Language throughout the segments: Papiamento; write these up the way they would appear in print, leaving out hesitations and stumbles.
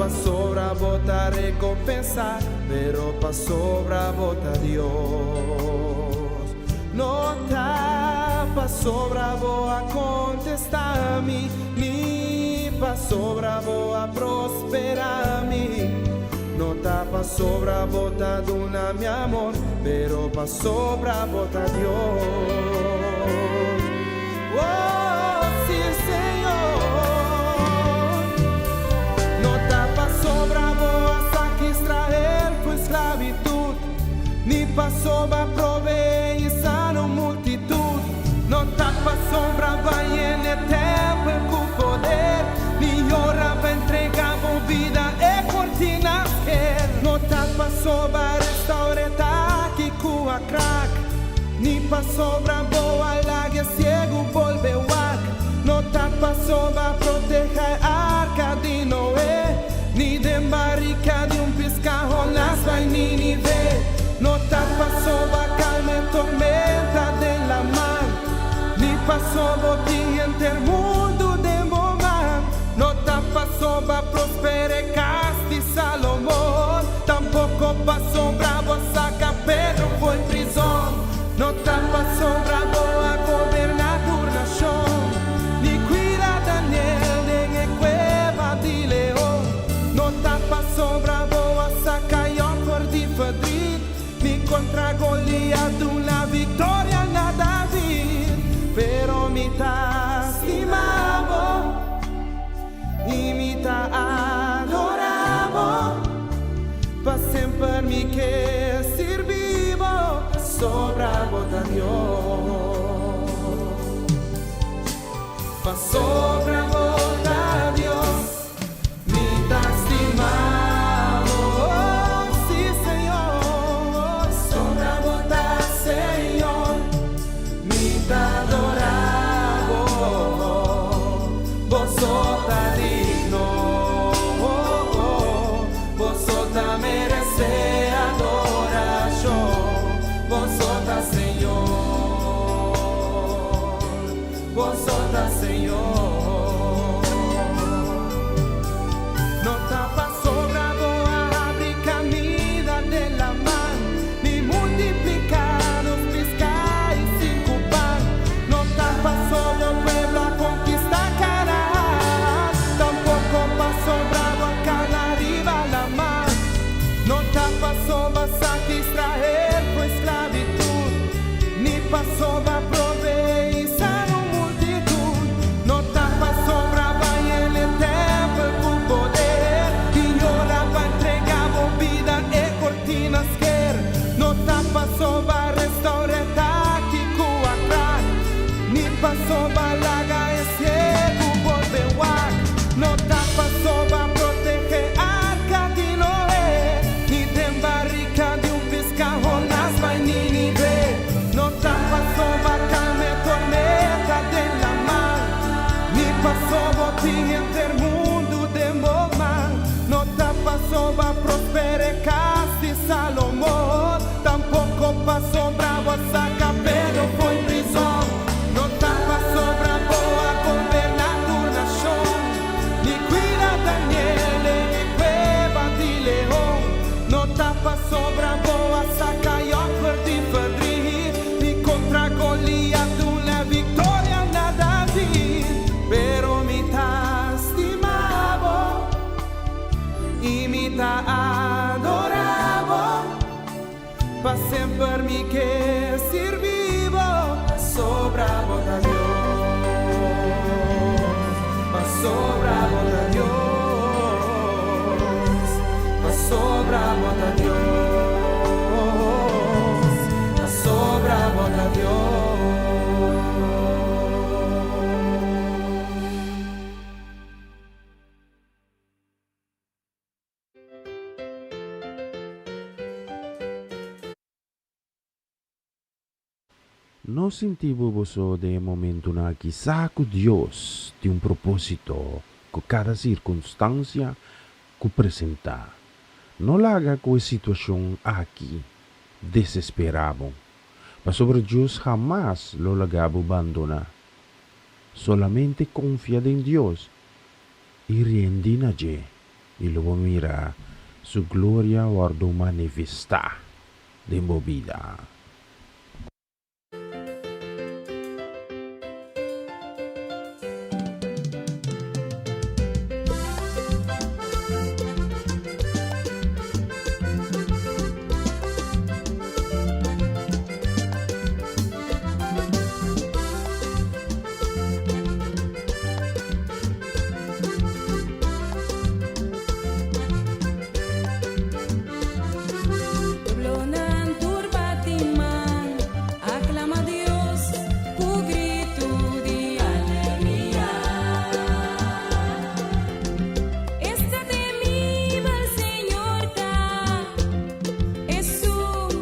pasobra bo ta recompensá, pero pasobra bo ta Dios. No ta pasobra bo a contestá mi, ni pasobra bo a prosperá mi. No ta pasobra bo ta duna mi amor, pero pasobra bo ta Dios. Oh, sí, Señor. No ta pasobra bo a saca Israel for esclavitud, ni pasobra bo a proveé i sana un multitud. No ta pasobra bo a yena tempel cu poder, ni ora bo a entregá bo bida e cortina a sker. No ta pasobra bo a restaurá taki cu a krak, ni pasobra bo a laga ciego bolbe wak. No ta pasobra bo a protehá arca di Noe, ni den barica di un pisca Jonas a bai Ninive. No ta pasobra bo a calma tormenta den laman, ni pasobra bo tin henter mundu den bo man. No ta pasobra bo a prosperá cas di Salomon, tampoco pasobra bo a saca Pedro for di prizon. No ta pasobra bo a goberná tur nacion, ni cuida Daniel den e cueba di leon. No ta pasobra bo a saca Job for di verdriet, ni contra Goliat duna victoria na David. Pero mi ta stima bo, i mi ta adorá bo, pa semper mi ke sirbi bo, pasobra bo ta Dios. Pasobra bo ta Dios, mi ta stima bo, sí, Señor. Pasobra bo ta Señor, mi ta adorá bo, bo so ta digno, bo so ta merecé adoracion, bo so ta Señor, bo so ta Señor. No ta pasobra bo a habri caminda den laman, ni multiplicá dos pisca i cinco pan. No ta pasobra bo pueblo a conquistá Canaan, tampoco pasobra bo a cana riba laman. No ta pasobra bo a saca Israel for di esclavitud, ni pasobra bo a proveé i sana un multitud. No ta pasobra bo a yena tempel cu poder, i ora bo a entregá bo bida e cortina a sker. No ta pasobra bo a restaurá taki cu a krak, ni pasobra bo a laga e ciego bolbe wak. No ta pasobra bo a protehé arca di Noe, ni den barica di un pisca Jonas a bai Ninive. No ta pasobra bo a calma tormenta den laman, ni pasobra bo tin henter mundu den bo man. No ta pasobra bo a prosperá cas di Salomon, tampoco pasobra bo a saca Pedro for di prizon. No ta pasobra bo a goberná tur nacion, ni cuida Daniel den e cueba di leon. No ta pasobra bo a saca Job for di verdriet, ni contra Goliat duna victoria na David. Pero mi ta stima bo, i mi ta adorá bo, pa semper mi ke sirbi bo, pasobra bo ta Dios, pasobra bo ta Dios, pasobra bo ta Dios, pasobra bo ta Dios. No sinti bo so den e momentonan aki. Sa cu Dios tin un proposito cu cada circunstancia cu presenta. No laga cu e situacion aki desespera bo, pasobra Dios hamas lo laga bo bandona. Solamente confia den Dios y rindi na dje. I lo bo mira Su gloria wòrdu manifestá den bo bida. Pueblonan tur bati man, aclama Dios cu gritu di alegria. Esta temibel Señor ta, Esun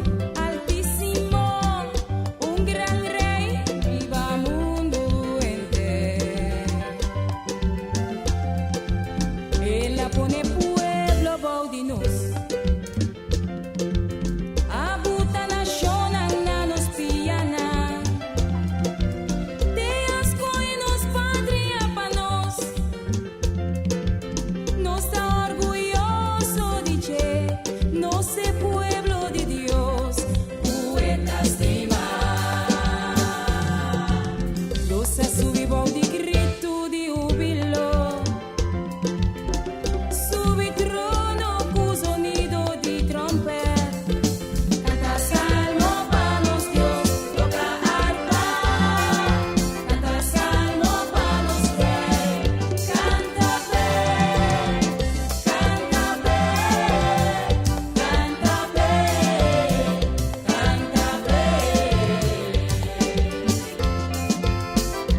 Altísimo, un gran Rey riba mundu henter. El a pone pueblo bou di nos. A buta nashonnan na nos pianan. Te a skohe nos patria pa nos. Nos ta orguyoso di dje, nos e pueblo di Dios, ku E ta stima. Nos a subi bou di gritu di húbilo, subi trono ku zonido di tròmpèt. Kanta salmo pa nos Dios, toka arpa. Kanta salmo pa nos Rei, kanta p'e, kanta p'e, kanta p'e, kanta p'e.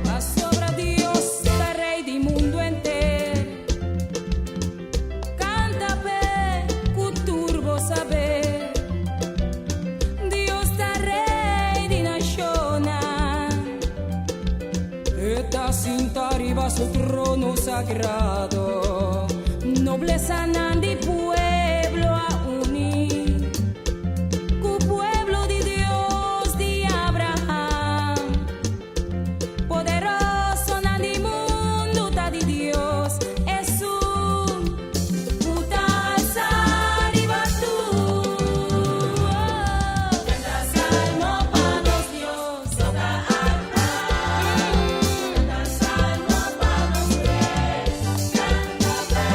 Pasobra Dios ta Rei di mundu henter. Kanta p'e ku tur bo saber. Dios ta Rei di nashonnan. E ta sinta riba su trono sagrado. Noblesanan di pueblo a uni ku pueblo di Dios di Abraham. Poderosonan di mundu ta di Dios, Esun ku ta alsa riba tur. Kanta salmo pa nos Dios, toka arpa. Kanta salmo pa nos Rei, kanta p'e,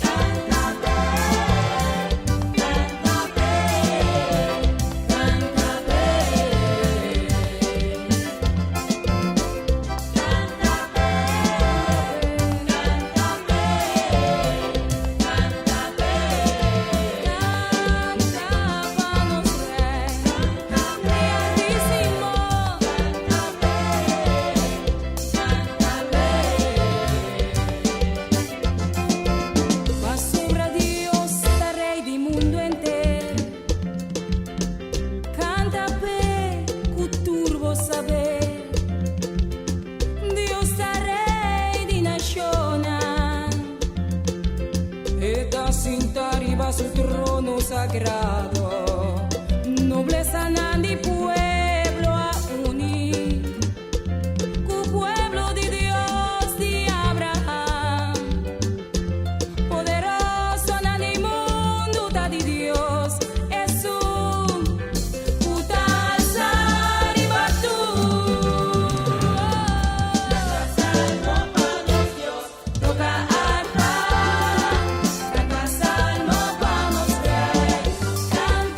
kanta p'e, kanta p'e, kanta p'e. Kanta p'e, kanta p'e, kanta p'e, kanta pa nos Rei, Rei Altísimo, kanta p'e, kanta p'e. Pasobra Dios ta Rei di mundu henter. Kanta p'e ku tur bo saber. Dios ta Rei di nashonnan. E ta sinta riba su trono sagrado. Noblesanan di pueblo a uni ku pueblo di Dios di Abraham. Poderosonan di mundu ta di Dios, Esun ku ta alsa riba tur. Kanta salmo pa nos Dios, toka arpa. Kanta salmo pa nos Rei, kanta.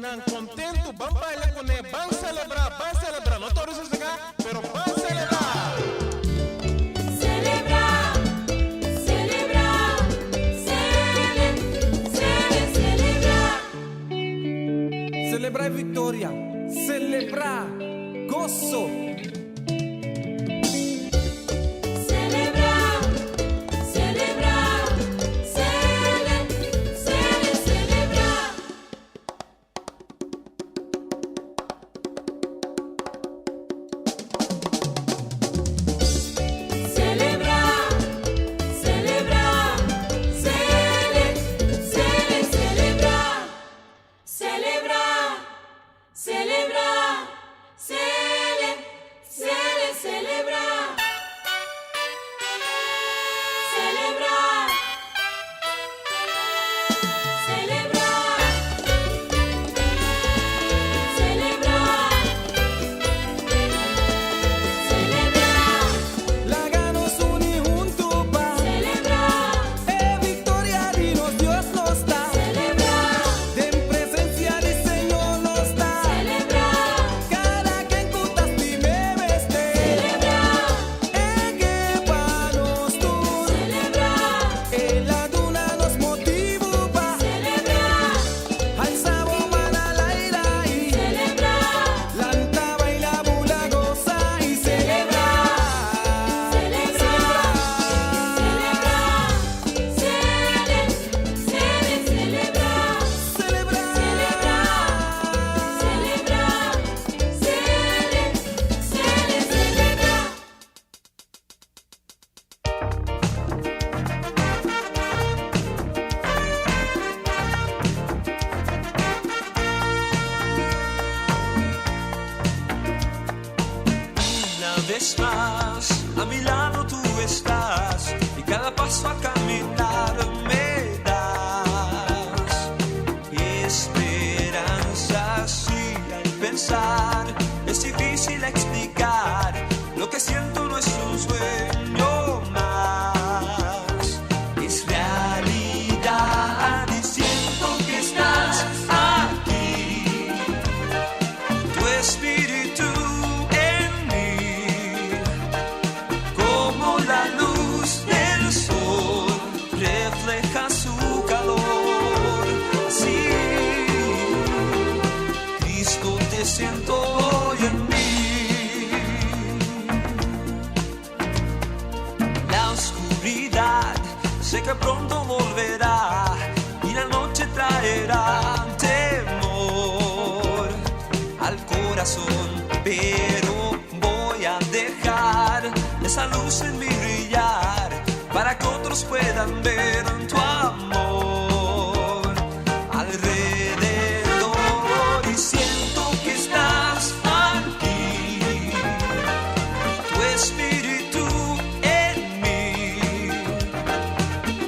Nan kontentu, ban baila kuné, ban selebrá, ban selebrá, no ta ora sosegá, pero ban selebrá! Selebrá, selebrá, sele, sele, selebrá. Selebrá e viktoria, selebrá goso. Selebrá, selebrá, sele, sele, selebrá. Selebrá, selebrá, sele, sele, selebrá. Selebrá, selebrá, sele, sele, selebrá. Selebrá, selebrá, selebrá, selebrá. Laga nos uni huntu pa Selebrá, E viktoria di nos Dios nos ta. Selebrá, Den presensia di Señor nos ta. Selebrá, Kada ken ku ta stim'é mester. Selebrá, E ke pa nos tur. Selebrá, El a duna nos motibu pa selebrá, Alsa bo man na laira i selebrá, Lanta, baila, bula, gosa i selebrá. Selebrá, selebrá, sele, sele, selebrá. Selebrá. Selebrá, selebrá, sele, sele, selebrá. Una vez más, a mi lado tú estás y cada paso a caminar me das esperanza. Si al pensar es difícil explicar, lo que siento no es un sueño más, es realidad y siento que estás aquí, tu espíritu en mí, como la luz del sol refleja su calor. Así, Cristo, te siento hoy en mí. La oscuridad sé que pronto volverá y la noche traerá temor al corazón, pero voy a dejar esa luz en mí brillar para que otros puedan ver tu amor alrededor y siento que estás aquí, tu espíritu en mí,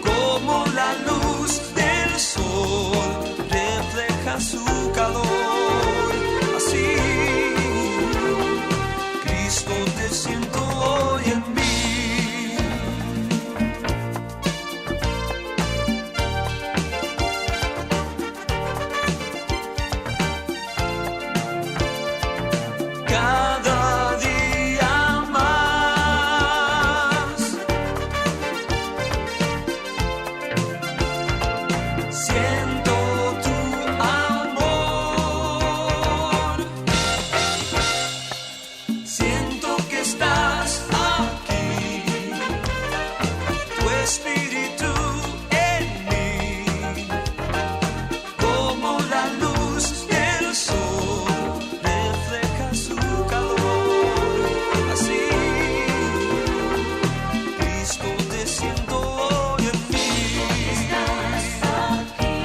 como la luz del sol refleja su calor, así Cristo te siento hoy en mí. Cada día más siento tu amor, siento que estás aquí, tu espíritu en mí, como la luz del sol refleja su calor, así Cristo te siento hoy en mí. Estás aquí,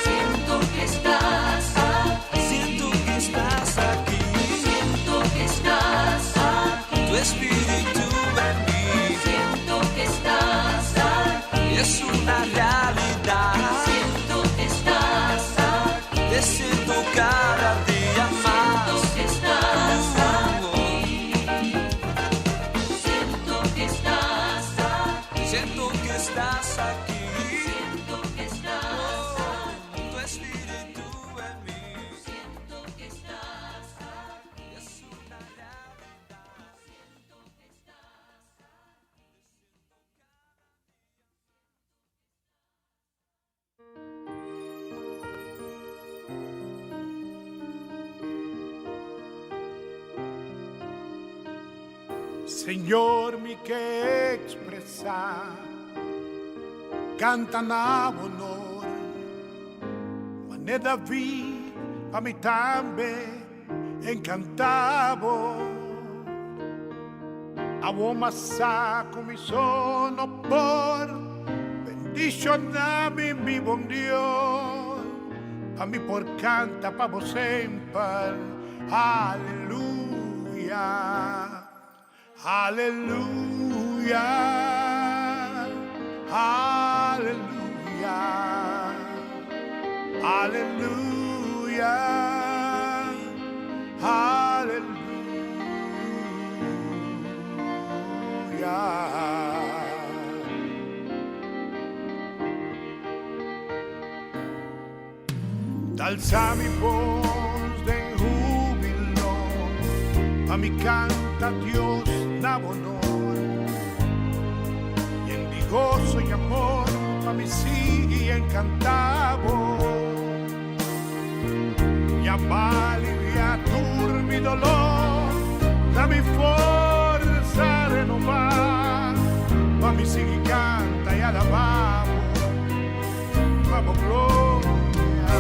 siento que estás aquí, Siento que estás aquí, siento que estás aquí, tu espíritu en mí siento que estás aquí, es una realidad. Siento que estás aquí, Te siento cada día más. Siento que estás aquí, siento que estás aquí, Siento que estás aquí. Siento que estás aquí. Tu espíritu. Señor mi ke ekspresá, kanta na bo honor. Mané David pa mi tambe enkantá bo. Awor m'a sa ku mi so no por bendishoná mi, mi bon Dios, pa mi por kanta pa bo semper. Aleluya, aleluya, aleluya, aleluya, aleluya. T'alsa mi bos den hubilo, pa mi canta Dios na bo honor. Yen di goso y amor, pa mi sigui encanta bo. Ya b'a alivia tur mi dolor, da mi forsa renova, pa mi sigui canta y alaba bo, pa bo gloria.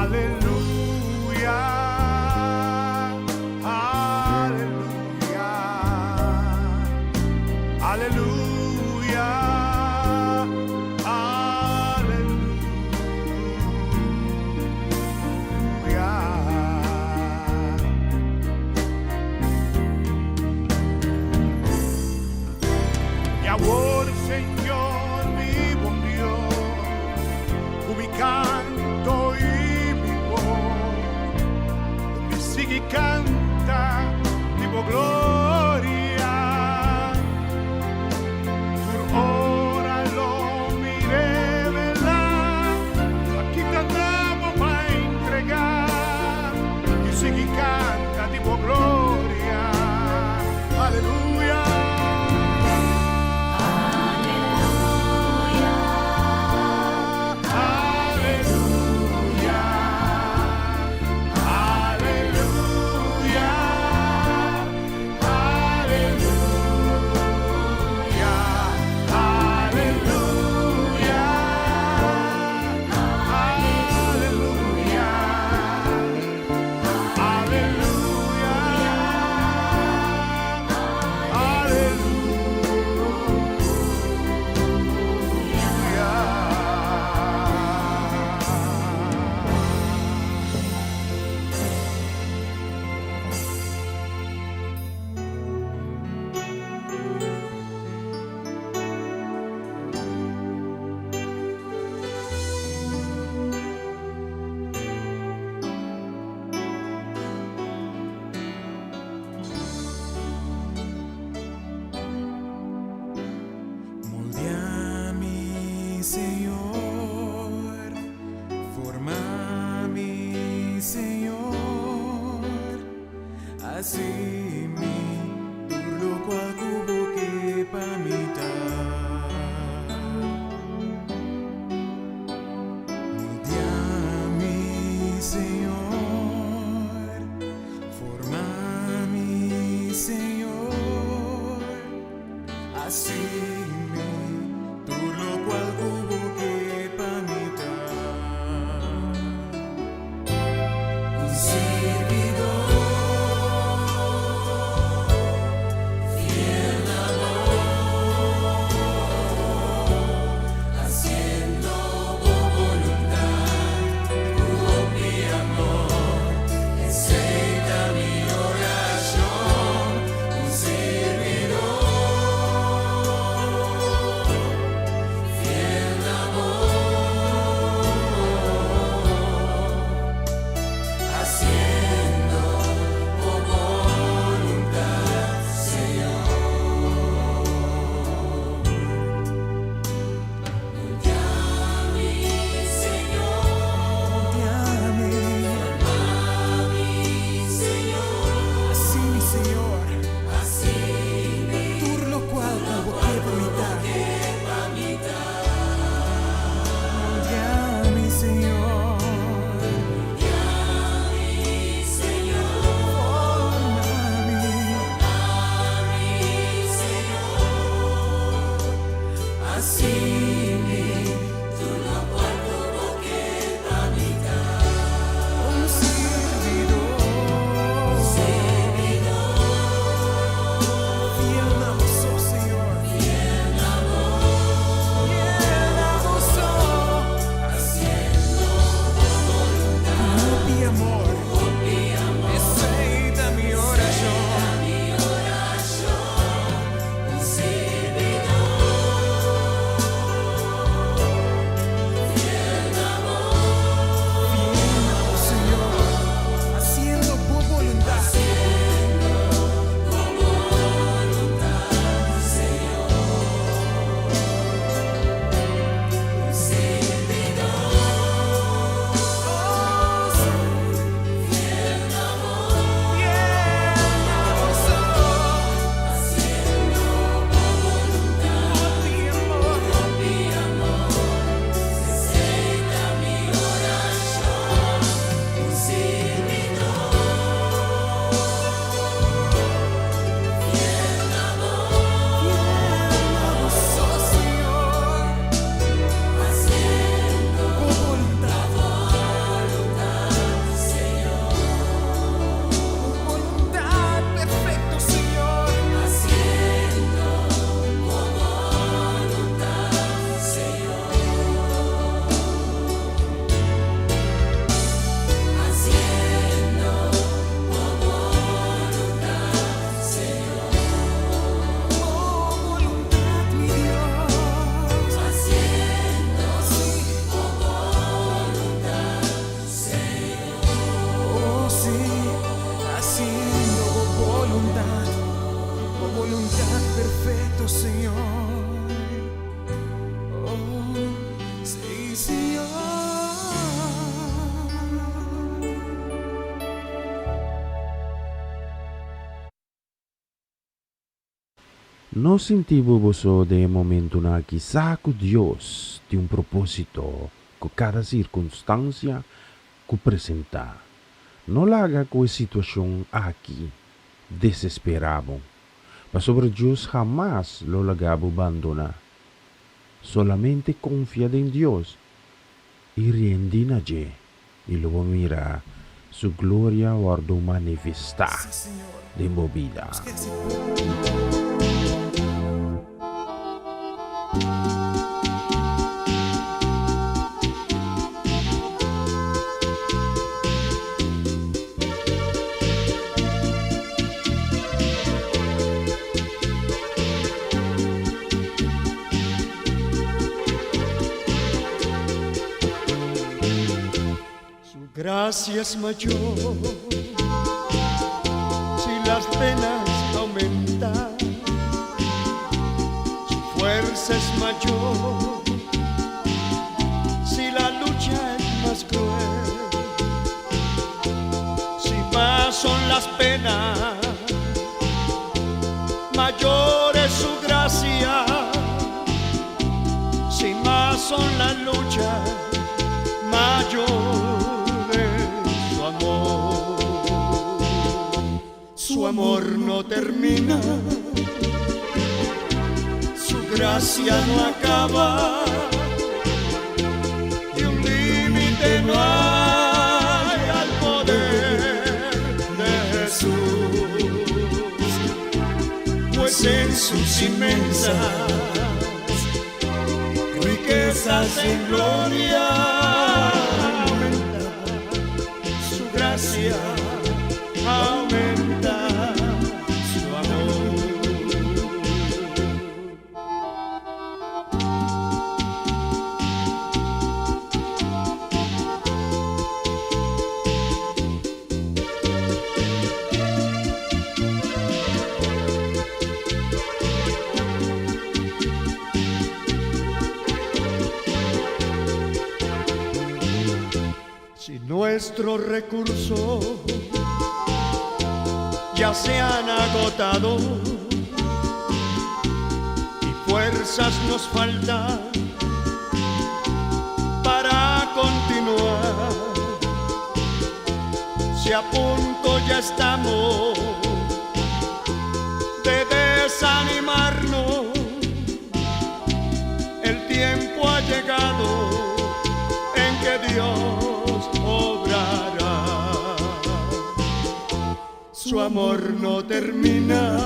Aleluya, aleluya, aleluya, aleluya. Y awor, Señor, mi bon Dios, ku mi kanto i mi bos, mi sigui kanta di bo gloria. Tur ora lo mi revelá, pakita na bo m'a entregá, i sigui kanta di bo gloria. Aleluya. Aleluya. Aleluya. Aleluya. Aleluya. Aleluya. Aleluya. Aleluya. Moldea mi, Señor, forma mi, Señor, hasi mi tur lokual ku bo ke pa mi ta. Moldea mi, Señor, forma mi, Señor, hasi mi tur lokual ku bo ke pa mi ta. Un sirbidó fiel na bo, hasiendo bo boluntat, ku hopi amor. No sinti bo boso den e momentunan aki sa ku Dios tin un propósito ku kada sirkunstansia ku presentá. No laga ku e situashon aki desesperá bo, pasobra Dios hamas lo laga bo bandoná. Solamente konfia den Dios i rendi na dje, i lo bo mira su gloria wòrdu manifestá den bo bida. Su gracia es mayor si las penas aumentan. Su fuerza es mayor si la lucha es más cruel. Si más son las penas, mayor es su gracia. Si más son las luchas, mayor es su amor. Su amor no termina, su gracia no acaba, y un límite no hay al poder de Jesús, pues en sus inmensas riquezas en gloria aumenta su gracia, aumenta su amor. Si nuestros recursos ya se han agotado y fuerzas nos faltan para continuar, si a punto ya estamos de desanimarnos, el tiempo ha llegado en que Dios obrará. Su amor no termina,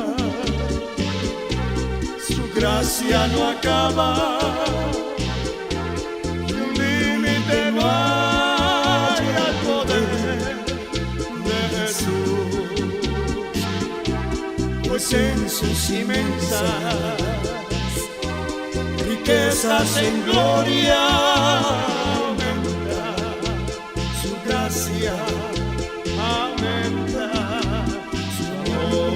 su gracia no acaba, y un límite no hay al poder de Jesús, pues en sus inmensas riquezas en gloria aumenta su gracia, aumenta su amor.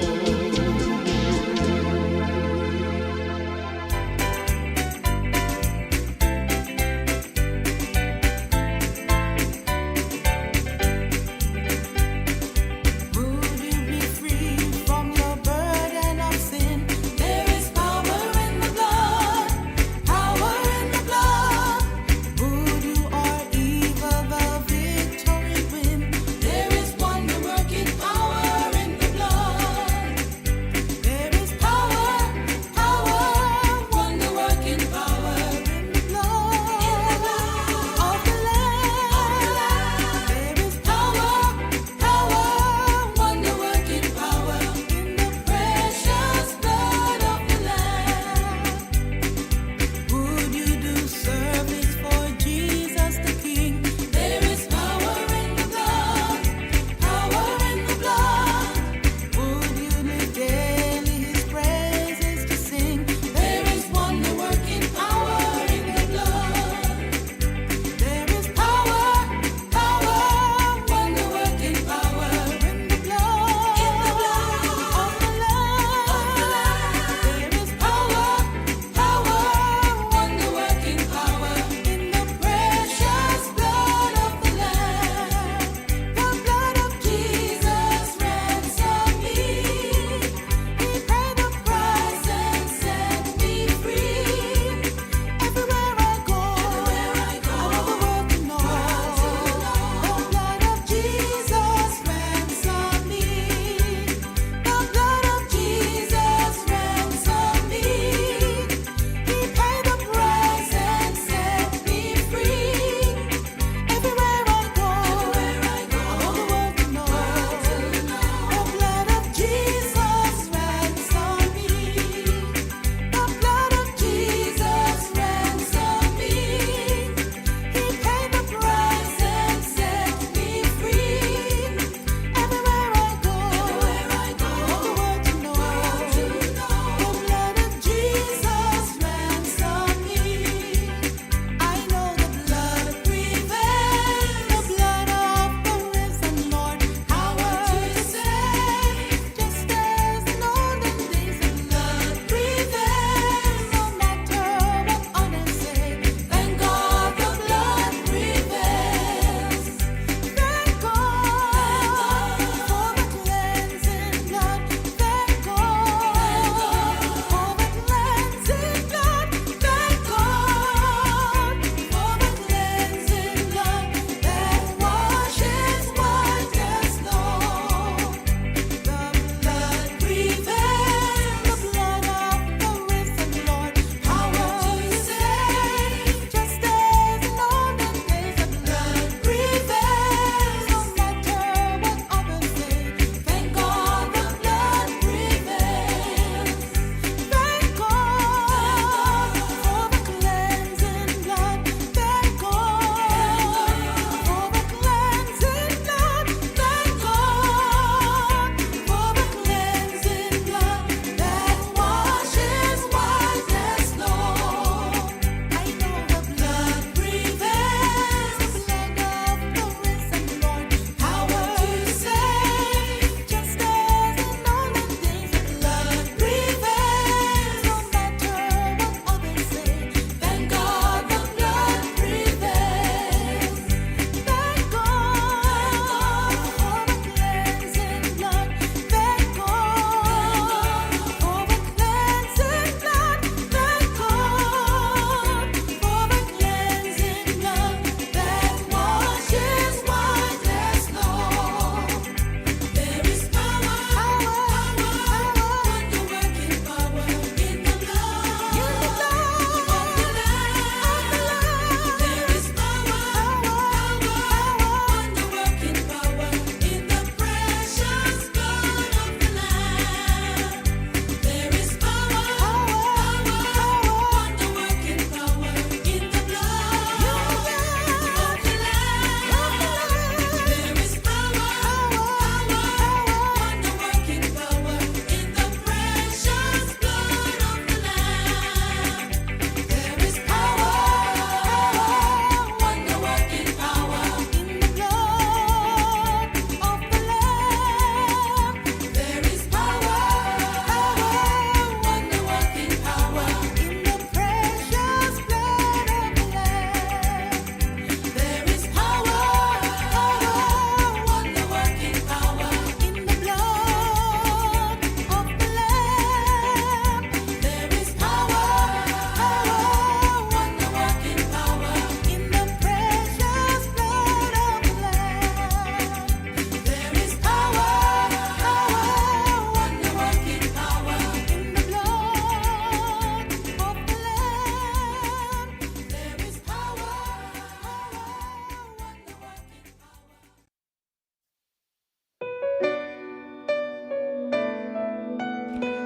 Would you be free from your burden of sin? There is power in the blood, power in the blood. Voodoo or evil, the victory win. There is wonder.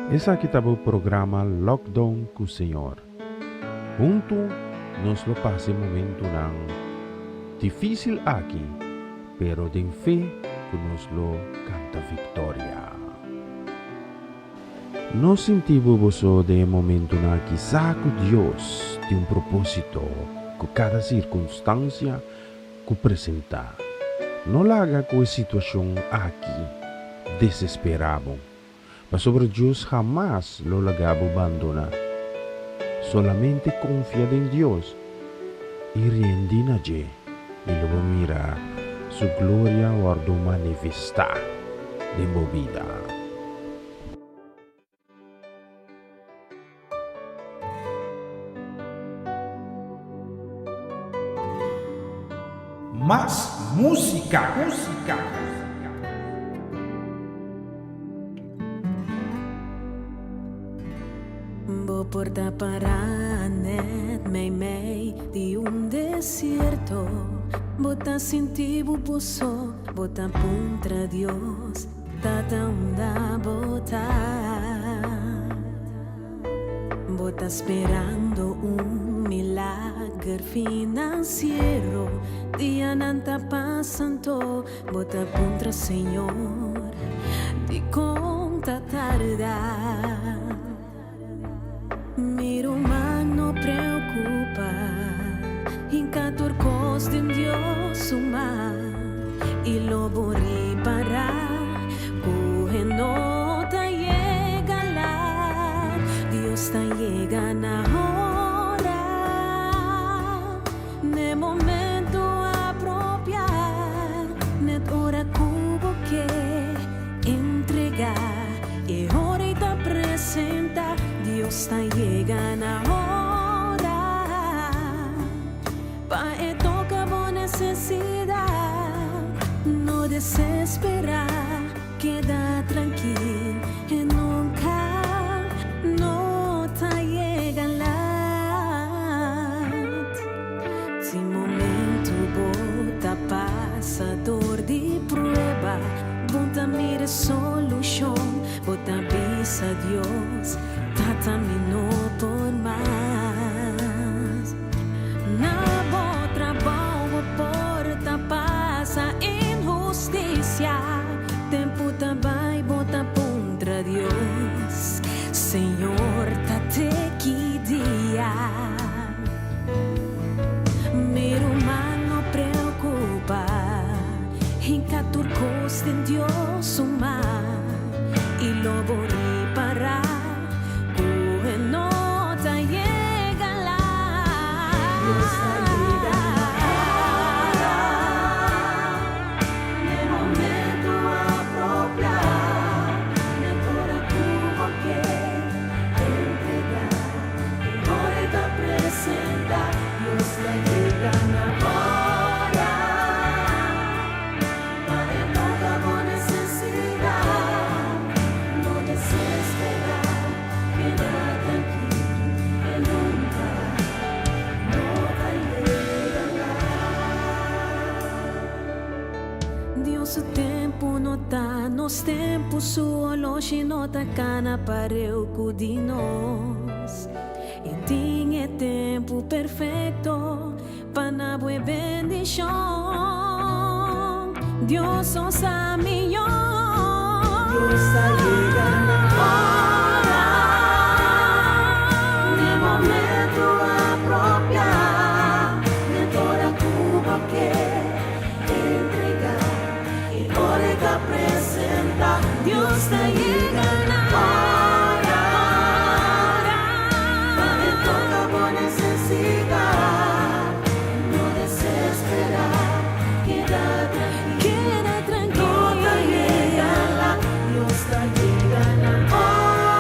Esaki ta bo programa Lockdown ku Señor. Huntu nos lo pasa e momentunan difísil aki, pero den fe ku nos lo kanta viktoria. No sinti bo boso den e momentunan aki sa ku Dios tin un propósito ku kada sirkunstansia ku presentá. No laga ku e situashon aki desesperá bo, pasobra Dios hamas lo laga bo bandoná. Solamente konfia den Dios i rindi na dje, i lo bo mira su gloria wòrdu manifestá den bo bida. Mas música, música. Bo por ta pará net meimei di un desierto, bo ta sinti bo boso, bo ta puntra Dios. Tata unda bo ta? Bo ta sperando un milager finansiero? Dianan ta pasando, bo ta puntra Señor, dikon ta tarda? Mi ruman no preocupa, hinca tur cos den Dios su man y lo bo ripara cu e no ta yega laat, Dios ta yega na hora, n'e momento apropia, net ora cu bo ke. Entrega e ora y ta presenta, Dios ta yega na ora pa e toca bo necesidad. No desespera, keda trankil, e nunca no ta yega laat. Si momento bo ta pasa dor di prueba, bo ta mira e solushon, bo ta bisa Dios, Tata mi no por mas. Na bo trabou bo por ta pasa inhustisia, tempu ta bai bo ta puntra Dios, Señor ta te ki dia? Mi ruman no preocupa, hinca tur cos den Dios su man y lo bo ripara cu e no ta yega laat. Dios ta yega na ora, n'e momento apropia, net ora cu bo ke entrega. Ora e ta presenta, Dios ta yega na ora pa e toca bo necesidad. No desespera, keda trankil, e nunca no ta yega laat. Dios su tempu no ta nos tempu, su oloshi no ta cana pareu cu di nos. E tin e tempu perfecto pa na bo e bendicion. Dios so sa miyor. Dios ta yega na ora, n'e momento apropia, net ora cu bo ke entrega, e ora e ta presenta. Dios ta yega na ora pa e toca bo necesidad. No desespera, keda trankil. Keda trankil. No ta yega laat, Dios ta yega na ora.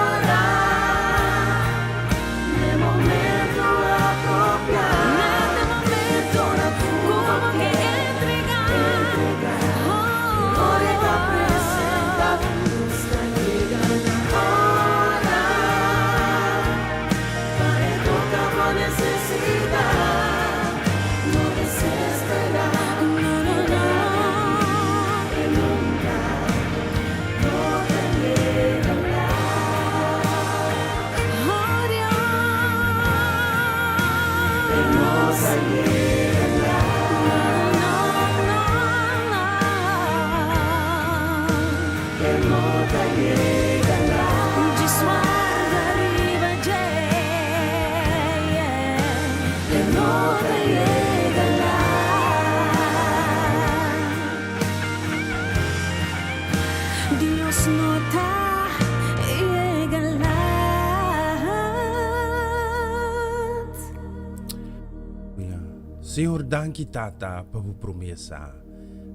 Señor danki Tata pa bo promesa.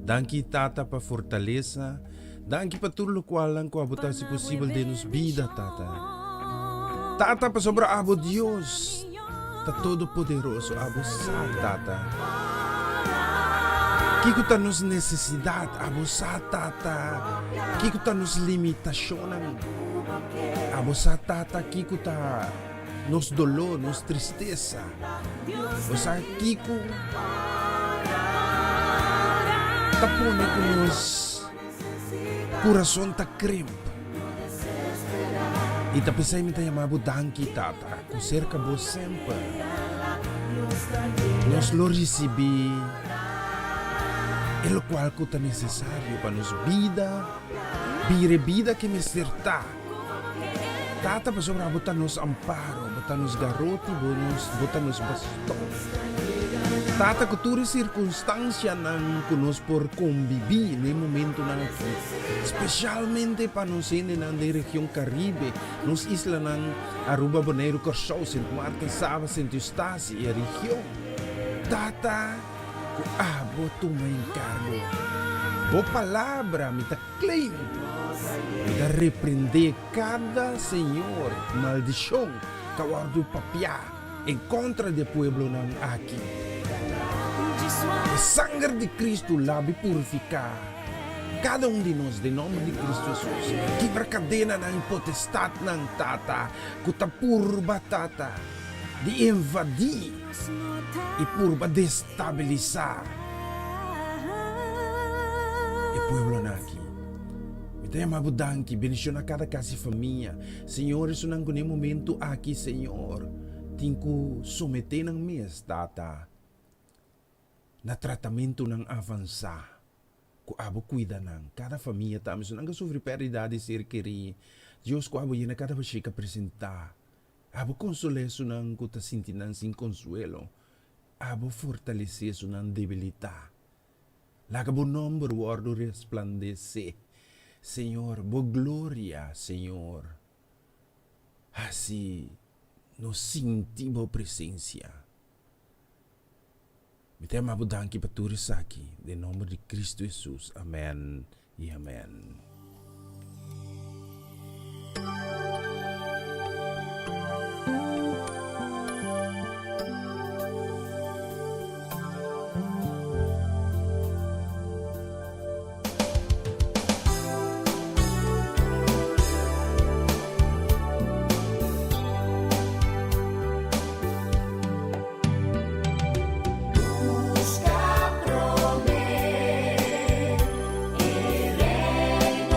Danki Tata pa fortalesa. Danki pa tur lokualnan ku abo ta hasi posibel den nos bida, Tata. Tata, pasobra abo Dios ta todopoderoso, abo sa, Tata, kiko ta nos nesesidat, abo sa, Tata, kiko ta nos limitashonnan, abo sa, Tata, kiko ta nos doló, nos tristesa, bo sa kiko ta pone ku nos kurason ta krimp. I ta p'esei mi ta yama bo danki, Tata, ku serka bo semper nos lo risibí e lokual ku ta nesesario pa nos bida bira e bida ke mester ta. Tata, pasobra bo ta nos amparo, bo ta nos garoti, bo nos, bo ta nos baston. Tata, ku tur e sirkunstansianan ku nos por kombibí na e momentunan aki, spesialmente pa nos hendenan den region Karibe, nos islanan Aruba, Boneiru, Kòrsou, Sint Maarten, Saba, Sint Eustatius i e region. Tata, ku abo tuma enkargo. Bo palabra mi ta. Claim! Mi ta reprendé kada, Señor, maldishon ka wòrdu papiá en kontra di e pueblonan aki. E sanger di Cristo labi purifiká kada un di nos den nòmber di Cristo Hesus. Kibra kadenanan i potestatnan, Tata, ku ta purba, Tata, di invadí i purba destabilisá e pueblonan aki. Mi ta yama bo danki, bendiciona kada kas i famia. Señor, esunnan ku na e momento aki, Señor, tin ku somete nan mes, Tata, na tratamentonan avansá, ku abo kuida nan, kada famia tambe. Esunnan ku a sufri pèrdida di ser kerí, Dios, ku abo yena kada bashika presentá. Abo konsolá esunnan ku ta sinti nan sin konsuelo. Abo fortalesé esunnan debilitá. Laga bo nòmber wòrdu resplandesé, Señor, bo gloria, Señor, hasi nos sinti bo presensia. Mi ta yama bo danki pa tur esaki, den nòmber di Kristu Hesus, amèn i amèn. Busca prome e reino.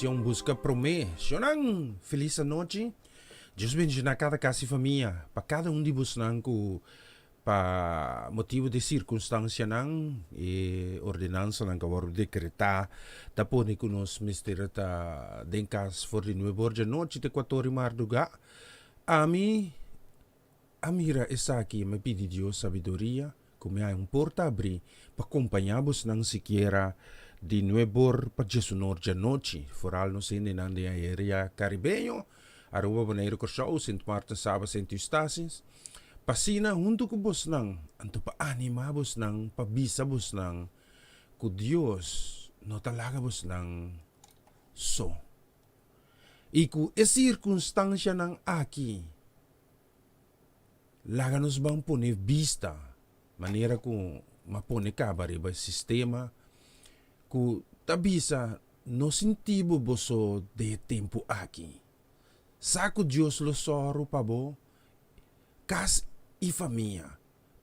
kanshon Buska Promé. Shonnan, felis anochi. Dios bendishoná kada kas i famia. Pa kada un di bosnan ku pa motibu di sirkunstansianan e ordenansanan ku a wòrdu dekretá ta pone ku nos mester ta den kas for di nuebe or djanochi te kuator di mardugá. Ami a mira esaki i mi a pidi Dios sabiduria ku mi haña un porta abrí pa kompañá bosnan sikiera di nuebor pa djesunor djanochi, foral nos hendenan den e area karibeño, Aruba, Boneiru, Kòrsou, Sint Maarten, Saba, Sint Eustatius, pa asina huntu ku bosnan, anto pa animá bosnan, pa bisa bosnan ku Dios no ta laga bosnan so. I ku e sirkunstansianan aki, laga nos ban pone bista, manera ku m'a pone kaba riba e sistema ku ta bisa no sinti bo boso den e tempu aki. Sa ku Dios lo sòru pa bo kas i famia.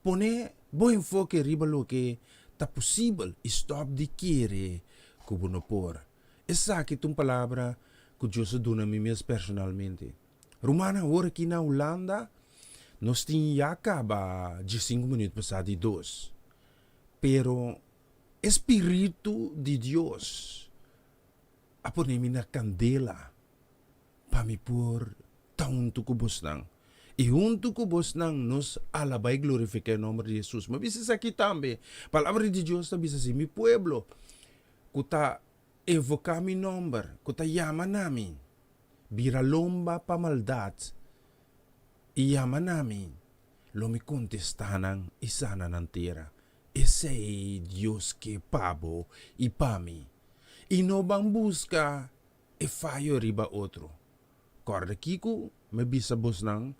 Pone bo enfoke riba loke ta posibel i stòp di kere ku bo no por. Esaki ta un palabra ku Dios a duna mi mes personalmente. Rumannan, awor aki na Hulanda nos tin ya kaba diesinku minuut pasá di dos. Pero e spiritu di Dios a pone mi na kandela pa mi por ta huntu ku bosnan. I huntu ku bosnan nos alabá i glorifiká e nòmber di Hesus. Mi a bisa esaki tambe, Palabra di Dios ta bisa si, Mi pueblo ku ta invoká mi nòmber, ku ta yama na mi, bira lomba pa maldat i yama na mi, lo mi kontestá nan i sana nan tera. Esei Dios ke pa bo i pa mi. I no ban buska e fayo riba otro. Kòrda kiko mi bisa bosnan,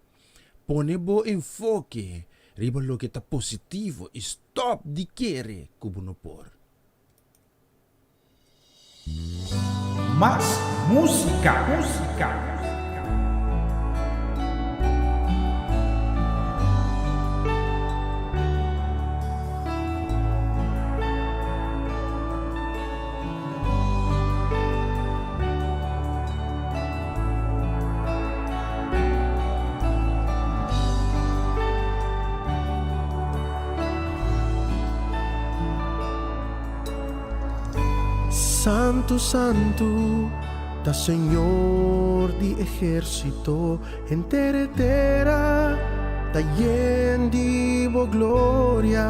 Pone bo enfoke riba loke ta positivo i stòp di kere ku bo no por. Mas músika, músika. Santu, santu, ta Señor di ehérsito, henter e tera ta yen di bo gloria.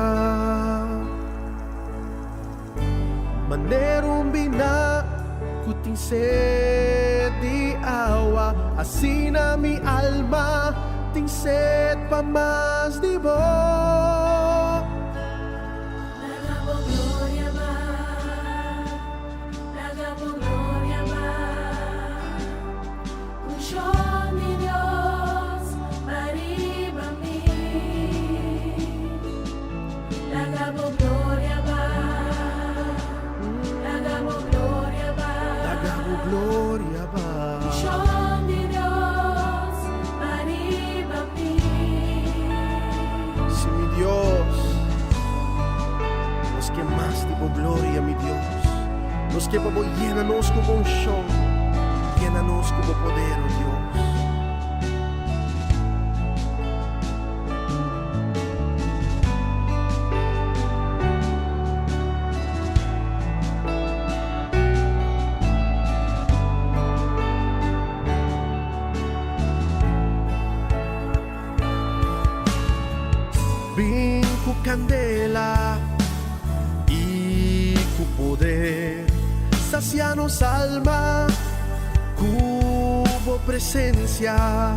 Manera un biná ku tin sed di awa, asina mi alma tin sed pa mas di bo. Laga bo gloria bai, laga bo gloria bai. Unshon di Dios bai riba mi. Laga bo gloria bai, laga bo gloria bai. Laga bo gloria bai. Unshon di Dios bai riba mi. Si mi Dios, nos ke mas di bo gloria, mi Dios. Nos ke pa bo yena nos ku bo unshon, yena nos ku bo poder, o Dios. Bin ku kandela i ku poder, sasia nos alma ku bo presensia.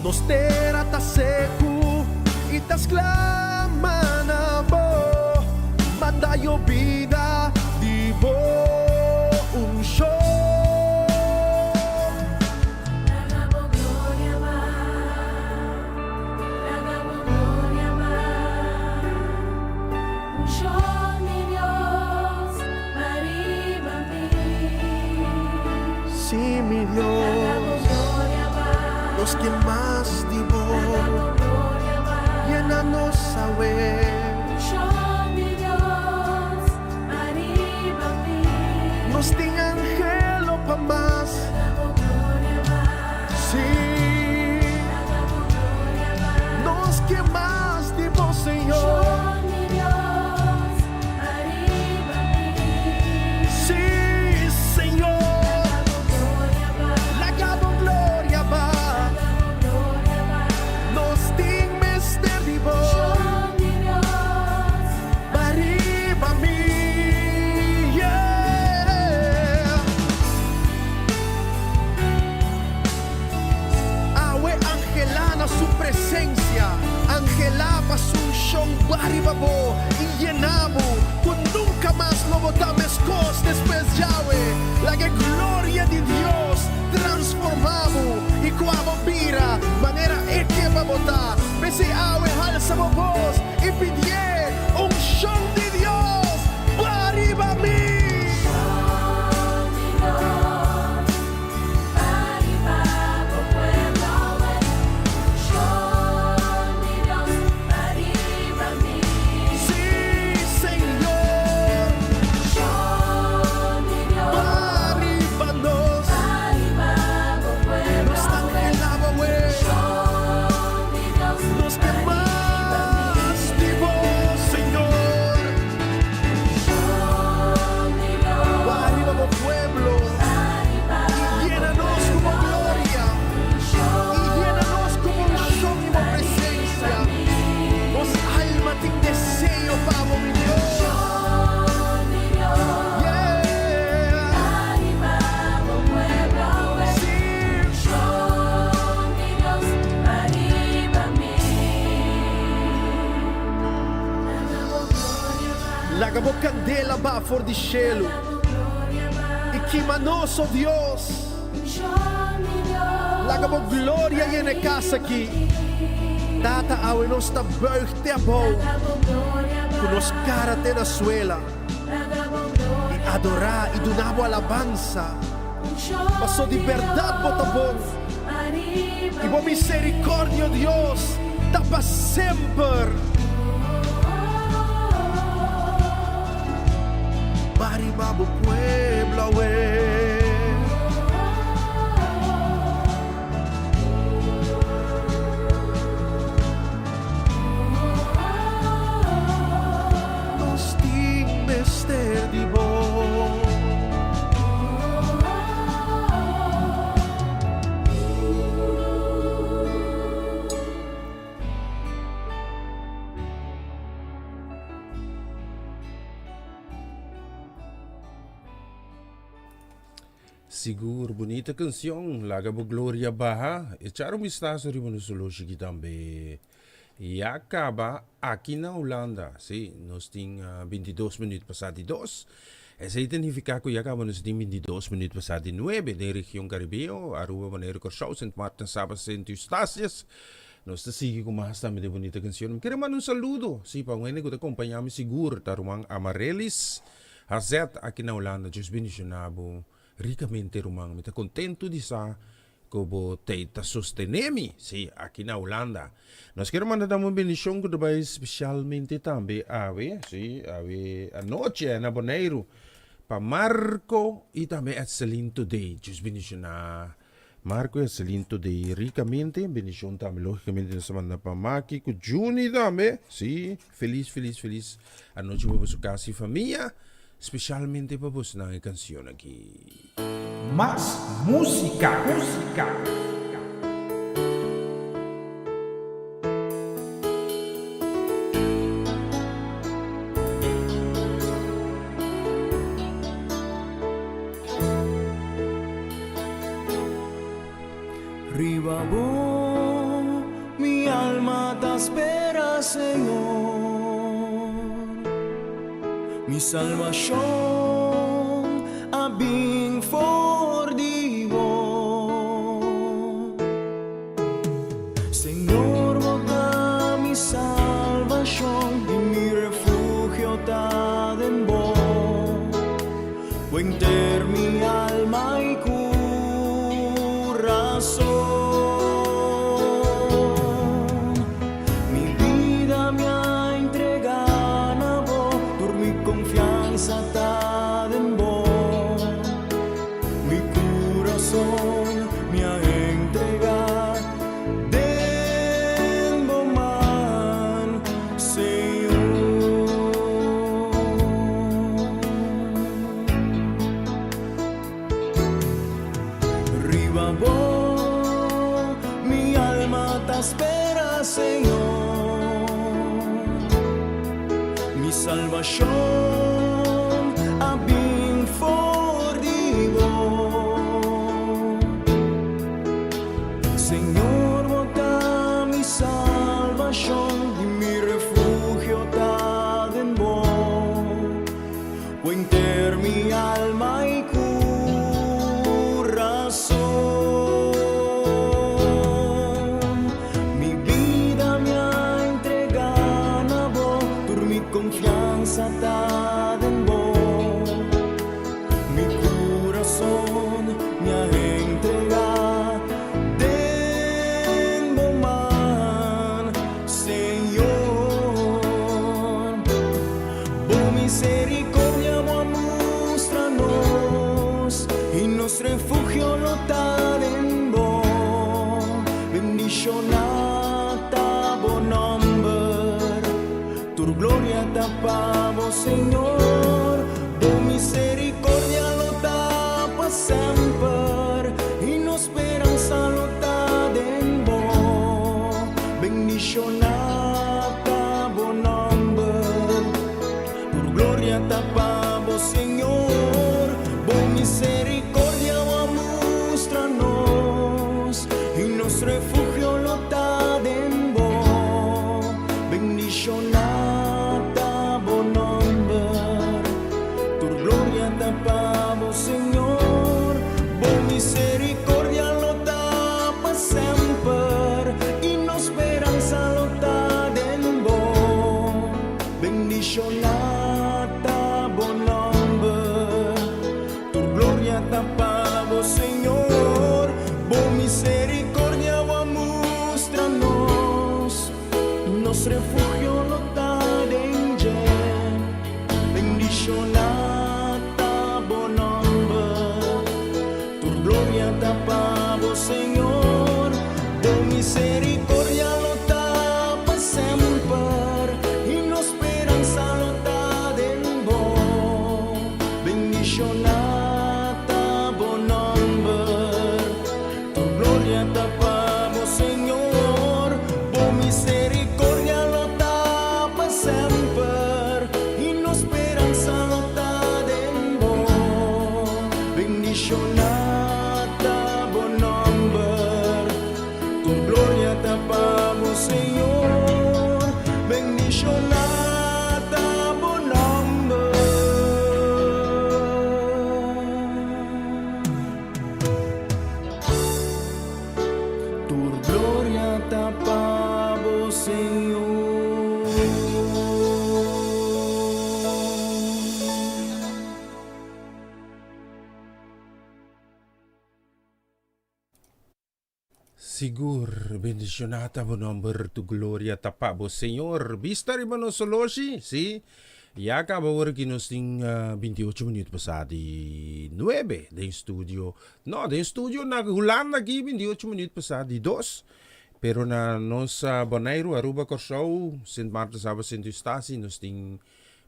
Nos tera ta seku i ta sklama na bo, manda yobida di bo unshon. Laga bo gloria bai, laga bo gloria bai, unshon di Dios bai riba mi. Sí, mi Dios, nos ke mas di bo, yena nos awe. Unshon di Dios bai riba mi. Nos tin anhelo pa mas. Sí. Nos ke mas di bo, Señor. Sí, Señor. Laga bo gloria baha. Nos tin mester di bo. Riba mi. Yeah. Awe anhelá na su presensia, anhelá pa su unshon baha riba bo i yena bo, ku nunka mas lo bo ta meskos despues djawe. Laga e gloria di Dios transformá bo i ku abo bira manera e ke pa bo ta. P'esei awe halsa bo bos i pidié, Unshon di Dios, baha riba mi! Sí, Señor, baha riba nos. Nos ta anhelá bo awe. Nos ke mas di bo, Señor. Baha riba bo pueblo i yena nos ku bo gloria, i yena nos ku bo unshon i bo presensia. Nos alma tin deseo pa bo, mi Dios. Yeah. Sí. Laga bo kandela baha for di shelu i kima nos, o Dios. Laga bo gloria yena e kas aki. Tata, awe nos ta buig te abou ku nos kara te na suela i adorá i duna bo alabansa. Paso di bèrdat bo ta bon i bo miserikòrdia, o Dios, ta pa semper. Ba riba bo pueblo awe. Nos tin mester di bo. Sigur bunita cancion laga bo gloria baha echar un vistazo riba nos soloshi ki tambe ya caba aki na Hulanda si nos tin 22 minuut pasa di dos esey ta nifica cu ya caba nos tin 22 minuut pasa di nuebe den region Caribeo Aruba Bonaire Corsou Sint Maarten Saba Sint Eustatius nos ta sigui cu mas tambe di bunita cancion mi kere manda un saludo si pa un hende cu ta compaña mi sigur ta ruman Amarelis Hazet aki na Hulanda Dios bendiciona bo ricamente ruman mi ta contento di sa cu bo tey ta sostene mi si aki na Hulanda nos kier manda dam un bendicion cu ta bay specialmente tambe awe si awe anochi na Boneiru pa Marco y tambe Edseline Today Dios bendiciona Marco y Edseline Today ricamente bendicion tambe logicamente nos ta manda pa Maki cu Juni tambe si Feliz feliz feliz anochi pa boso casa y famia, specialmente pa bosnan e cancion aki. Mas musica musica. Riba bo mi alma ta spera, Señor. Mi salbashon a bin for di bo. Señor, bo ta mi salbashon i mi refugio ta den bo. Bo henter mi alma i kurason. Mi bida mi a entregá na bo, tur mi konfiansa ta den bo. corazón mi a entrega den bo man, Señor. Riba bo mi alma ta spera, Señor. Mi salvacion a bin for di bo. Señor, bo ta mi salvacion y mi refugio ta den bo. Henter mi alma y corazón. Mi bida mi a entrega na bo, tur mi confianza ta den bo. Mi corazón mi a entrega den bo man, Señor. Bo misericordia bo a mustra nos y nos refugio lo ta den bo. Bendiciona ta bo nomber, tur gloria ta pa bo, Señor. Bo misericordia lo ta pa semper y nos speransa lo ta den bo. Bendiciona ta bo nomber, tur gloria ta pa bo, Señor. Bo misericordia bo a mustra nos y nos refugio lo ta den bo. Bendiciona ta bo nomber, tur gloria ta pa bo, Señor. Bo misericordia lo ta pa semper y nos speransa lo ta den bo. Bendiciona ta bo nomber, tur gloria ta pa bo, Señor. Bo misericordia bo a mustra nos, nos refugio lo ta den dje. Bendiciona ta bo nomber, tur gloria ta pa bo, Señor. Bo misericordia lo ta pa semper y nos speransa lo ta den bo. Bendiciona ta bo nomber, tur gloria ta pa bo, Señor. Bo misericordia lo ta pa semper y nos speransa lo ta den bo. Bendiciona ta bo nomber, tur gloria ta pa bo, Señor. Bendiciona ta bo nomber. Tur gloria ta pa bo, Señor. Sigur, bendiciona ta bo nomber, tur gloria ta pa bo, Señor. Bista riba nos oloshi, si. Ya caba awor ki nos tin 28 minuut pasa di 9 den studio. No, den studio na Hulanda aki 28 minuut pasa di 2. Pero na nos Boneiru, Aruba, Kòrsou, Sint Maarten, Saba, Sint Eustatius nos tin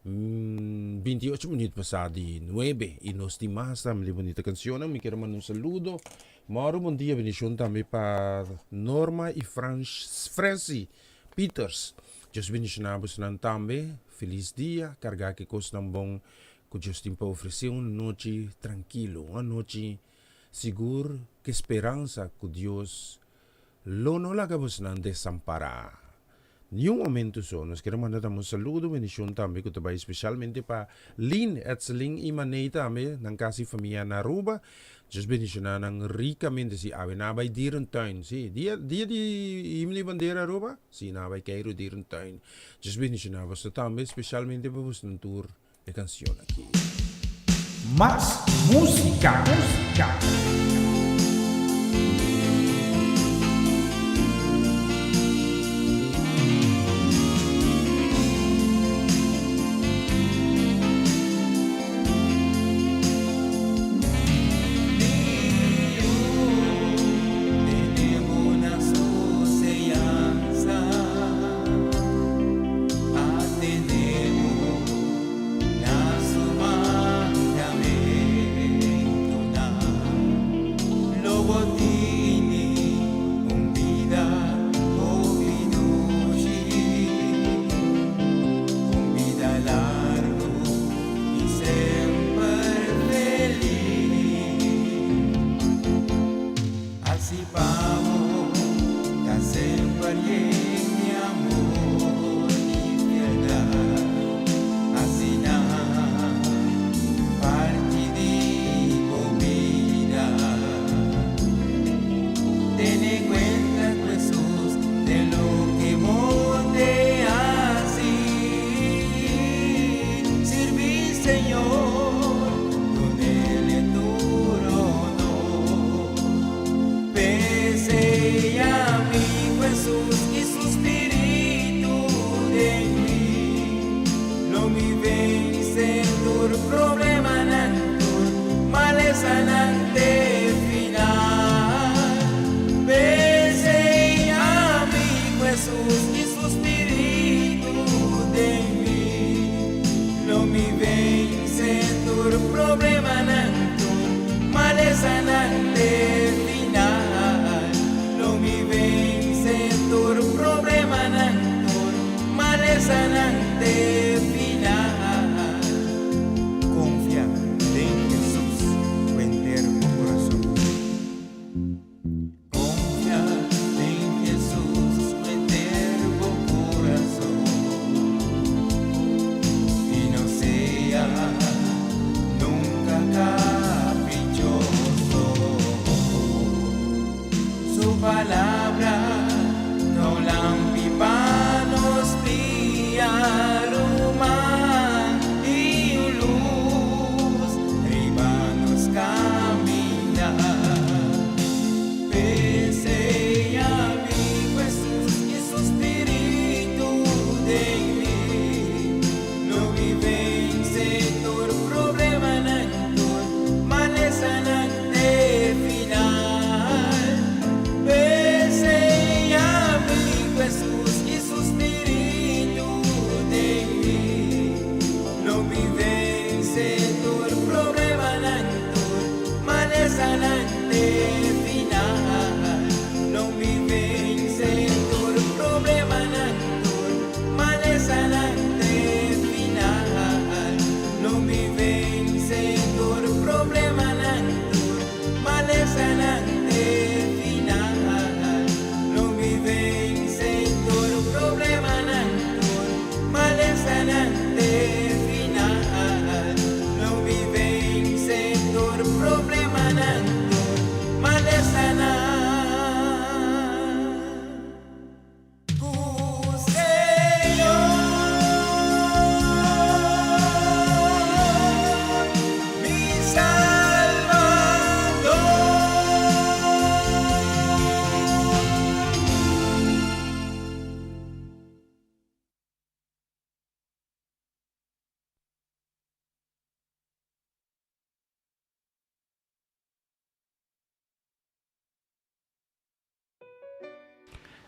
28 minuut pasa di 9 y nos tin mas tambe di bunita cancionnan. Mi kier manda un saludo. Mauro, bon dia. Bendicion tambe pa Norma y Frans, Francie Peters. Dios bendiciona bosonan tambe. Feliz dia. Carga ki cosnan bon cu Dios tin pa ofrece. Un nochi trankilo. Un anochi sigur cu speransa cu Dios lo no laga bosonan desampara. Ni un momento so. Nos kier manda tambe un saludo, bendicion tambe cu ta bay specialmente pa Lin, Etselin y Maney tambe, nan casi famia na Aruba. Dios bendiciona nan ricamente. Si, awe nan a bay dierentuin. Si, dia, dia di himno y bandera Aruba? Si, nan a bay Cairo dierentuin. Dios bendiciona boso tambe, specialmente pa boso nan tur e cancion aki. Mas musica, musica. bo tini un bida hopi dushi, un bida largu i semper felis. Hasi pa bo ta semper yen di amor i fieldat, asina parti di bo bida. Tene kuenta ku Hesus den loke bo te hasi. Sirbi Señor, dunele tur honor. P'esei ami ku Hesus i su spiritu den mi, lo mi vense tur problemanan, tur malesanan te final. P'esei ami ku Hesus i su spiritu den mi, lo mi vense tur problemanan, tur malesanan te final. Lo mi vense tur problemanan, tur malesanan te final. Konfia den Hesus ku henter bo kurason. Konfia den Hesus ku henter bo kurason. I no sea nunka kaprichoso. Su palabra ta un lampi pa nos pia, ruman, i un lus riba nos kaminda. P'esei ami ku Hesus i su spiritu den mi, lo mi vense tur problemanan, tur malesanan te final. P'esei ami ku Hesus i su spiritu den mi, lo mi vense tur problemanan, tur malesanan te final. Lo mi vense tur problemanan, tur malesanan te final. Lo mi vense tur problemanan, tur malesanan te final. Lo mi vense tur problemanan, tur malesanan te final. Lo mi vense tur problemanan, tur malesanan. Ku Señor mi Salvador.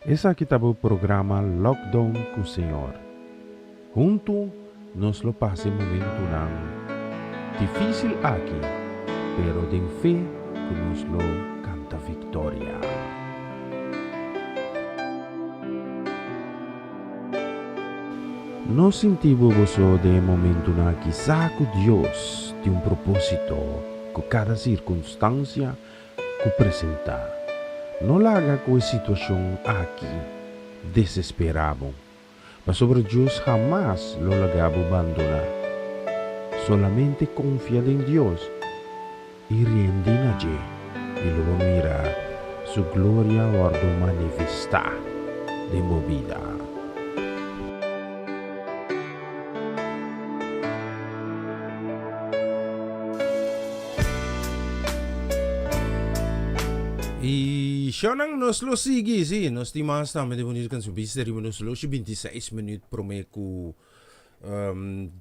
Esaki ta bo programa Lockdown ku Señor. Huntu nos lo pasa e momentunan difísil aki, pero den fe ku nos lo kanta viktoria. No sinti bo boso den e momentunan aki sa ku Dios tin un propósito ku kada sirkunstansia ku presentá. No laga ku e situashon aki desesperá bo, pasobra Dios hamas lo laga bo bandoná. Solamente konfia den Dios i rindi na dje, i lo bo mira su gloria wòrdu manifestá den bo bida. I shownan nos lo sigui, sí, nos tin mas tambe di bonito canción. Bista riba nos loshi 26 minuut prome ku um,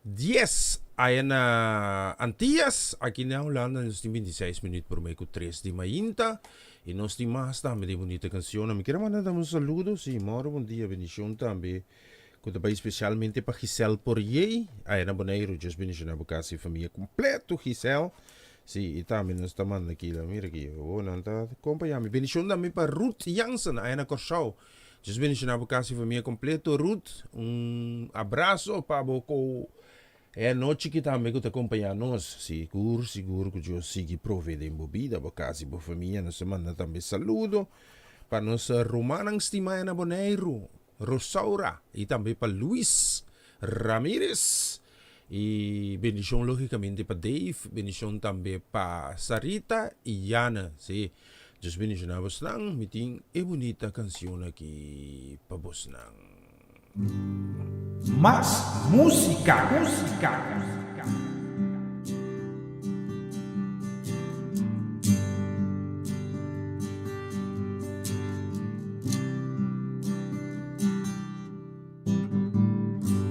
Dies aya na Antillas, aki na Hulanda nos tin 26 minuut prome ku 3 di mainta y nos tin mas tambe di bunita cancionnan. Mi kier a manda tambe un saludo, si, moro bon dia, bendicion tambe ku ta bai specialmente pa Giselle Poirier aya na Boneiru. Dios bendiciona bo casa y famia completo Giselle. Sí, i tambe nos ta manda kila, mira aki, oh, nan ta kompañá mi. Bendishon tambe pa Ruth Jansen, aya na Kòrsou. Dios bendishoná bo kas i famia kompleto, Ruth. Un abraso pa bo ku e anochi aki tambe ku ta kompañá nos. Sigur, sigur ku Dios sigui provee den bo bida, bo kas i bo famia. Nos ta manda tambe saludo pa nos rumannan stimá aya na Boneiru, Rosaura, i tambe pa Luis Ramirez. I bendishon logicamente pa Dave, bendishon tambe pa Sarita i Jana. Sí, Dios bendishoná bosnan. Mi tin e bunita kanshon aki pa bosnan. Mas música, música, música.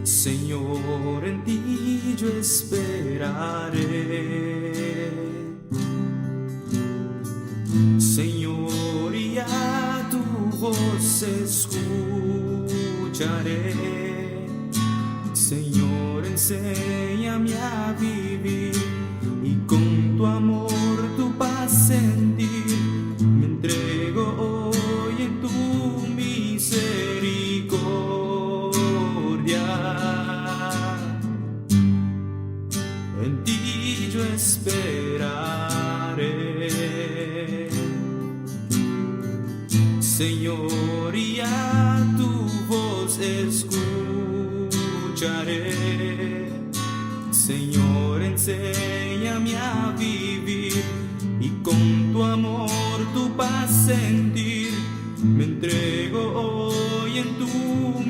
Señor, en ti yo esperaré. Señor, y a tu voz escucharé. Señor, enséñame a vivir y con tu amor tu paz sentir. Me entrego hoy en tu misericordia. En ti yo esperaré. Señor, y a tu voz escucharé. Señor, enséñame a vivir y con tu amor tu paz sentir. Me entrego hoy en tu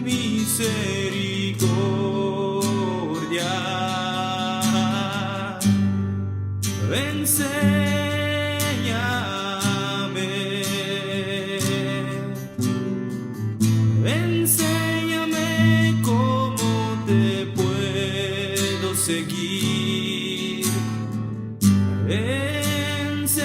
misericordia. Enséñame, enséñame cómo te puedo seguir. Enséñame.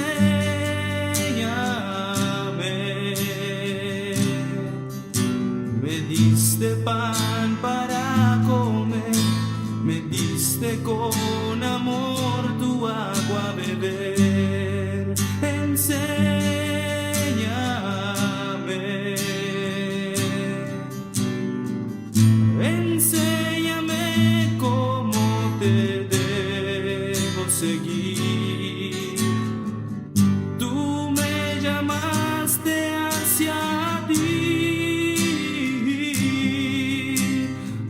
Me diste pan para comer, me diste con amor tu agua a beber. Enséñame. Enséñame cómo te debo seguir. Tú me llamaste hacia ti.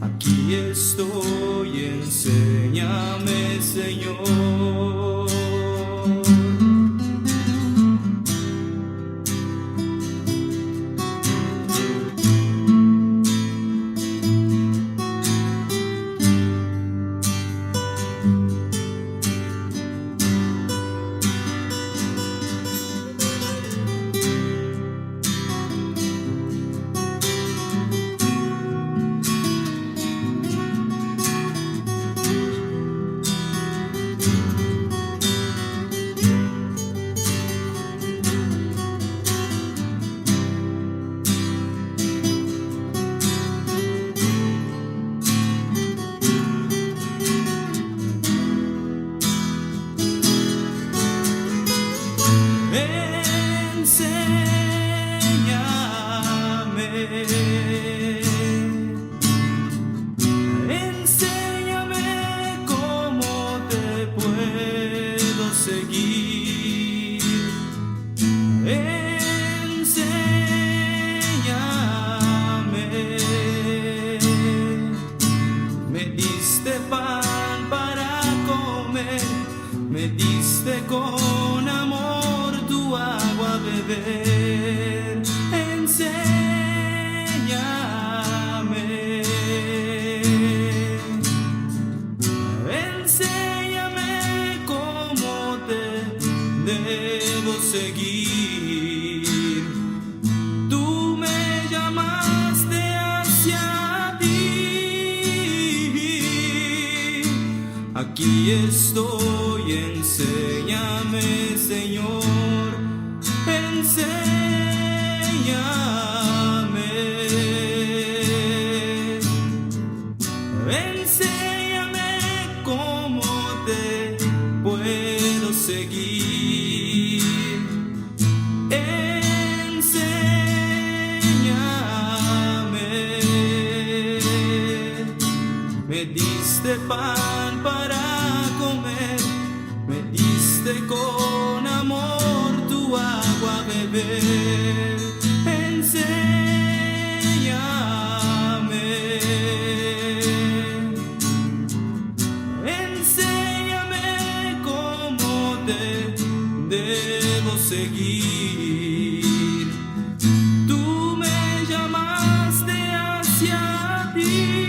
Aquí estoy, enséñame, Señor. Enséñame, enséñame cómo te puedo seguir. Enséñame, me diste pan para comer, me diste con amor tu agua a beber. Enséñame, enséñame cómo te debo seguir. Tú me llamaste hacia ti. Aquí estoy, enséñame, Señor, enséñame. Enséñame cómo te puedo seguir. diste pan para comer, me diste con amor tu agua a beber. Enséñame, enséñame cómo te debo seguir. Tú me llamaste hacia ti.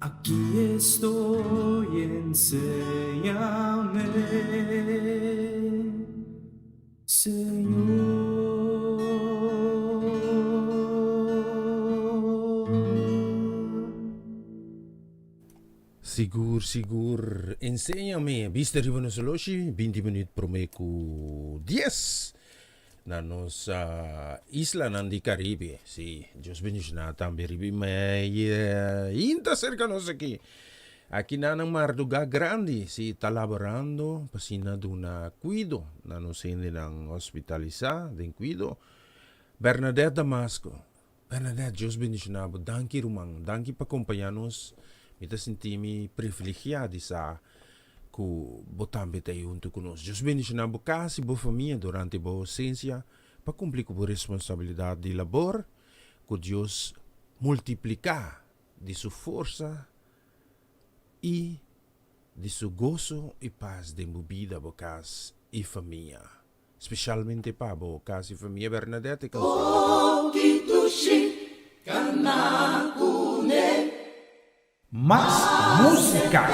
Aquí estoy, enséñame, Señor. Sigur, sigur. Enséñame. Bista riba nos oloshi, 20 minuut promé ku 10. Na nos islanan di Caribe. Sí, Dios bendishoná tambe riba i hinta serka nos aki. Aki nan nan mardugá grandi, sí, ta laborando pa asina duna kuido na nos hendenan hospitalisá den kuido. Bernadette Damasco, Bernadette, Dios bendishoná bo. Danki ruman, danki pa kompañá nos. Mi ta sinti mi privilegiá di sa ku bo tambe ta ei huntu ku nos. Dios bendishoná bo kas i bo famia durante bo ousensia pa kumpli ku bo responsabilidat di labor. Ku Dios multipliká di su forsa i di su goso i pas den bo bida, bo kas i famia. Specialmente pa bo kas i famia Bernadette e canción aki. Mas musica.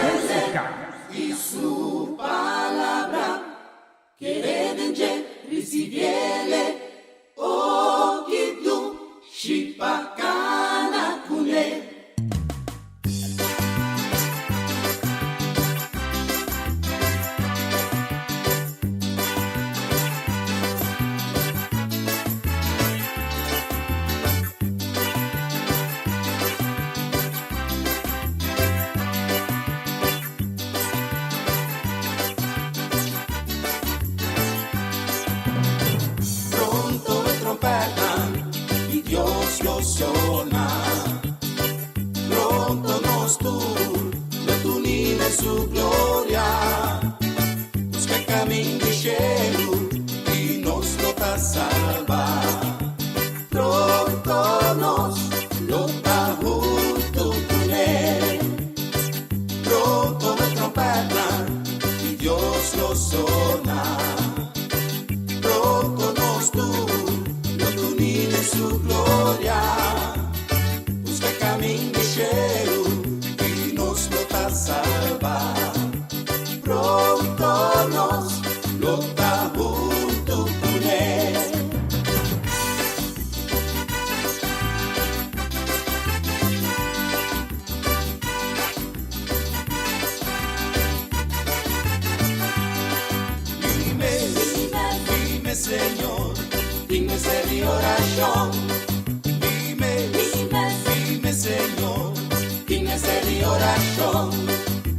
Pronto e trompetnan di Dios lo sona. Pronto nos tur lo tuni den su gloria. Busca e camin di shelu i nos lo ta salba. Pronto nos lo ta huntu cune. Pronto e trompetnan di Dios lo sona. Pronto nos tur lo tuni den su gloria. Busca e camin di shelu i nos lo ta salba. Pronto nos lo ta huntu cune. Dime, dime Señor, dime ser mi oración. Dime, dime Señor, dime ser mi oración.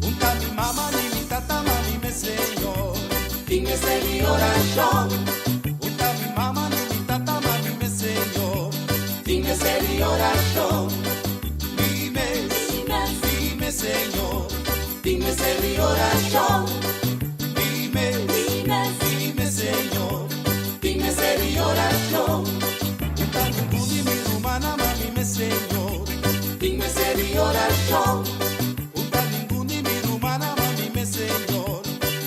Unta mi mama ni mi tata mami me Señor, dime ser mi oración. Unta mi mama ni mi tata mami me Señor, dime ser mi oración. Dime, dime Señor, dime ser mi oración. Dime, dime Señor, dime ser mi oración. Unta mi budi mi rumana mami me Señor, dime ser mi oración. Unta ningun di mi rumana mami me Señor,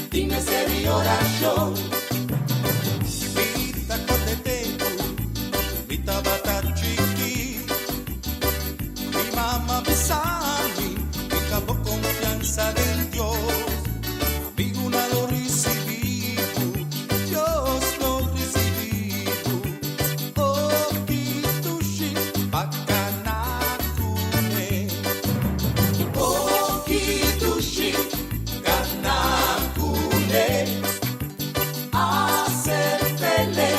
dime ser mi oración. Mi ta corda e tempo, mi tabata chiki. Mi mama a bisa mi, Hinca bo confianza den Dios. Amigonan lo ricibi bo, Dios lo ricibi bo. Oh, ki dushi pa cana cu ne. Oh, ki dushi cana cu ne. Acertele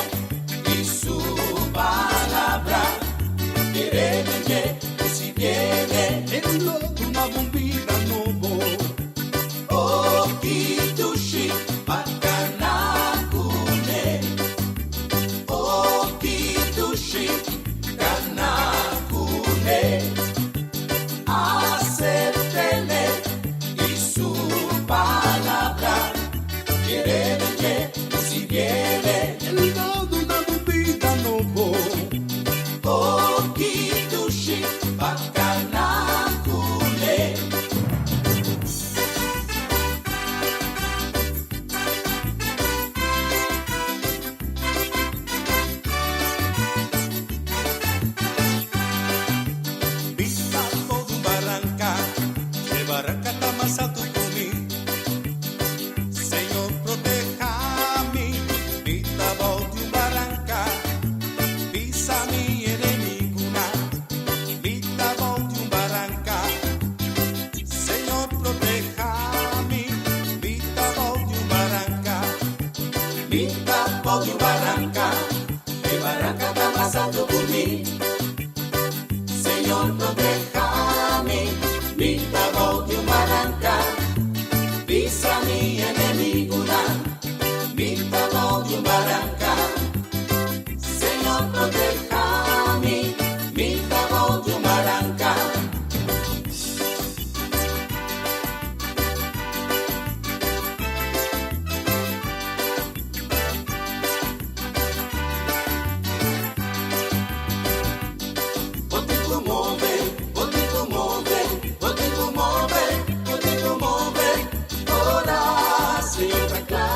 y su palabra. Kere den dje, ricibiele. E lo duna bo un bida nobo. Oh, ki dushi pa cana cu ne. Oh, ki dushi cana. mas altu ku mi. Señor protehá mi, mi ta bou di un baranka. Pisa mi enemigunan, mi ta bou di un baranka. Señor protehá mi, mi ta bou di un baranka. Mi ta bou di un baranka, e baranka ta mas altu ku mi. Señor protehá mi, mi ta bou di un baranka. Pisa mi enemigunan, mi ta bou di un baranka. Señor protehá mi, mi ta bou di un baranka. Bo tin ku move, bo tin ku move, bo tin ku move, bo tin ku move. Ora Señor ta kla,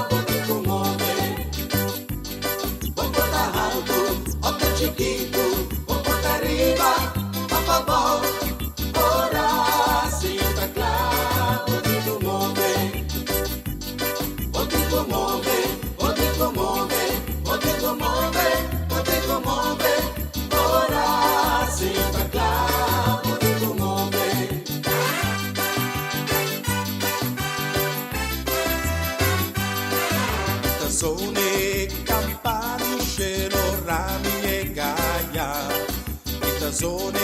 bo tin ku move. Bo por ta haltu òf ta chikitu, bo por ta riba òf abou. Ora Señor ta kla, bo tin ku move. Bo tin ku move, bo tin ku move, bo tin ku move, bo tin ku move. Ora Señor ta kla, bo tin ku move. Ta zona e kampana di shelu ora mi yega ya. Mi ta zona e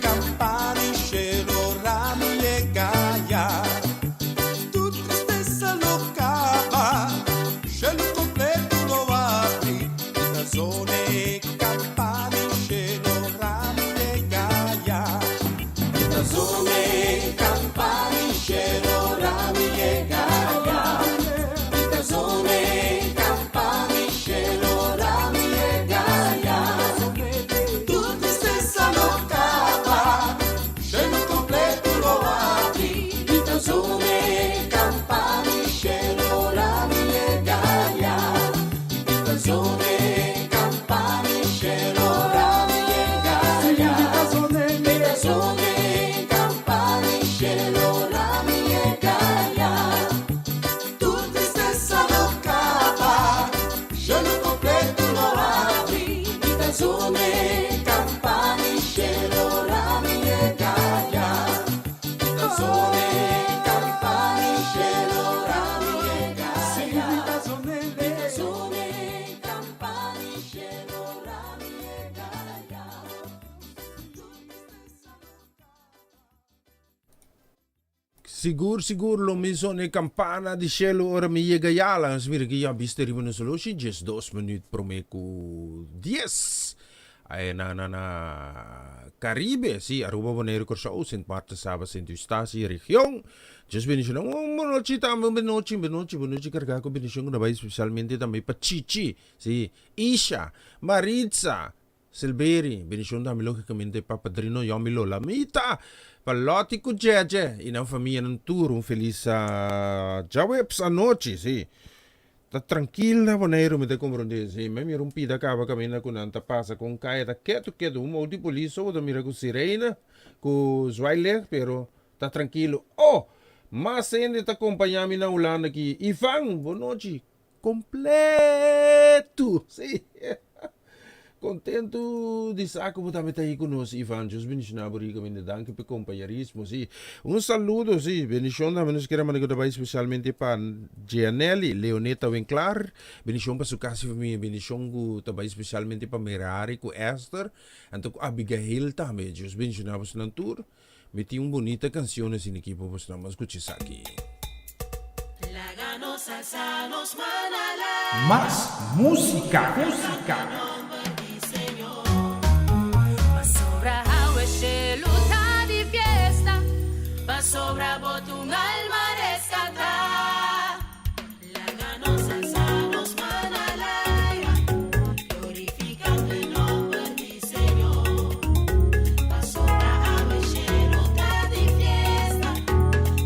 kampana di shelu ora mi yega ya. Tur tristesa lo kaba, shelu kompleto lo habri. Mi ta zona e kampana di shelu ora mi yega ya. Mi ta zona e kampana di shelu ora mi yega ya. Mi ta zona e kampana di shelu ora mi yega ya. Tur tristesa lo kaba, shelu kompleto lo habri. Mi ta zona e kampana di shelu ora mi yega ya. Mi ta zona e kampana di shelu ora mi yega ya. Mi ta zona e kampana di shelu ora mi yega ya. Tur tristesa lo kaba, shelu kompleto lo habri. Mi ta zona e kampana di shelu ora mi yega ya. Mi ta zona e kampana di shelu ora mi yega ya. Mi ta zona e kampana di shelu ora mi yega ya. Sigur sigur lo mi zona e kampana di shelu ora mi yega ya. Laga nos mira ki ya bista riba nos oloshi, 12 minuut prome ku 10. Ay na na na Caribe, si, Aruba, Bonaire, Kòrsou, Sint Maarten, Saba, Sint Eustatius y region. Dios bendiciona. Un bonochi tambe, un bonochi, un bonochi, bonochi carga cu bendicion cu na bay specialmente tambe pa Chichi, si, Isha, Maritza, Silberi, bendicion tambe logicamente pa Padrino Yomi Lola Mita, pa Lottie cu Jeje y nan famianan tur un feliz djaweps anochi, si. Ta trankil na Boneiru mi ta komprondé, si. Mi a mira un pida kaba kaminda ku nan ta pasa ku un kaya ta ketu ketu, un mou di polis so bo ta mira ku sirena, ku zwaailicht, pero ta trankilo. Oh! Mas hende ta kompañá mi na Hulanda aki. Ivan, bonochi kompletu! Si. Kontentu di sa ku bo tambe ta ahi ku nos, Ivan. Dios bendishoná bo rikamente. Danki pa e kompañerismo, sí. Un saludo, sí. Bendishon tambe nos kere manda ku ta bai spesialmente pa Gianelli Leoneta Winklar. Bendishon pa su kas i famia. Bendishon ku ta bai spesialmente pa Merari ku Esther, anto ku Abigail tambe. Dios bendishoná bosonan tur. Mi tin un bunita kanshon asina aki pa bosonan. Bo a skucha esaki. Mas músika, músika. Pasobra awe shelu ta di fiesta, pasobra bo ta un alma reskatá. Laga nos alsa nos man al aire, glorificando e nomber di Señor. Pasobra awe shelu ta di fiesta,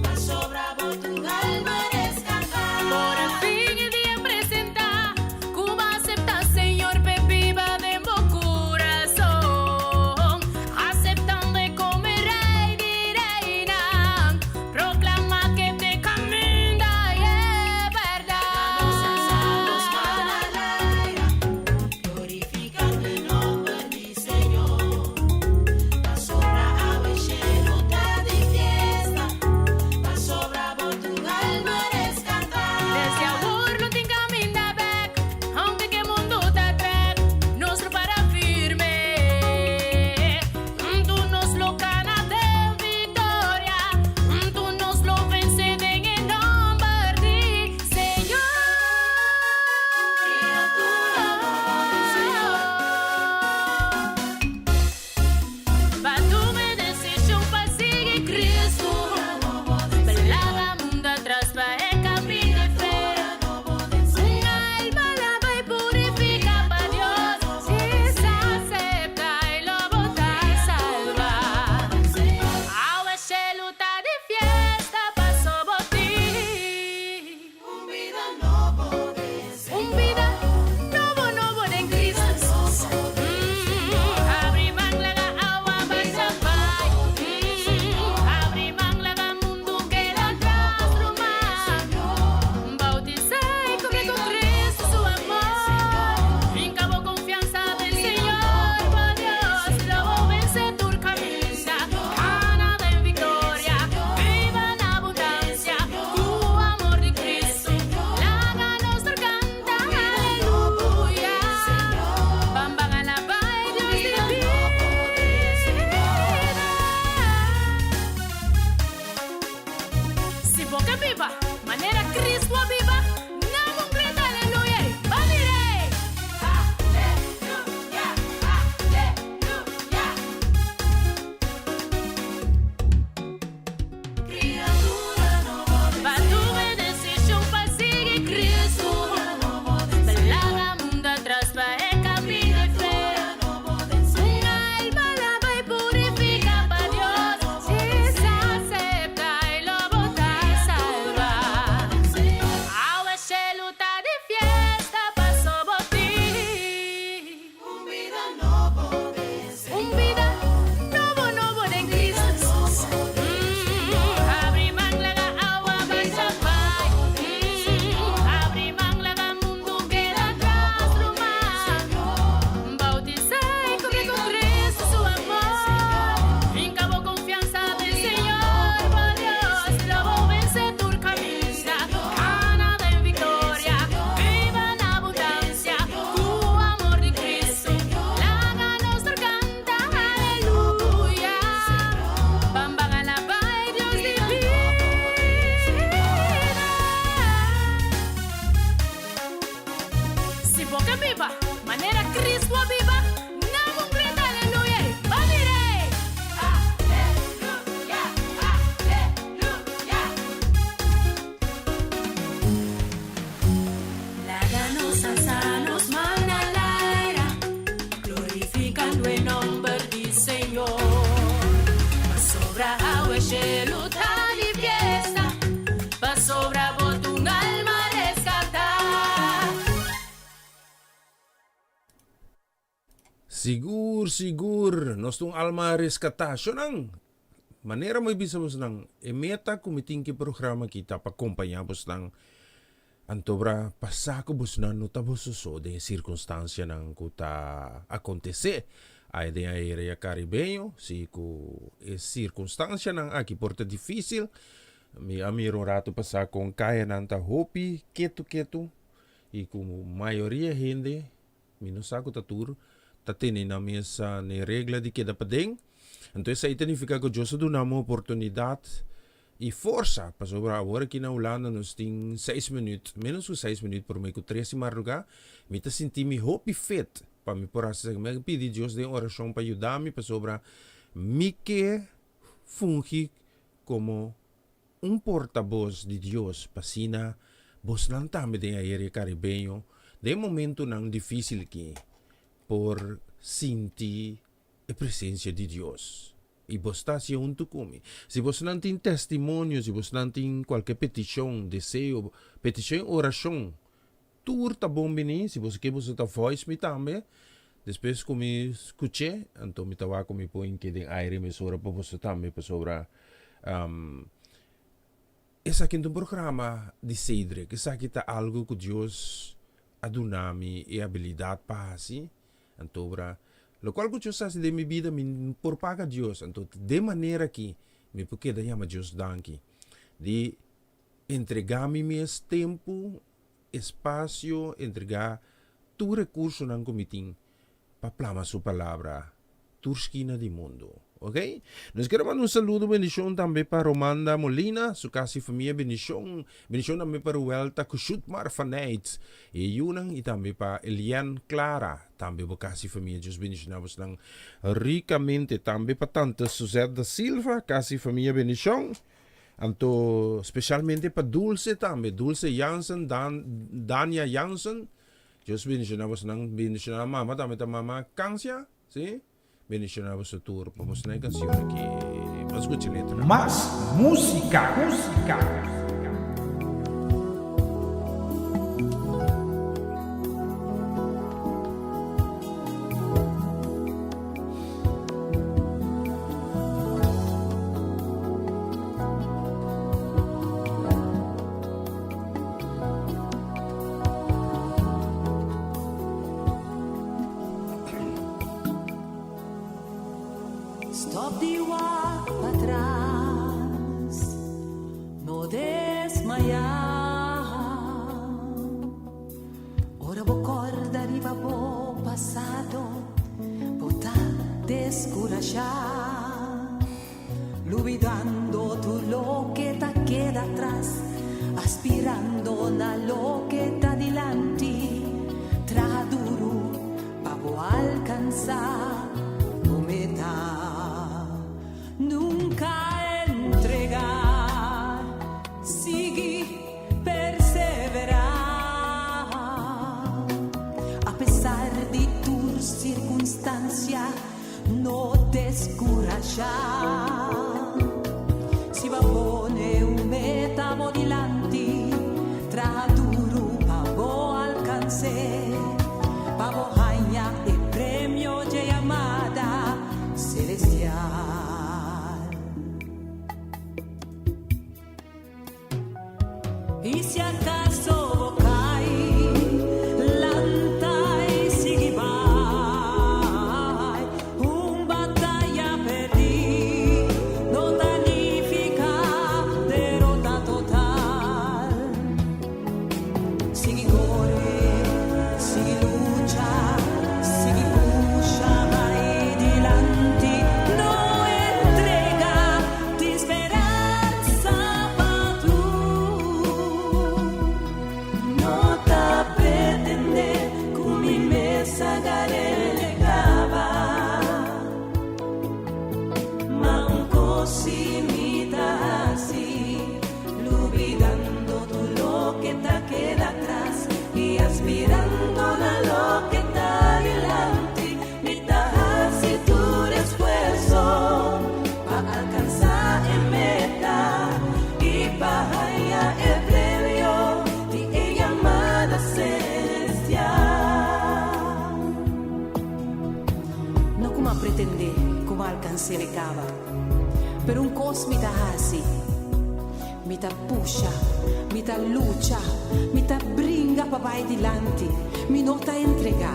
pasobra bo ta un alma reskatá. Por fin e dia presentá, ku bo a aseptá Señor p'e biba. ke biba manera Cristo a biba, nan un grita aleluya i ban mir'é! Aleluya! Aleluya! Pa tuma e desishon pa sigui Cristo, pa laga mundu atras pa e kaminda di fe. Un alma laba i purifica pa Dios, si s'asepta i lo bo ta salba. Awe shelu ta di fiesta paso bo tin. Un bida nobo nobo den Cristo. Abri man laga awa basha bai. Abri man laga mundu keda atras ruman. Bautisa i cubre cu Cristo su amor. Hinca bo confiansa den Señor bo Dios. Lo bo vence tur caminda. Cana den victoria. Biba na abundancia. Cu amor di Cristo. Laga nos tur canta aleluya. Ban ban alaba e Dios di bida. Si bo ke biba manera Cristo a biba, nan un grita aleluya i ban mir'é! Aleluya! Aleluya! Laga nos alsa nos man na laira, glorificando e nomber di Señor. Pasobra awe shelu ta di fiesta, pasobra bo ta un alma rescatá. Sigur, sigur, nos ta un alma rescatá. Shonnan, manera mi bisa bosnan, e meta cu mi tin cu e programa aki ta pa compaña bosnan, antobra pa sa cu bosnan no ta boso so den e circunstancianan cu ta acontece ay den e area Caribeño. Si cu e circunstancianan aki por ta dificil, mi a mira un rato pasa con cayanan ta hopi ketu ketu y cu mayoria hende Mi no sa ku ta tur ta tene nan mes n'e regla di keda paden. Anto esei ta nifiká ku Dios a duna mi oportunidat i forsa, pasobra awor aki na Hulanda nos tin seis minüt, ménos ku seis minüt promé ku tres di mardugá. Mi ta sinti mi hopi fit pa mi por hasi esaki. Mi a pidi Dios den orashon pa yuda mi pasobra mi ke fungi komo un portabos di Dios pa asina bosnan tambe den aerea Caribeño den momentonan dificil ki por sinti e presencia di Dios y bos ta haci hunto cu mi. Si bosnan tin testimonio, si bosnan tin cualke peticion, deseo, peticion y oracion, tur ta bon bini. Si boso ke boso ta voice mi tambe, despues cu mi scuche, anto mi ta wak cu mi por inke den aire mesora pa boso tambe, pasobra esaki no ta un programa di Cedric, esaki ta algo cu Dios a duna mi e habilidad pa haci, antobra locual cu Dios haci den mi bida mi no por paga Dios, anto den manera aki mi por keda yama Dios danki di entrega mi mes tempu, espasio, entregá tur rekursonan ku mi tin pa plama su palabra tur skina di mundu. Ok? Nos kere manda un saludo bendishon tambe pa Romanda Molina, su kas i famia bendishon. Bendishon tambe pa Ruelta Kushutmar Faneyt i e yunan i tambe pa Elian Clara, tambe bo kas i famia. Dios bendishoná bosnan rikamente. Tambe pa tante Suzette da Silva, kas i famia bendishon. Anto specialmente pa Dulce tambe, Dulce Jansen, Dan, Dania Jansen. Dios bendiciona bosonan, bendiciona mama tambe ta mama Cansia, si? Bendiciona boso tur pa bosonan e cancion aki. Ban scucha letra. Mas musica, musica. Stop di wak patras, no desmayá. Ora bo corda riba bo pasado, bo ta descurashá, lubidando tur loke ta. keda atras, aspirando na loke ta dilanti. Traha duru pa bo alkansá bo meta. Nunka entregá, sigui perseverá. Apesar di tur sirkunstansia, no deskurashá. Si bo a pone un meta bo dilanti, traha duru pa bo alkans'é, pa bo haña e premio dje yamada selestial. I si akaso bo kai, lanta i sigui bai. Un bataya pèrdí no ta nifiká derota total. Sigui kore, sigui lucha, sigui pusha bai dilanti. No entregá, tin speransa pa tur. No ta pretendé ku mi mes a gar'é kaba. Ma un kos sí mi ta hasi, lubidando tur loke ta keda atras i aspirando na loke ta dilanti. Mi ta hasi tur esfuerso pa alkansá e meta i pa haña e premio di e yamada selestial. No ku m'a pretendé ku m'a alkans'é kaba, pero un kos mi ta hasi, mi ta pusha, mi ta lucha, mi ta bringa pa bai dilanti, mi no ta entregá.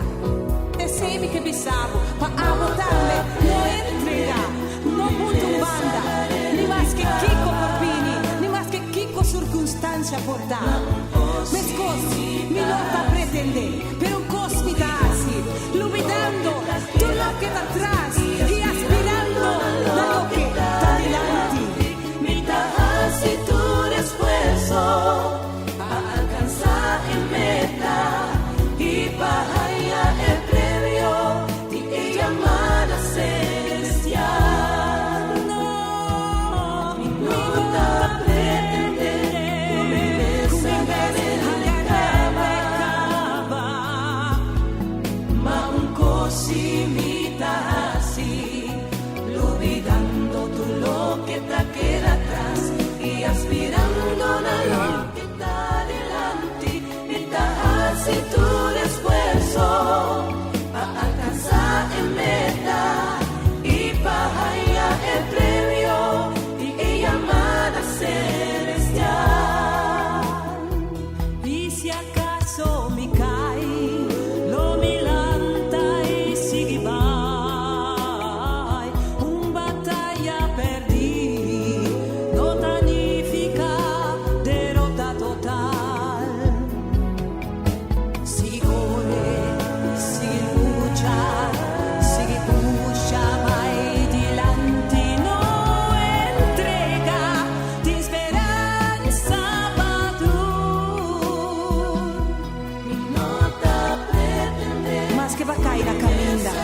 Esei mi ke bisa bo, pa abo tambe no entregá, no punta un banda, ni maske kiko por bini, ni maske kiko sirkunstansia por ta. Meskos, mi no ta pretendé, pero un kos mi ta hasi, lubidando tur loke ta tras i aspirando na loke ta dilanti. Mi ta hasi tur esfuerso pa alkansá e meta i pa haña e premio di e yamada selestial. No, Mi no ta pretendé ku mi mes a gar'é kaba. Ma un kos sí mi ta hasi, lubidando tur loke ta keda atras i aspirando na loke ta dilanti. Mi ta hasi tur esfuerso pa alkansá e meta i pa haña e premio di e yamada selestial. I si akaso mi kai, lo mi lanta i sigui bai. Un bataya pèrdí no ta nifiká derota total. Sigui kore, sigui lucha, sigui pusha bai dilanti. No entregá, tin speransa pa tur. Mi no ta pretendé Maske bo a kai na kaminda,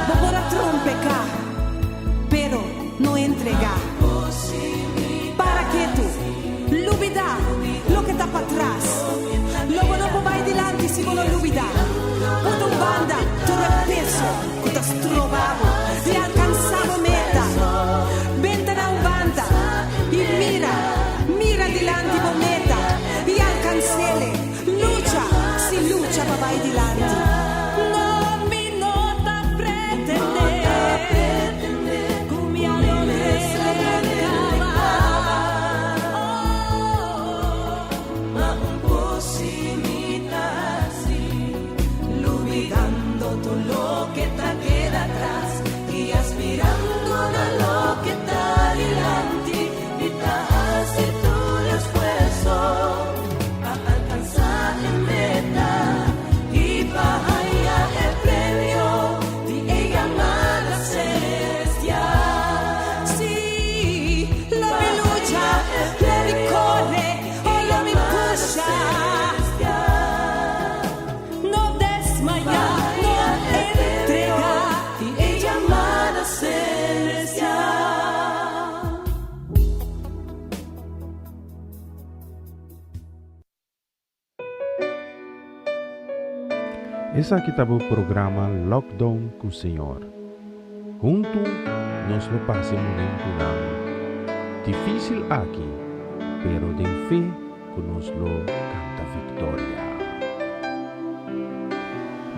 bo por a trompeká, pero no entregá. Para ketu, lubidá loke ta patras. Lo bo no por bai dilanti si bo no lubidá. Pone un banda tur e peso ku ta stroba bo di alkansá bo meta. Benta na un banda i mira, mira dilanti bo meta i alkans'é. Lucha, sí lucha pa bai dilanti. No, mi no ta pretendé ku mi a logr'é kaba. Oh. Ma un kos sí mi ta hasi, lubidando tur loke ta keda atras i aspirando Esaki ta bo programa Lockdown ku Señor. Huntu nos lo pasa e momentunan difísil aki, pero den fe ku nos lo kanta viktoria.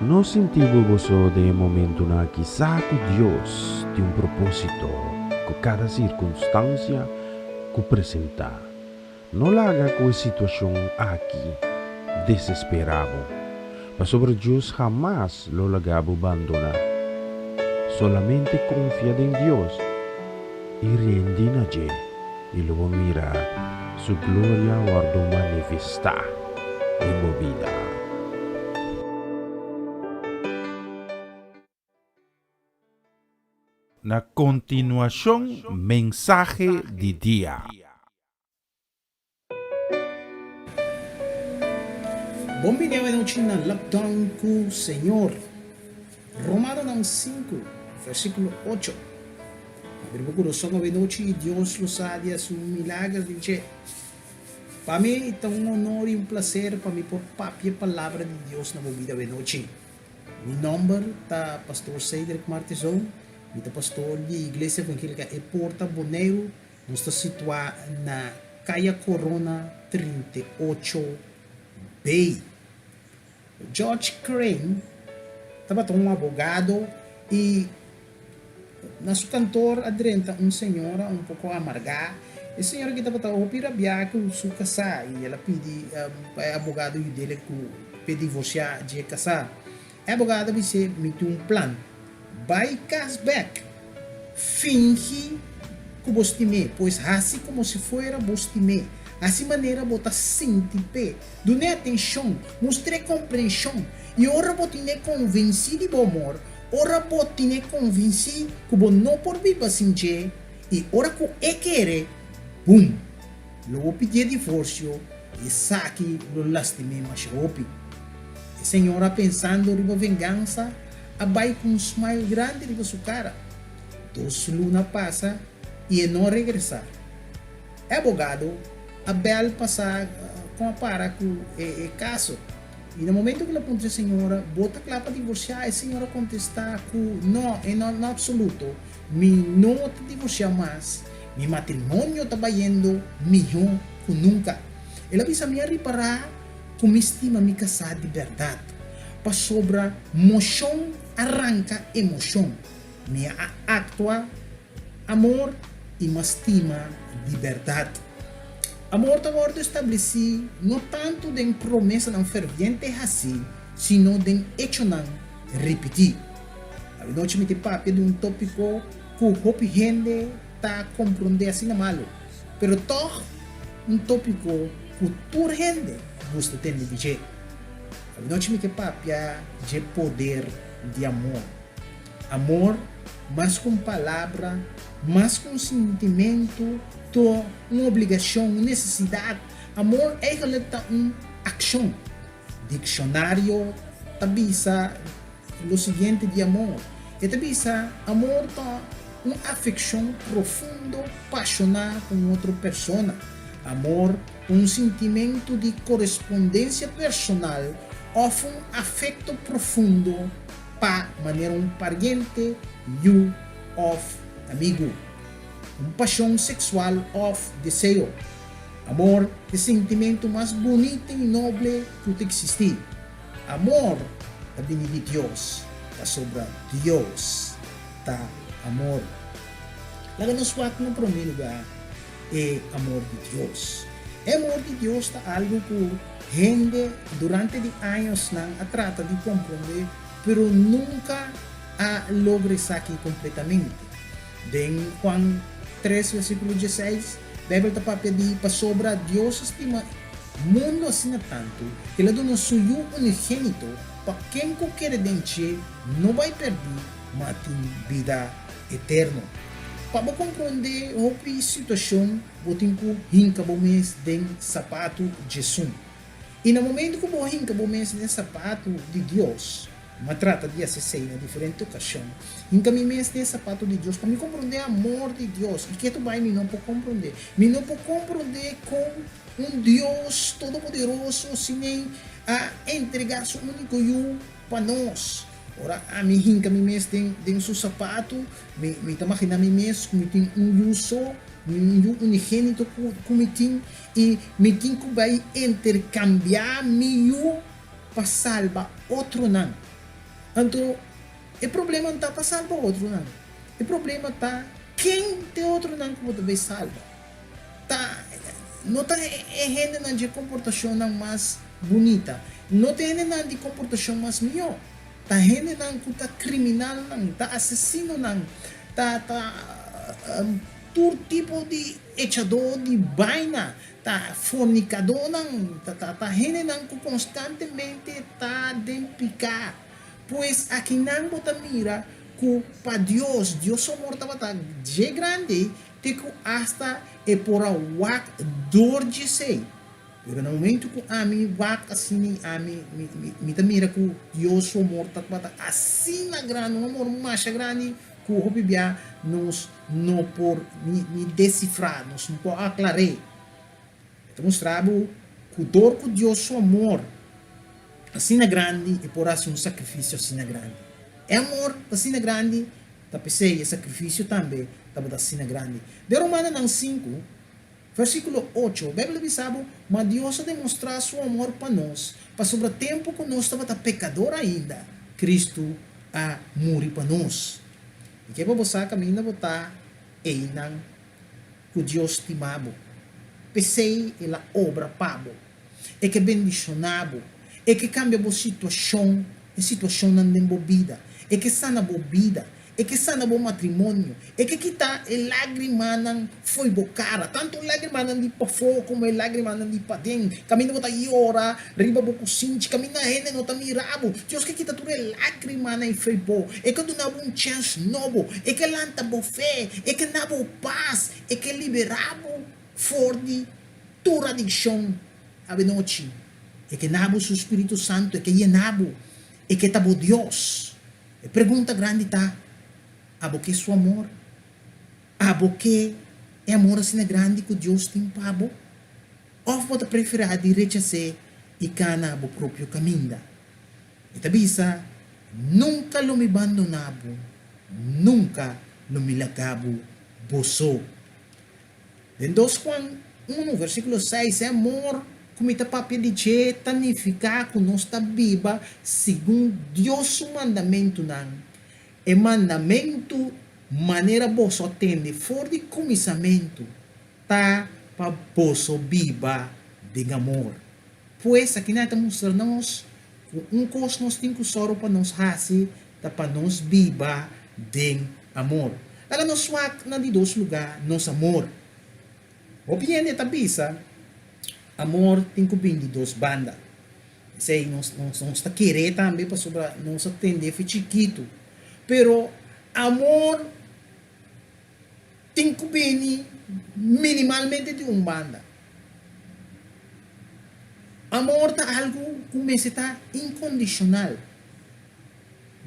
No sinti bo boso den e momentunan aki sa ku Dios tin un propósito ku kada sirkunstansia ku presentá. No laga ku e situashon aki desesperá bo, pasobra Dios hamas lo laga bo bandoná. Solamente konfia den Dios i rindi na dje, i lo bo mira su gloria wòrdu manifestá den bo bida. Na kontinuashon mensahe di dia. Bon bini awe nochi na Lockdown ku Señor. Romanonan 5, versíkulo 8. Abri bo kurason awe nochi i Dios lo sa di hasi un milager den dje. Pa mi ta un honor i un plaser pa mi por papia e palabra di Dios na bo bida awe nochi. Mi nomber ta Pastor Cedric Martizon, mi ta pastor di Iglesia Evangélica E Porta, Boneiru. Nos ta situá na Kaya Corona 38 B. George Crane tabata un abogado i na su kantor a drenta un señora un poko amargá. E señora aki tabata hopi rabiá ku su kasá i el a pidi pa e abogado yud'el ku p'e divorsiá dje kasá. E abogado a bis'é, Mi tin un plan. Bai kas bèk. Fingi ku bo stim'é, pues hasi komo si fuera bo stim'é. Hasi manera bo ta sinti p'e. Dun'é atenshon, mustr'é komprenshon. I ora bo tin'é konvensí di bo amor, ora bo tin'é konvensí ku bo no por biba sin dje, i ora ku e kere, bum! Lo bo pidié divorsio i esaki lo lastim'é masha hopi. E señora pensando riba vengansa a bai ku un smile grandi riba su kara. Dos luna pasa i e no regresá. E abogado a bèl pa sa kon a para ku e kaso. I na momento ku el a puntra e señora, Bo ta kla pa divorsiá? E señora a kontestá ku no, e no na absoluto. Mi no ta divorsiá mas. Mi matrimonio ta bayendo mihó ku nunka. El a bisa mi a ripará ku mi stima mi kasá di bèrdat, pasobra moshon a ranka emoshon. Mi a aktua amor i m'a stima di bèrdat. Amor ta wòrdu establesí no tantu den promesanan ferviente hasí, sino den echonan ripití. Awenochi mi ta papia di un tópiko ku hopi hende ta komprondé asina malu, pero tòg un tópiko ku tur hende gusta tende di dje. Awenochi mi ke papia dje poder di amor. Amor, mas ku un palabra, mas ku un sintimentu, ta un obligashon, un nesesidat. Amor eigenlijk ta un akshon. Dikshonario ta bisa lo siguiente di amor. E ta bisa, Amor ta un afekshon profundo, pashoná ku un otro persona. Amor ta un sintimentu di korespondensia personal òf un afekto profundo pa manera un pariente, yu òf amigu. Un pashon seksual òf deseo. Amor ta e sintimentu mas bunita i noble ku ta eksistí. Amor ta bini di Dios, pasobra Dios ta amor. Laga nos wak na promé lugá e amor di Dios. E amor di Dios ta algu ku hende durante di añosnan a trata di komprondé, pero nunka a logra esaki kompletamente. Den Juan tres versíkulo dieseis, Beibel ta papia di, Pasobra Dios a stima mundu asina tantu, ku el a duna su Yu unigénito, pa ken ku kere den dje no bai pèrdí, ma tin bida eterno. Pa bo komprondé hopi situashon, bo tin ku hinka bo mes den sapatu djesun. I na momentu ku bo hinka bo mes den sapatu di Dios, M'a trata di hasi esei na diferente okashon. Hinka mi mes den e sapato di Dios pa mi komprondé amor di Dios. I ketu bai mi no por komprondé. Mi no por komprondé kon un Dios todopoderoso sinei a entregá su úniko Yu. pa nos. Ora ami hinka mi mes den den su sapatu, mi mi ta magina mi mes ku mi tin un yu so, un yu unigénito ku ku mi tin, i mi tin ku bai interkambiá mi yu pa salba otronan. Anto e problema no ta pa salba otronan, e problema ta ken ta e otronan ku bo ta bai salba. Ta no ta e hendenan dje komportashonnan mas bunita, no ta e hendenan di komportashon mas mihó, ta hendenan ku ta kriminalnan, ta asesinonan, ta ta tur tipo di echadó di baina, ta fornikadónan, ta ta ta hendenan ku konstantemente ta den piká. Pues akinan bo ta mira ku pa Dios, Dios su amor tabata dje grandi Te ku asta e por a wak dor djesei. Pero na momentu ku ami wak asina i ami mi ta mira ku Dios su amor ta tabata asina grandi, un amor masha grandi ku hopi bia nos no por ni desifrá, nos no por aklar'é. E ta mustra bo ku dor ku Dios su amor asina grandi e por hasi un sakrifisio asina grandi. E amor ta asina grandi Ta p'esei e sakrifisio tambe tabata asina grandi. Den Romanonan sinku, versíkulo ocho, Beibel ta bisa bo, Ma Dios a demostrá su amor pa nos, pasobra tempu ku nos tabata pekador ainda, Kristu a muri pa nos. I ke pa bo sa kaminda bo ta einan ku Dios stima bo. P'esei el a obra pa bo. E ke bendishoná bo. E ke kambia bo situashon, e situashonnan den bo bida. E ke sana bo bida. E ke sana bo matrimonio. E ke kita e lágrimanan fo'i bo kara, tantu e lágrimanan di pafó komo e lágrimanan di paden. Kaminda bo ta yora riba bo kusinchi, kaminda hende no ta mira bo. Dios ke kita tur e lágrimanan ei fo'i bo. E ke duna bo un chèns nobo. E ke lanta bo fe. E ke na bo pas. E ke liberá bo for di tur adikshon abenochi. E ke na bo su Spiritu Santu, e ke yena bo, e ke ta bo Dios. E pregunta grandi ta, Abo ke su amor? Abo ke e amor asina grandi ku Dios tin pa bo? Òf bo ta preferá di rechas'é i kana bo propio kaminda? E ta bisa, Nunka lo mi bandoná bo, nunka lo mi laga bo bo so. Den dos Juan unu, versíkulo seis, e amor ku mi ta papia di dje ta nifiká ku nos ta biba segun Dios su mandamentunan. E mandamentu manera boso a tende for di kuminsamentu ta pa boso biba den amor. Pues akinan e ta mustra nos ku un kos nos tin ku sòru pa nos hasi ta pa nos biba den amor. Laga nos wak na di dos lugá nos amor. Hopi hende ta bisa amor tin ku bin di dos banda. Esei nos nos ta kere tambe pasobra nos a tende fi chikitu. Pero amor tin ku bini minimalmente di un banda. Amor ta algu ku mester ta inkondishonal.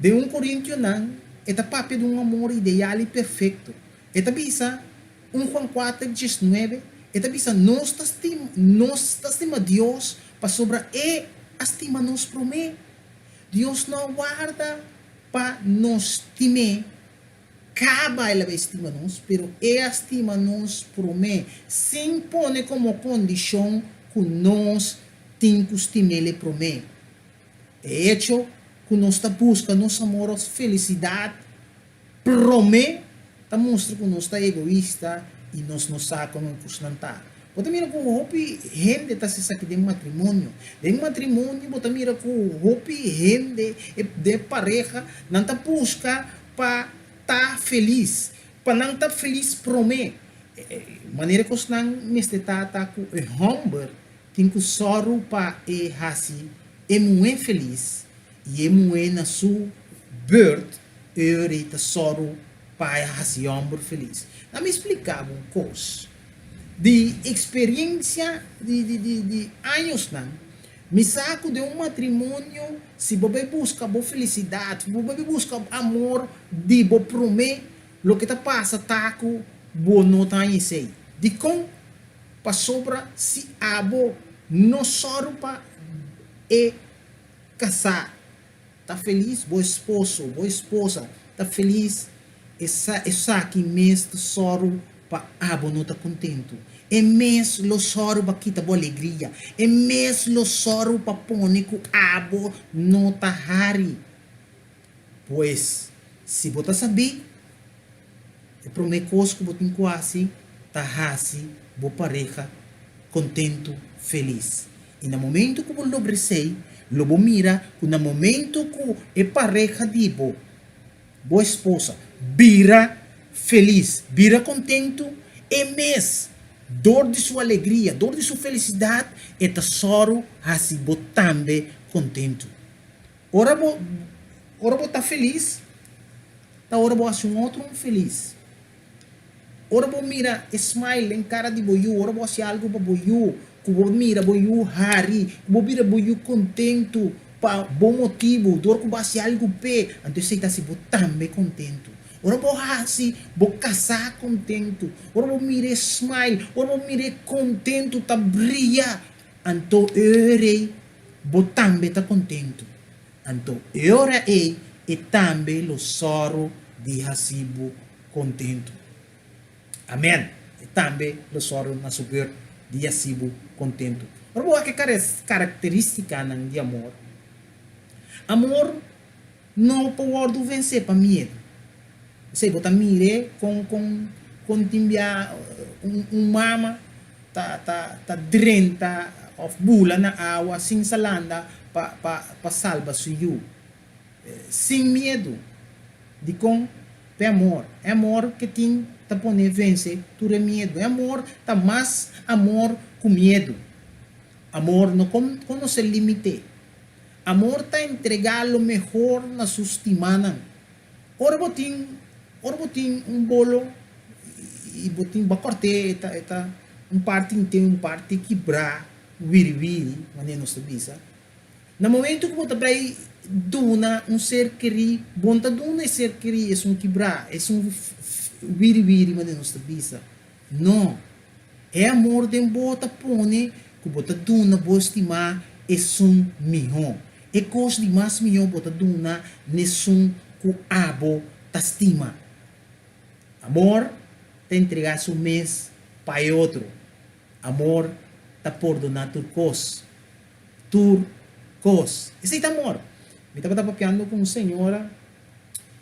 Den un Korintionan, e ta papia di un amor ideal i perfekto. E ta bisa, un Juan kuater diesnuebe, e ta bisa, Nos ta stima, nos ta stima Dios pasobra E a stima nos promé. Dios no a warda pa nos stim'é, kaba El a bai stima nos, pero E a stima nos promé, sin pone komo kondishon ku nos tin ku stim'El e promé. E echo ku nos ta buska nos amor òf felisidat promé ta mustra ku nos ta egoista i nos no sa kon un kusnan ta. Bo ta mira ku hopi hende ta hasi esaki den matrimonio. Den matrimonio bo ta mira ku hopi hende den pareha nan ta buska pa ta felis, pa nan ta felis promé. Manera kosnan mester ta ta ku e hòmber Tin ku sòru pa e hasi e muhé felis i e muhé na su beurt euri ta sòru pa e hasi e hòmber felis. Na mi splika bo un kos. Di eksperiensia di di di di añosnan, mi sa ku den un matrimonio si bo bai buska bo felisidat, bo bai buska amor di bo promé, loke ta pasa ta ku bo no ta haña esei. Dikon? Pasobra si abo no sòru pa e kasá ta felis, bo esposo, bo esposa ta felis, esa esaki mes ta sòru pa abo no ta kontentu. E mes lo sòru pa kita bo alegria. E mes lo sòru pa pone ku abo no ta hari. Pues, si bo ta sabí, e promé kos ku bo tin ku hasi ta hasi bo pareha kontentu, felis. I na momentu ku bo logra esei, lo bo mira ku na momentu ku e pareha di bo, bo esposa, bira felis, bira kontentu, e mes, dor di su alegria, dor di su felisidat, e ta sòru hasi bo tambe kontentu. Ora bo ora bo ta felis, ta ora bo hasi un otro un felis. Ora bo mira e smile den kara di bo yu, ora bo hasi algu pa bo yu, ku bo mira bo yu hari, ku bo bira bo yu kontentu pa bo motibu, dor ku bo hasi algu p'e, anto esei ta hasi bo tambe kontentu. Ora bo hasi bo kasá kontentu, ora bo mira e smile, ora bo mira e kontentu ta bria, Anto e ora ei bo tambe ta kontentu. Anto e ora ei e tambe lo sòru di hasi bo kontentu. Amen. E tambe lo sòru na su beurt di hasi bo kontentu. Ora bo wak e karakterístikanan di amor, amor no por wòrdu vensé pa miedu. Esei bo ta mir'é kon kon kon tin bia un un mama ta ta ta drenta òf bula na awa sin salanda pa pa pa salba su yu. Sin miedu. Dikon? P'e amor. E amor ke tin ta pone vense tur e miedu. E amor ta mas amor ku miedu. Amor no konosé límite. Amor ta entregá lo mehor na su stimánan. Ora bo tin, ora bo tin un bolo i bo tin, bo a kòrt'é, e ta, e ta un parti henter, un parti kibrá, wiri wiri, manera nos ta bisa. Na momento ku bo ta bai duna un ser kerí, bo no ta duna e ser kerí esun kibrá, esun wiri wiri, manera nos ta bisa. No. E amor den bo ta pone ku bo ta duna bo stimá esun mihó. E kos di mas mihó bo ta duna n'esun ku abo ta stima. Amor ta entregá su mes pa e otro. Amor ta pordoná tur kos. Tur kos. Esei ta amor. Mi tabata papiando ku un señora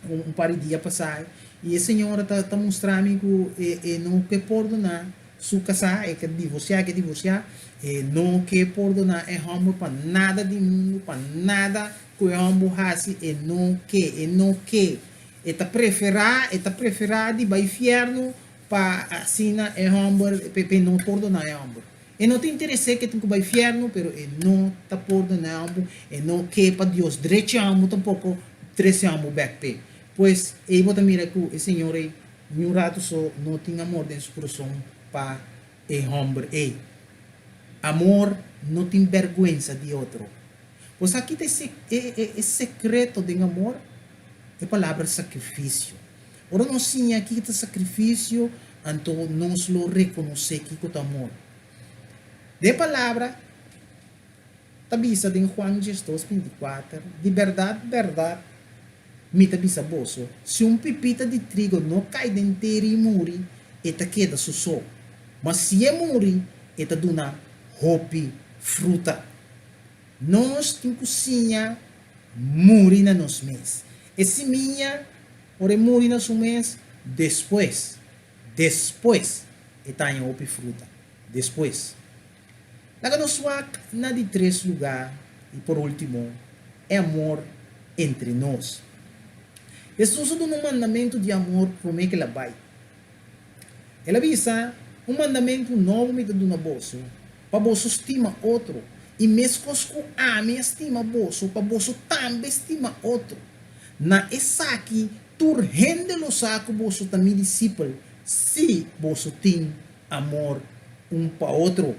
un par di dia pasá i e señora ta ta mustra mi ku e e no ke pordoná su kasá, e ke divorsiá, e ke divorsiá, e no ke pordoná e hòmber pa nada di mundu, pa nada ku e hòmber hasi e no ke, e no ke. E ta preferá, e ta preferá di bai fièrnu pa asina e hòmber, p'e no pordoná e hòmber. E no ta interes'é ke tin ku bai fièrnu, pero e no ta pordoná ambu, e no ke pa Dios drechi ambu tampoko trese ambu bèk p'e. Pues, ei bo ta mira ku e señor ei niun ratu so no tin amor den su kurason pa e hòmber ei. Amor no tin bèrgwensa di otro. Bo sa ki ta e sekreto den amor? E palabra sakrifisio. Ora nos siña kiko ta sakrifisio, anto nos lo rekonosé kiko ta amor. De palabra ta bisa den Juan diesdos 24, Di bèrdat, bèrdat, mi ta bisa boso, si un pipita di trigo no kai den tera i muri, e ta keda su so, ma si e muri, e ta duna hopi fruta. Nos tin ku siña muri na nos mes. E simia, ora e muri na su mes, despues, despues e ta haña hopi fruta. Despues. Laga nos wak na di tres lugá i por último, e amor entre nos. Hesus a duna un mandamentu di amor promé ku el a bai. El a bisa, Un mandamentu nobo mi ta duna boso, pa boso stima otro, i meskos ku ami a stima boso, pa boso tambe stima otro. Na esaki tur hende lo sa ku boso ta mi disipel, si boso tin amor un pa otro.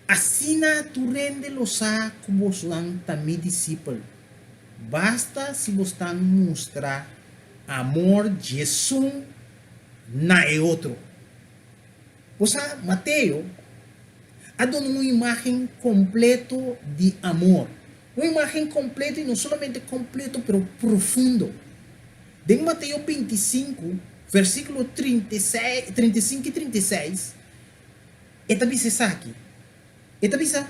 Asina tur hende lo sa ku bosonan ta mi disipel, basta si bosnan mustra amor djesun na e otro. Bo sa, Mateo a duna un imágen kompleto di amor. Un imágen kompleto i no solamente kompleto pero profundo. Den Mateo 25, versíkulo 36, 35 i 36, e ta bisa esaki. E ta bisa,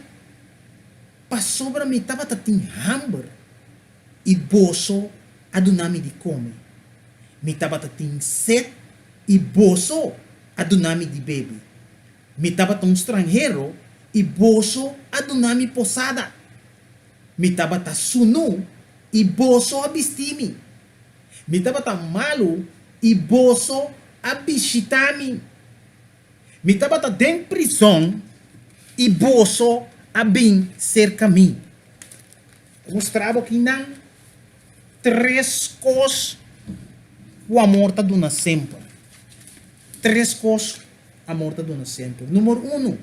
Pasobra mi tabata tin hamber i boso a duna mi di kome. Mi tabata tin set i boso a duna mi di bebe. Mi tabata un stranhero i boso a duna mi posada. Mi tabata sunu i boso a bisti mi. Mi tabata malu i boso a bishita mi. Mi tabata den prizon i boso a bin serka mi. Ta mustra bo kinan tres kos ku amor ta duna semper. Tres kos amor ta duna semper. Numero uno,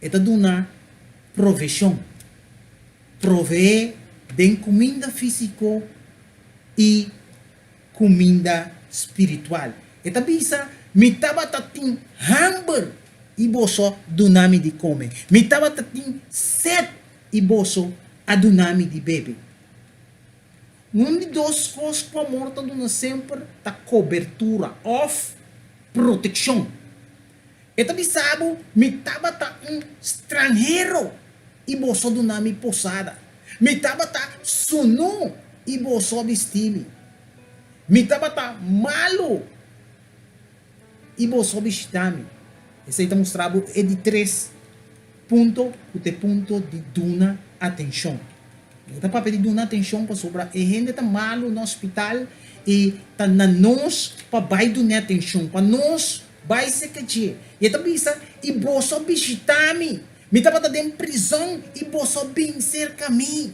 e ta duna proveshon. Proveé den kuminda físiko i kuminda spiritual. E ta bisa, Mi tabata tin hamber i boso duna mi di kome. Mi tabata tin set i boso a duna mi di bebe. Un di dos kos ku amor ta duna semper ta kobertura òf protekshon. E ta bisa bo, Mi tabata un stranhero i boso a duna mi posada. Mi tabata sunú i boso a bisti mi. Mi tabata malu i boso a bishitá mi. Esei ta mustra bo e di tres punto ku ta e punto di duna atenshon. Mi ta papia di duna atenshon pasobra e hende ta malu na hospital i ta na nos pa bai dun'é atenshon, pa nos bai serka dje. I e ta bisa, I boso a bishitá mi. Mi tabata den prizon i boso a bin serka mi.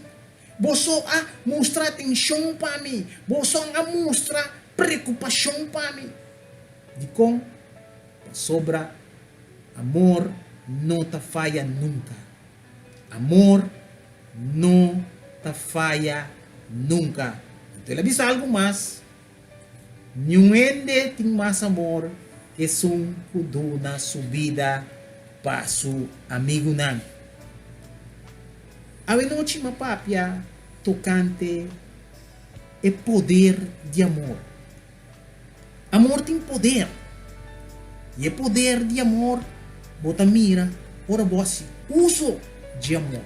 Boso a mustra atenshon pa mi. Boso a mustra preokupashon pa mi. Dikon? Pasobra amor no ta faya nunka. Amor no ta faya nunka. Anto el a bisa algu mas, Niun hende tin mas amor ku esun ku duna su bida pa su amigunan. Awenochi m'a papia tokante e poder di amor. Amor tin poder. I e poder di amor bo ta mira ora bo hasi uso dje amor.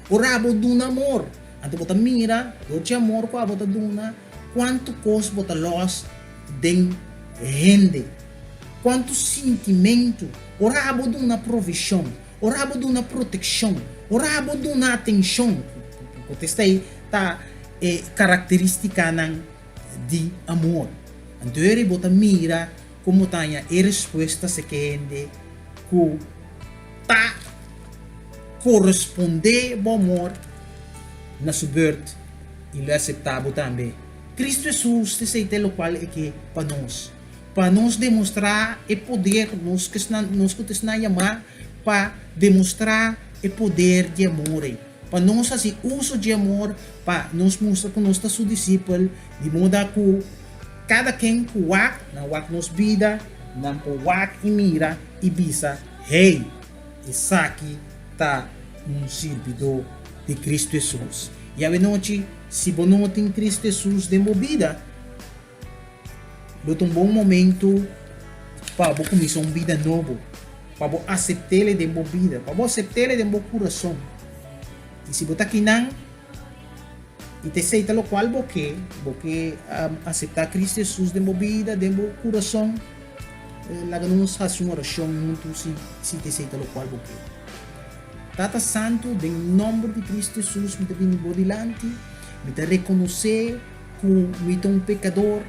Ora abo duna amor, anto bo ta mira dor dje amor ku abo ta duna kuantu kos bo ta lòs den hende, kuantu sintimentu. Ora abo duna provishon, ora abo duna protekshon, ora abo duna atenshon, ku ta esta ei ta e karakteristikanan di amor. Anto eri bo ta mira komo ta haña e respuesta seke hende ku ta korespondé bo amor na su beurt i lo aseptá bo tambe. Kristu Hesus ta esei te lokual e ke pa nos, pa nos demostrá e poder, nos ku esnan nos ku ta esnan yamá pa demostrá e poder di amor ei. Pa nos hasi uso dje amor pa nos mustra ku nos ta su disipel, di moda ku kada ken ku wak, nan wak nos bida, nan por wak i mira i bisa, Hey, esaki ta un sirbidó di Kristu Hesus. I awenochi, si bo no tin Kristu Hesus den bo bida, Lo ta un bon momento pa bo kuminsá un bida nobo, pa bo asept'El den bo bida, pa bo asept'El den bo kurason. I si bo ta kinan i ta esei ta lokual bo ke, bo ke aseptá Kristu Hesus den bo bida, den bo kurason, laga nos hasi un orashon huntu si si ta esei ta lokual bo ke. Tata Santu, den nòmber di Kristu Hesus mi ta bini bo dilanti, mi ta rekonosé Ku mi ta un pekador,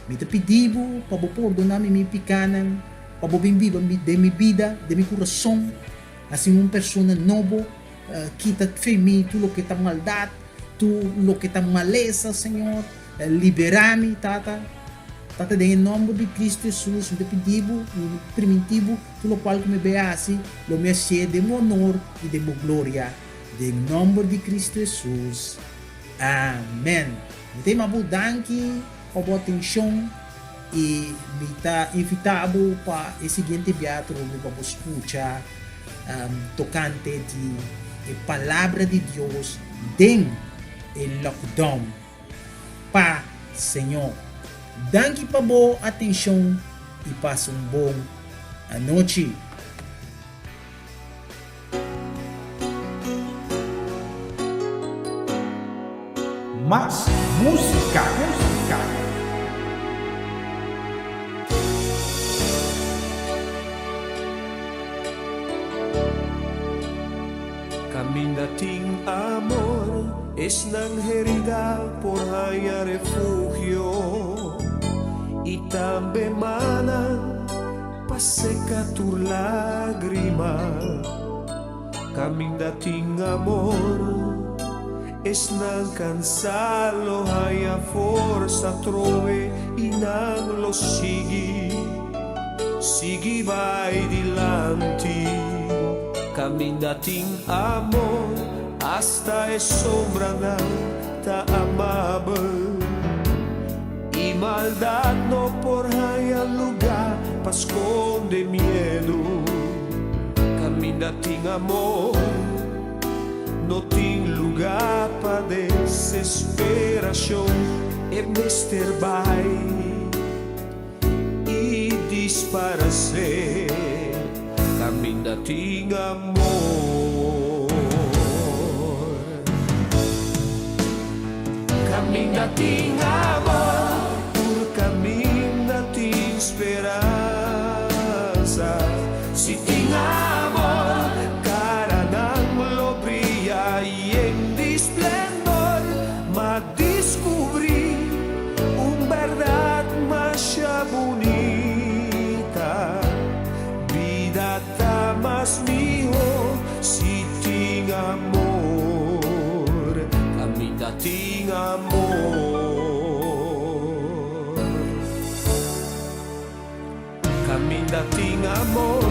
mi ta pidi bo pa bo pordona mi mi pikanan, pa bo bin biba den mi bida, den mi kurason, hasi mi un persona nobo, kita fe mi tur loke ta maldat, tur loke ta malesa, Señor, libera mi, Tata. Tata, den e nomber di Cristo Jesus, mi ta pidi bo, mi ta priminti bo, tur lokual ku mi bay hasi, lo mi hasié den bo honor i den bo gloria, den nomber di Cristo Jesus. Amen. Mi ta yama bo danki pa bo atencion y mi ta invita bo pa e siguiente bia atrobe pa bo scucha tocante di. E palabra di Dios den e lockdown. Pa Señor. Danki pa bo atencion y pasa un bon anochi. Mas musica. Caminda tin amor, esnan herida por haña refugio y tambe manan pa seca tur lagrima. Caminda tin amor, esnan cansá lo haña forsa trobe y nan lo sigui, sigui bai dilanti. Caminda tin amor, hasta e sombranan ta amabel y maldad no por haña lugar pa sconde miedo. Caminda tin amor, no tin lugar pa desesperacion, e mester bai y disparece. Caminda tin amor. Caminda tin amor, tur caminda tin speransa. Si tin amor, caranan lo briya yen di splendor. M'a descubrí un berdad masha bunita, bida ta mas miho si tin amor, caminda tin amor. Caminda tin amor,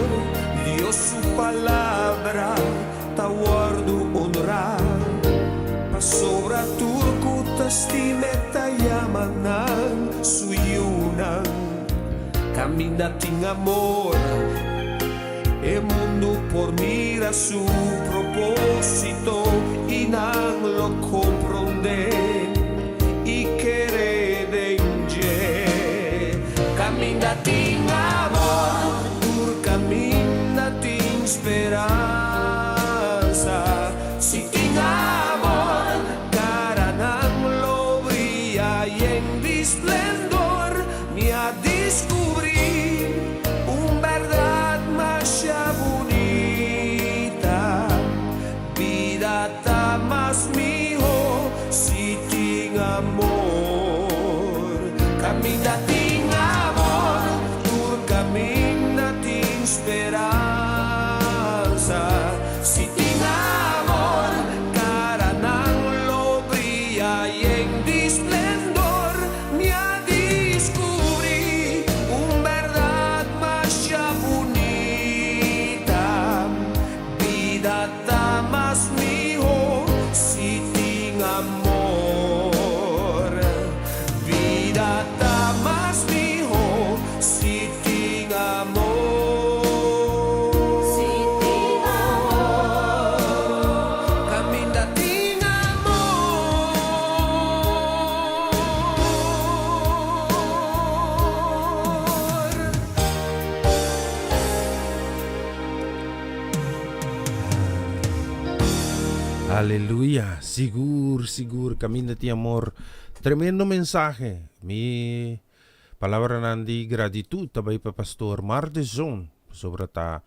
Dios su palabra ta wordo honra. Pasobra tur cu ta stim'e ta yama nan su yiunan. Caminda tin amor, e mundo por mira su proposito y nan lo comprende y kere den dje. Caminda tin amor, tur caminda tin speransa. Si tin amor, caranan lo bria yen di splendor. Mi a descubrí un berdad masha bunita, bida ta mas miho si tin amor. Caminda tin amor, tur caminda tin speransa. Si tin amor, caranan lo bria yen di splendor. Mi a descubrí un berdad masha bunita, bida ta mas miho si tin amor. Bida ta mas miho si tin amor. Si tin amor. Caminda tin amor. Aleluya! Sigur, sigur, caminda tin amor. Tremendo mensahe. Mi palabranan di gratitud ta bay pa Pastor Mardezon, pasobra ta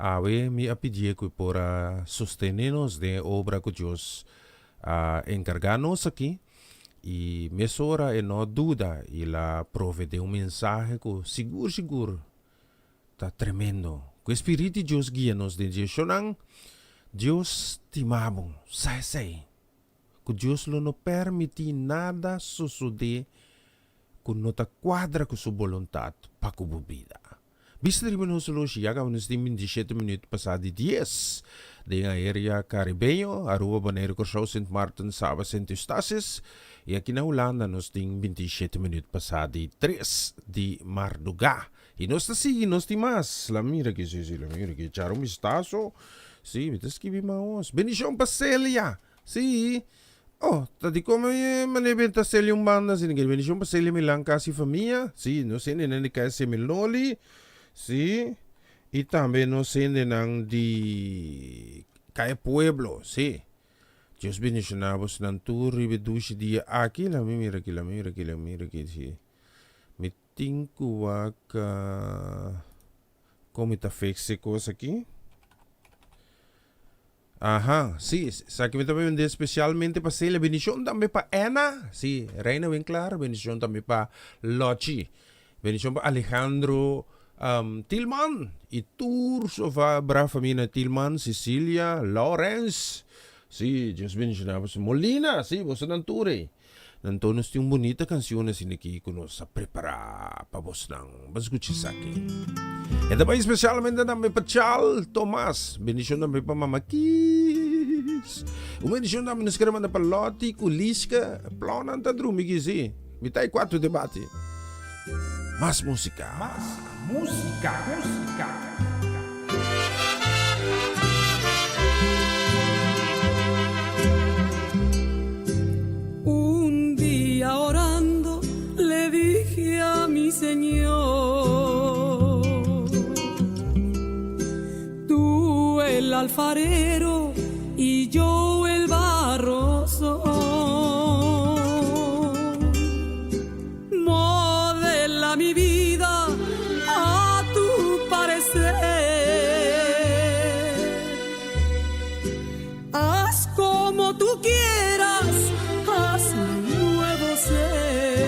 awe mi a pidié cu e por a sostene nos den e obra cu Dios a encarga nos aki. Y mesora e no a duda y el a provede un mensahe cu sigur, sigur Ta tremendo. Ku e Spirit di Dios guia nos den direccionnan. Dios stima bo. Sa esei. Ku Dios lo no permiti nada sosode ku no ta kuadra ku su boluntat pa ku bo bida. Bista riba nos oloshi ya kaba nos tin 27 minuut pasá di dies den aerea Karibeño, Aruba, Boneiru, Kòrsou, Sint Maarten, Saba, Sint Eustatius i aki na Hulanda nos tin 27 minuut pasá di tres di mardugá. I nos ta sigui, nos tin mas. La mira ki, si, si, la mira ki. Echar un bistaso. Sí, mi ta skibi maos. Bendishon pa Celia. Sí. Oh, ta di come mane benta Celia un banda asina ke. Bendishon pa Celia Milan kasi famia. Sí, nos hendenan di kaya Semeloli. Sí. I tambe nos hendenan di kaya Pueblo. Sí. Dios bendishoná bosnan tur riba e dushi dia aki. Laat mi mira aki, laat mi mira aki, laat mi mira aki. Sí. Mi tin ku wak kon mi ta fix e kos aki. Aha, sí, esaki mi ta bende especialmente pa Celia. Bendicion tambe pa Anna, sí, Reina Winklar. Bendicion tambe pa Lochi. Bendicion pa Alejandro um, Tilman y tur su bra familia na Tilman, Cecilia, Lawrence. Sí, Dios bendiciona boso. Molina, sí, boso nan tur ei. Anto nos tin un bunita cancion asina aki cu nos a prepara pa bosnan. Ban scucha esaki. E ta bai especialmente tambe pa Chal Tomas. Bendicion tambe pa Mama Kies. Un bendicion tambe nos kere manda pa Lottie cu Liska. Plonan ta drumi aki si. Mitad y cuatro te bati. Mas musica. Mas musica, musica. Un día orando le dije a mi Señor, tú el alfarero y yo el barro soy. Modela mi vida a tu parecer. Haz como tú quieras, haz un nuevo ser.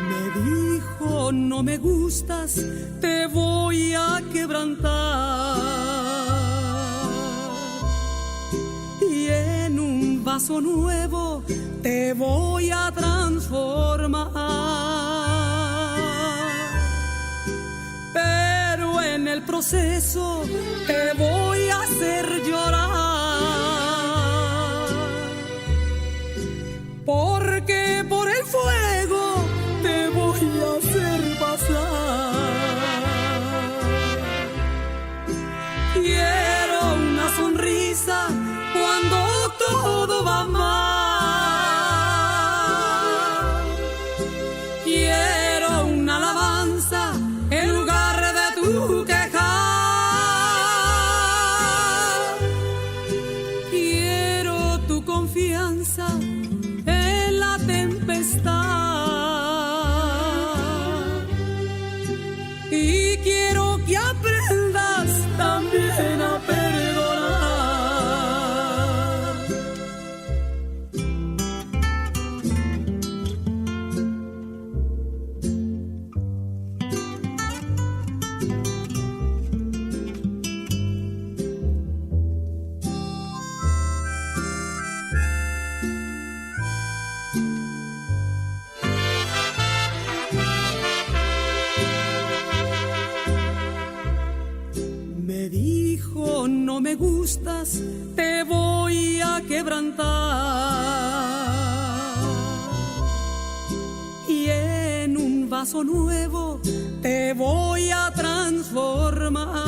Me dijo, no me gustas, te voy a quebrantar. Y en un vaso nuevo te voy a transformar. Pero en el proceso te voy a hacer llorar. Porque por el fuego te voy a hacer pasar. Quiero una sonrisa cuando todo va mal. Quiero una alabanza en lugar de tu quejar. Quiero tu confianza en la tempestad. Y quiero que aprendas también a perdonar. Me dijo, no me gustas, te voy a quebrantar. Y en un vaso nuevo te voy a transformar.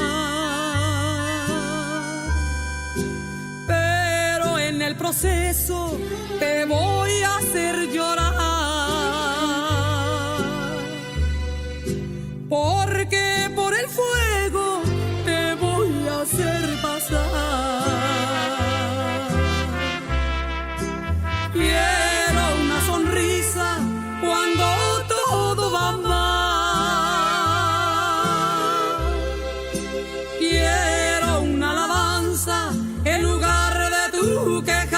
Pero en el proceso te voy a hacer llorar. Porque por el fuego te voy a hacer pasar. Quiero una sonrisa cuando todo va mal. Quiero una alabanza en lugar de tu quejar.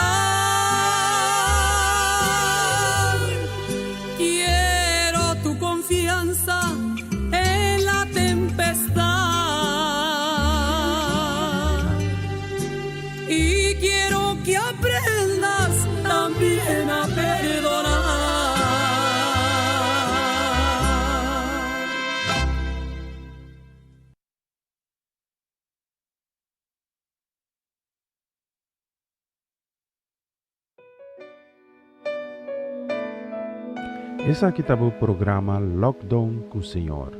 Quiero tu confianza en la tempestad. Y quiero que aprendas también a perdonar. Esaki ta bo programa Lockdown ku Señor.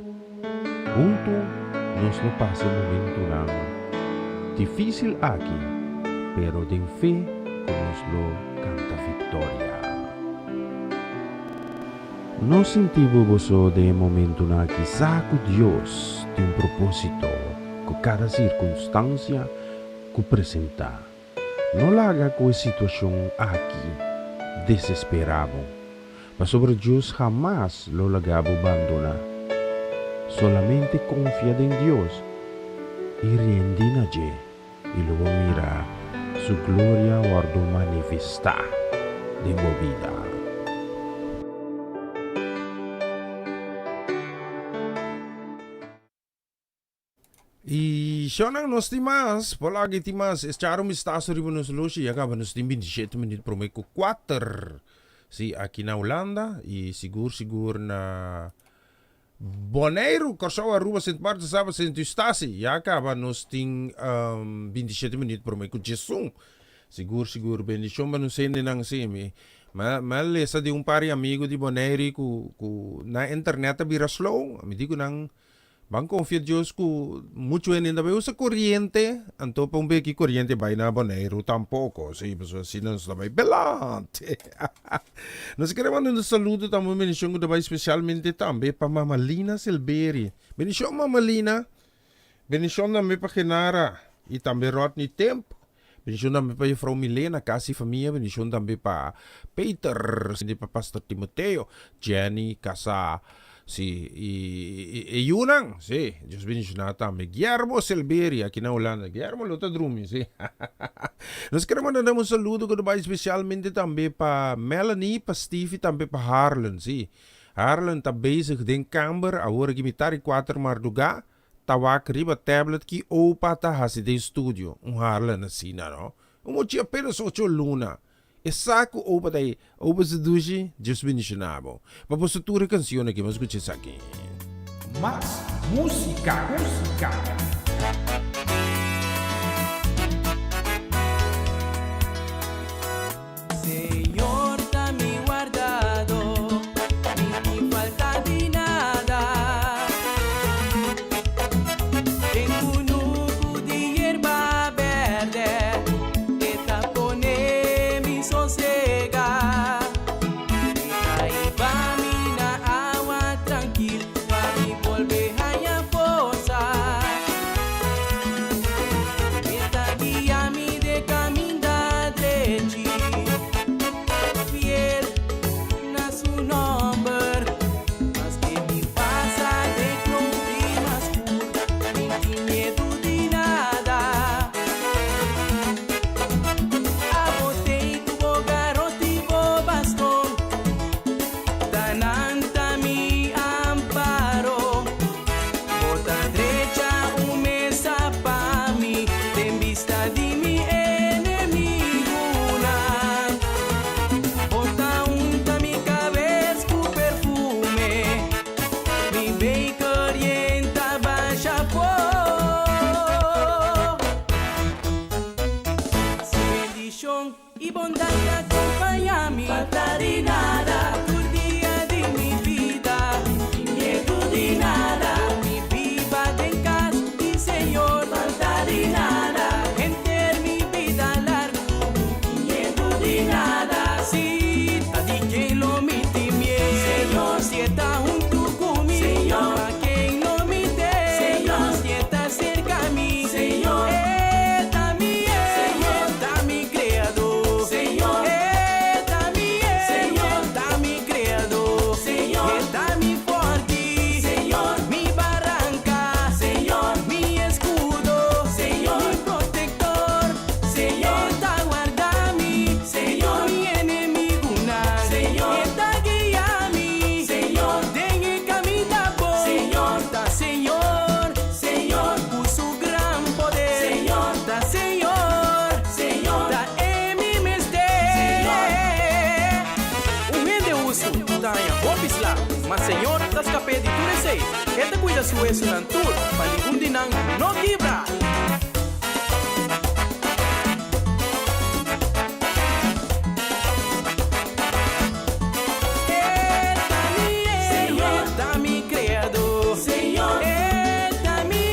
Huntu Nos lo pasa e momentunan difísil aki, pero den fe ku nos lo kanta viktoria. No sinti bo boso den e momentunan aki sa ku Dios tin un propósito ku kada sirkunstansia ku presentá. No laga ku e situashon aki desesperá bo, pasobra Dios hamas lo laga bo bandoná. Solamente konfia den Dios i rendi na dje, i lo bo mira su gloria wòrdu manifestá den bo bida. Y shownan nos tin mas, por lagi tin mas. Echar un vistazo riba nos loshi, ya caba nos tin 27 minuut prome cu 4. Sí, aki na Hulanda y sigur sigur na Boneiru, Kòrsou, Aruba, Sint Maarten, Saba, Sint Eustatius. Ya caba nos tin um, 27 minuut prome cu 11. Sigur sigur bendicion pa nos hendenan sí. Mi ma ma lesa di un par di amigo di Boneiru cu cu na internet ta bira slow. Mi di cu nan Ban confia Dios cu mucho hende ta bay usa coriente, anto pa un beki coriente bay na Boneiru tampoco, si, pasobra asina nos ta bay belante. Nos kere manda un saludo tambe un bendicion cu ta bay specialmente tambe pa Mama Lina Silberi. Bendicion Mama Lina, bendicion tambe pa Genara y tambe Rodney Temp, bendicion tambe pa Juffrouw Milena, casi famia, bendicion tambe pa Peter, pa Pastor Timoteo, Jenny, casa. Sí, y e yunan, sí, Dios bendiciona tambe. Guillermo Silveria, aki na Hulanda. Guillermo lo ta drumi, sí. Nos kere manda un saludo ku ta bai specialmente tambe pa Melanie, pa Steve y tambe pa Harlan, sí. Harlan ta bezig den kamber, awor aki mitar di kuater mardugá, ta wak riba tablet ki opa ta hasi den studio. Un Harlan asina, no? Un mochi apenas ocho luna. E sa ku opa ta e opa su dushi, Dios bendiciona bo. Pa boso tur e cancion aki, bo scucha esaki. Mas musica, musica. Señor ta mi wardado, mi tin falta di nada. Den kunuku di yerba berde. E ta pone mi sosega. E ta hiba mi na awa trankil pa mi bolbe haña forsa. E ta guia mi den kaminda drechi, fiel na su nòmber. Maske mi pasa den klomp di mas skur, mi tin miedu di nada. Abo tei ku bo garot i bo baston, ta nan ta mi amparo. Bo ta drecha un mesa pa mi den bista di mi enemigunan. Bo ta unta mi kabes ku perfume, mi beker yen ta basha for. Su bendicion y bondad ta acompaña mi. Falta di nada tur dia di mi bida. Sin miedu di nada. Lo mi biba den cas di Señor. Falta di nada henter mi bida largu. Sin miedu di nada. Si ta di ken lo mi tin miedu. Señor si e ta huntu cu mi. Señor pa ken lo mi teme. Señor si e ta cerca mi. Señor. E ta mi Señor. Ta mi Creador. Señor. E ta mi Señor. Ta mi Creador. Señor. E ta mi forti. Señor. Mi baranca. Señor. Mi escudo. Señor. Mi protector. Señor. E ta warda mi. Señor. Mi enemigunan. Señor. E ta guia mi. Señor. Den e caminda bon. Señor. Ta Señor. Señor cu su gran poder. Señor ta Señor. Señor ta e mi mester. Señor. Un hende hustu ta haña hopi sla, ma Señor ta scap'é di tur esei. E ta cuida su huesonan tur, pa ningun di nan no kibra. E ta mi Señor, ta mi Creador. Señor, e ta mi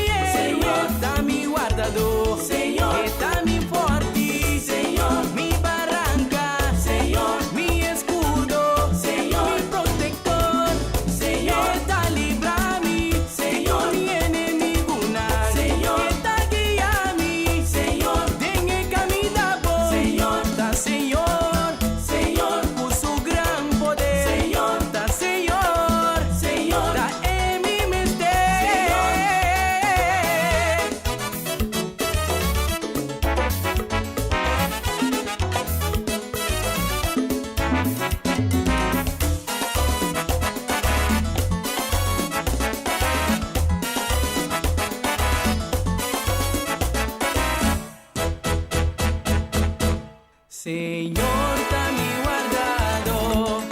Señor ta mi wardadó,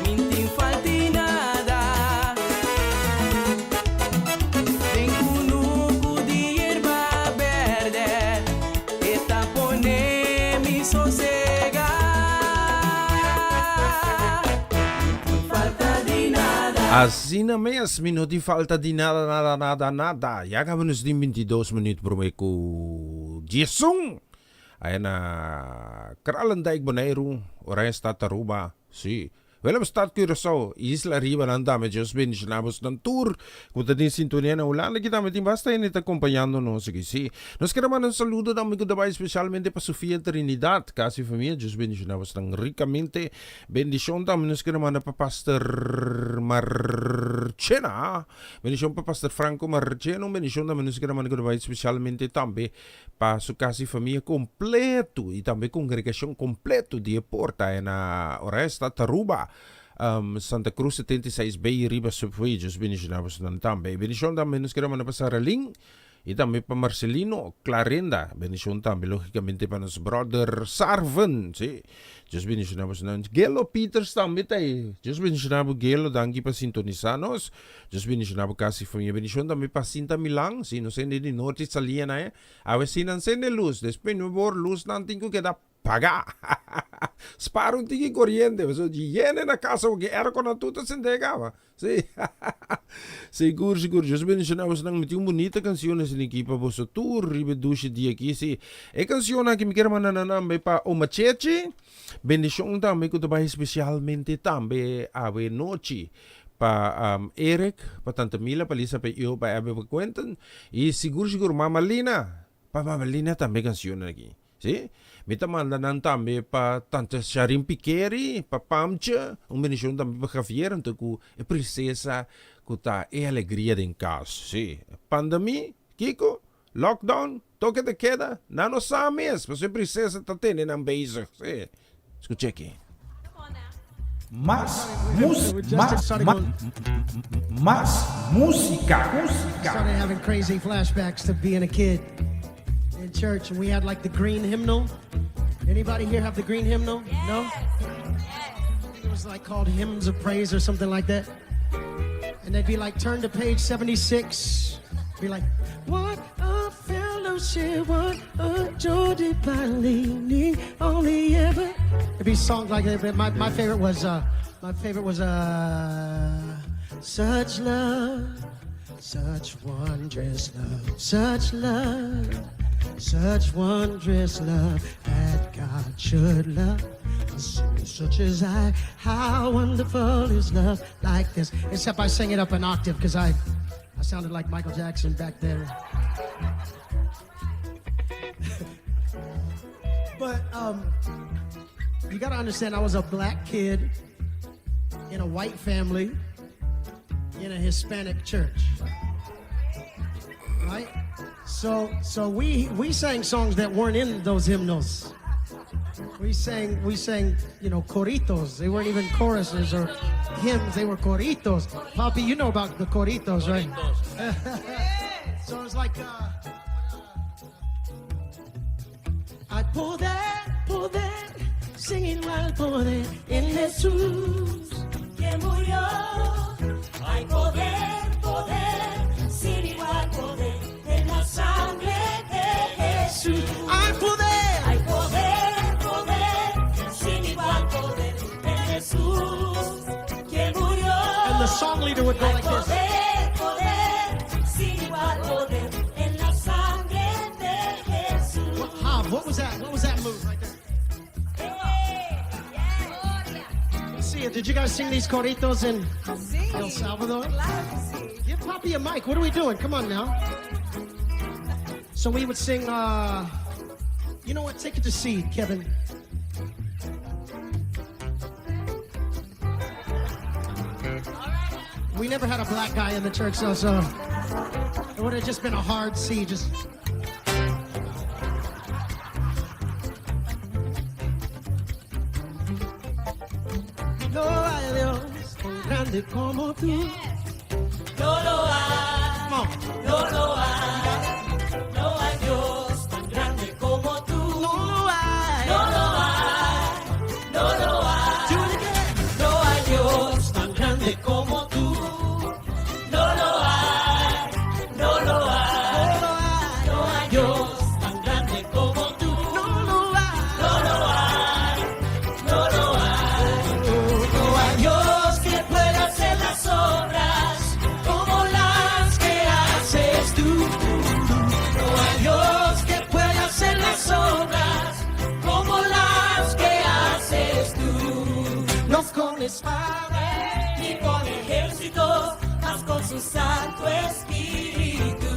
mi n'tin falt'i nada. Den kunuku di yerba bèrdè, e ta pone mi sosegá. Mi n'tin falta di nada. Asina mes, mi no tin falta di nada, nada, nada, nada. Ya kaba nos tin bintidos minuut promé ku diesun. Aya na Kralendijk, Boneiru, Oranjestad, Aruba, sí, Willemstad, Curaçao, Isla Riba nan tambe. Dios bendiciona bos nan tur cu ta den sintonia na Hulanda aki tambe tin basta hende ta acompañando nos aki, sí. Nos kere manda un saludo tambe cu ta bay specialmente pa Sofia Trinidad, casa y famia. Dios bendiciona bos nan ricamente. Bendicion tambe nos kere manda pa Pastor Marchena. Bendicion pa Pastor Franco Marchena. Un bendicion tambe nos kere manda cu ta bay specialmente tambe pa su kas i famia kompletu i tambe kongregashon kompletu di e porta e na Oranjestad, Aruba, Santa Cruz 76 B riba Subway. Dios bendiciona bosonan tambe. E bendicion tambe nos kere manda pa Saralin i tambe pa Marcelino Clarenda. Bendicion tambe logicamente pa nos brother Sarven. Si. Dios bendiciona bosonan. Gelo Peters tambe ta ei. Dios bendiciona bo Gelo, danki pa sintonisa nos. Dios bendiciona bo casa y famia. Bendicion tambe pa Cinta Milan. Si nos hende di norte salia na e. Awe si nan sende luz. Despues nuebe or luz nan tin cu keda paga. Spara un tiki coriente. Pasobra di yene na casa porque airco nan tur ta sende caba. Si. Sigur sigur. Dios bendiciona boso nan. Mi tin un bunita cancion esaki aki pa boso tur riba e dushi dia aki. Si. E cancion aki mi kier manda nan tambe pa Oma Chechi. Bendicion tambe cu ta bay especialmente tambe awe nochi. Pa Eric, pa Tante Mila, pa Lisa, pa Io, pa Abby, pa Quentin y sigur sigur Mama Lina. Pa Mama Lina tambe cancionnan aki. Si. Mi ta manda nan tambe pa Tante Sharin Pikeri, pa Pamtje, un bendicion tambe pa Javier anto cu e princesa cu ta e alegria den cas. Si. Pandemi, kico? Lockdown, toke de keda, nan no sa mes, pasobra e princesa ta tene nan bezig. Sí. Scucha aki. Mas mus mas mas musica musica. Started having crazy flashbacks to being a kid in church, and we had like the green hymnal. Anybody here have the green hymnal? No? I think it was like called Hymns of Praise or something like that. And they'd be like, turn to page 76. Be like, what a fellowship, what a joy divine leaning on the ever. It'd be songs like that. But my, my favorite was, uh, my favorite was, uh, such love, such wondrous love, such love, such wondrous love that God should love. A sinner such as I, how wonderful is love like this. Except I sang it up an octave because I, I sounded like Michael Jackson back then. but um, you got to understand, I was a black kid in a white family in a Hispanic church. Right? So so we we sang songs that weren't in those hymnals. We sang we sang, you know, coritos. They weren't even choruses or hymns, they were coritos. Poppy, you know about the coritos, right? so it's like uh, I poder, poder, singing while poder en Jesús que murió. Hay poder, poder, sin igual poder en la sangre de Jesús. Hay poder, hay poder, poder, sin igual poder en Jesús que murió. And the song leader would go Hay like this. poder, poder, sin igual poder en la sangre de Jesús. What, Hav, what was that? What was that move right there? Let's see it. Did you guys sing these coritos in El Salvador? Give Poppy a mic. What are we doing? Come on now. So we would sing, uh, you know what? Take it to C, Kevin. We never had a black guy in the church, though, so it would have just been a hard C. Just. No hay Dios tan grande como tú. No lo hay, no lo hay, no hay Dios tan grande como tú. No lo hay, no lo hay. espada ni con ejércitos, mas con su Santo Espíritu.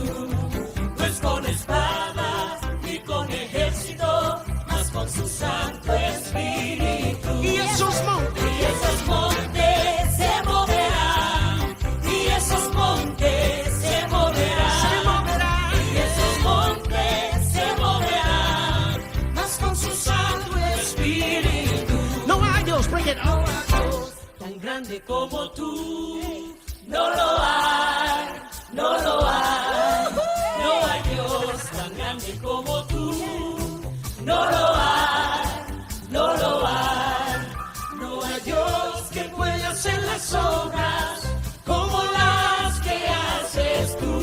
No es con espada ni con ejército, mas con su Santo Espíritu. Y esos montes, y esos montes se moverán, y esos montes se moverán, se moverán, y esos montes se moverán, mas con su Santo Espíritu. No hay Dios, bring it No hay Dios tan grande como tú, no lo hay, no lo hay, no hay Dios tan grande como tú, no lo hay, no lo hay, no hay Dios que pueda hacer las obras como las que haces tú.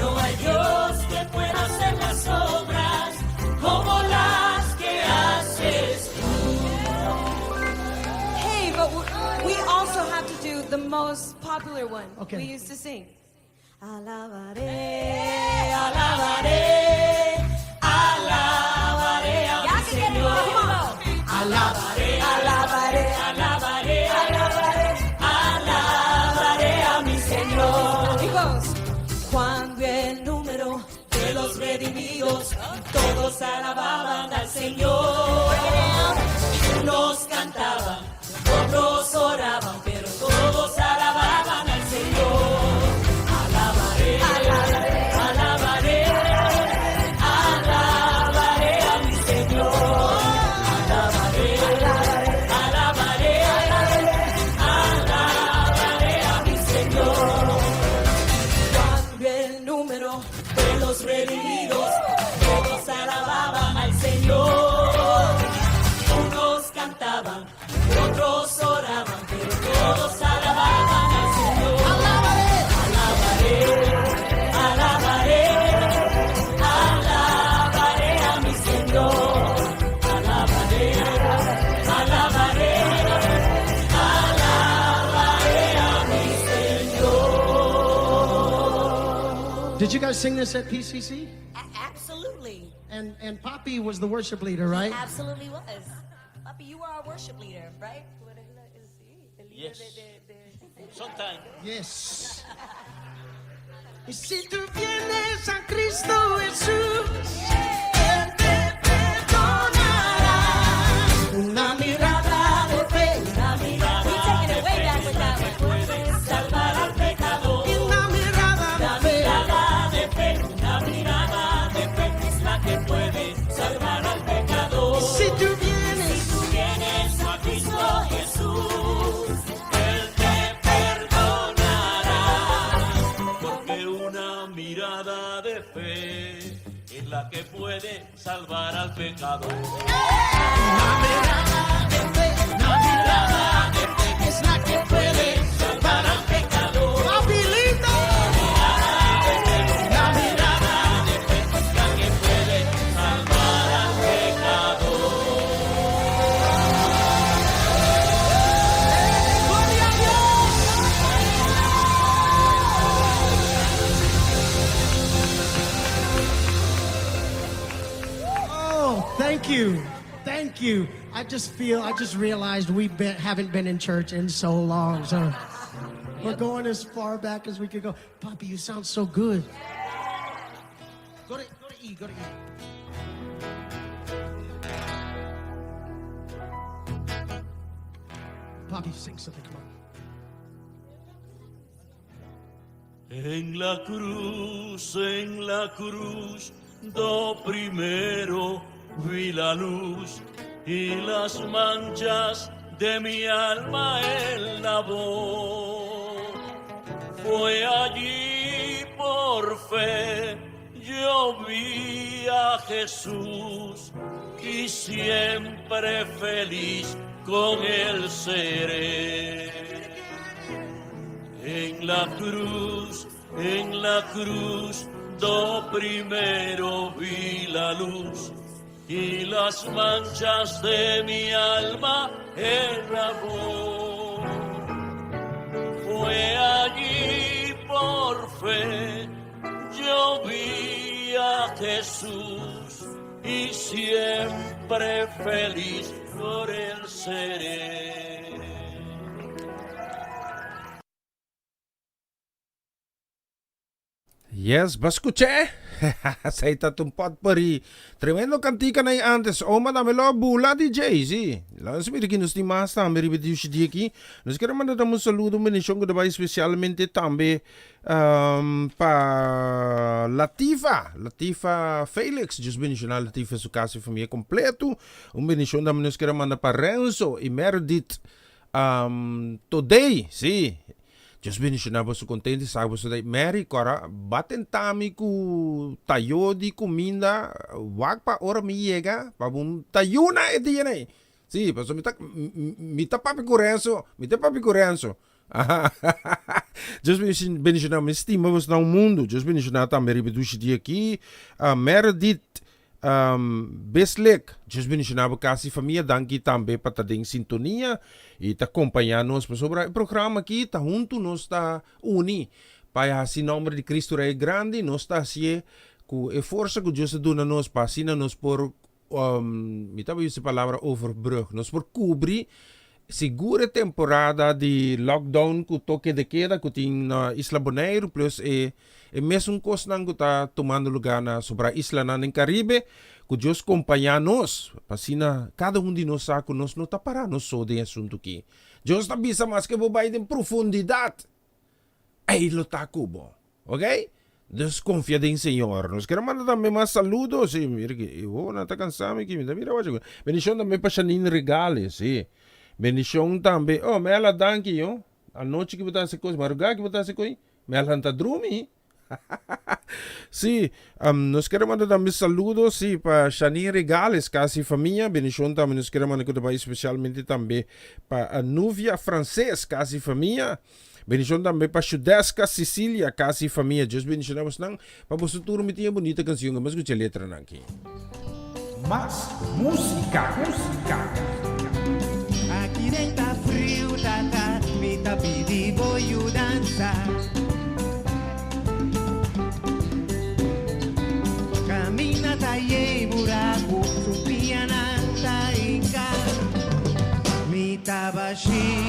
No hay Dios que pueda hacer las obras como las que haces Hey, but we also have to do the most popular one Okay. we used to sing. Alabaré, alabaré, alabaré a mi Señor. Alabaré, alabaré, alabaré, alabaré, alabaré a mi Señor. It goes. Cuando el número de los redimidos, todos alababan al Señor. Unos cantaban, otros oraban, pero todos alababan al Señor. Alabaré, alabaré, alabaré, alabaré a mi Señor. Alabaré, alabaré, alabaré, alabaré a mi Señor. Cuando el número de los redimidos, todos alababan al Señor. Unos cantaban, otros oraban, pero todos alababan al Señor. Alabaré, alabaré, alabaré a mi Señor. Alabaré, alabaré, alabaré a mi Señor. Did you guys sing this at PCC? Absolutely. And Poppy was the worship leader, right? He absolutely was. Papi, you were our worship leader, right? Yes. Sometimes. Yes. Y si tú vienes a Cristo Jesús, Él te perdonará. Una mirada de fe, una mirada We taking it way back with that one. puede salvar al pecador. Una mirada Una de fe. mirada de fe, una mirada de fe es la que puede salvar al pecador. Si tú vienes, Si tú vienes a Cristo Jesús, Él te perdonará. Porque una mirada de fe es la que puede salvar al pecador. Una mirada de fe, una mirada de fe es la que puede salvar al pecador. Papi lindo. Una mirada de fe es la que puede salvar al pecador. ¡Gloria a Dios! Oh, thank you. Thank you. I just feel, I just realized we been, haven't been in church in so long. So we're going as far back as we could go. Poppy, you sound so good. Go to E, go to E. Poppy, sing something. Come on. En la cruz, do primero vi la luz y las manchas de mi alma él lavó. Fue allí por fe, yo vi a Jesús y siempre feliz con él seré. En la cruz, do primero vi la luz y las manchas de mi alma él lavó. Fue allí por fe, yo vi a Jesús y siempre feliz por él seré. Yes, ba skuch'é? Esei ta un potpourri. Tremendo kantika na ei antes. Oma tambe lo a bula DJ, si. Lo nos mira ki nos tin mas tambe riba e dushi dia aki. Nos kere manda tambe un saludo, un bendishon ku ta bai spesialmente tambe pa Latifa, Latifa Felix. Dios bendishoná Latifa su kas i famia kompleto. Un bendishon tambe nos kere manda pa Renzo i Meredith Today, si. Dios bendiciona boso contento y sa boso ta Mary cora ba tenta mi cu tayo di cuminda wak pa ora mi yega pa bo ta yuna e dia nei si pasobra mi ta mi ta papia cu Renzo mi ta papia cu Renzo Dios bendiciona mi stima boso na un mundo Dios bendiciona tambe riba e dushi dia aki Meredith Bislek, Dios bendiciona bo casa y famia, danki tambe pa ta den sintonia y ta compaña nos pasobra e programa aki ta hunto nos ta uni pa e haci nomber di Cristo Rey grandi, nos ta hacié cu e forsa cu Dios a duna nos pa asina nos por mi ta usa e palabra overbrug, nos por cubri Sigur e temporada di lockdown ku toke de keda ku tin na Isla Boneiru plus e e mesun kosnan ku ta tumando lugá na sobra islanan den Karibe, ku Dios kompañá nos pa asina kada un di nos sa ku nos no ta pará nos so den e asuntu ki. Dios ta bisa maske bo bai den profundidat, ei lo ta ku bo. Ok? Dus konfia den Señor. Nos kere manda tambe mas saludo. Sí, mira ki e hobennan ta kansa mi ki mi ta mira wachi. Bendishon tambe pa Shanine Regales. Sí. Bendishon tambe. Oh, Mela, danki yo. Anochi ki bo ta hasi kos, marugá ki bo ta hasi koi, Mela ta drumi. Sí, nos kere manda tambe saludo, sí, pa Shanine Regales, kasi famia. Bendishon tambe nos kere manda ku ta bai spesialmente tambe pa Nuvia Frances, kasi famia. Bendishon tambe pa Shudeska Cecilia, kas i famia. Dios bendishona bosnan. Pa boso tur mi tin e bunita kansion. Amo skucha e letranan aki. Mas música, música. Aki den ta friu tata, mi ta pidi bo yudansa. Camina ta yei buraku, su pianan ta hinka. Mi ta bashi,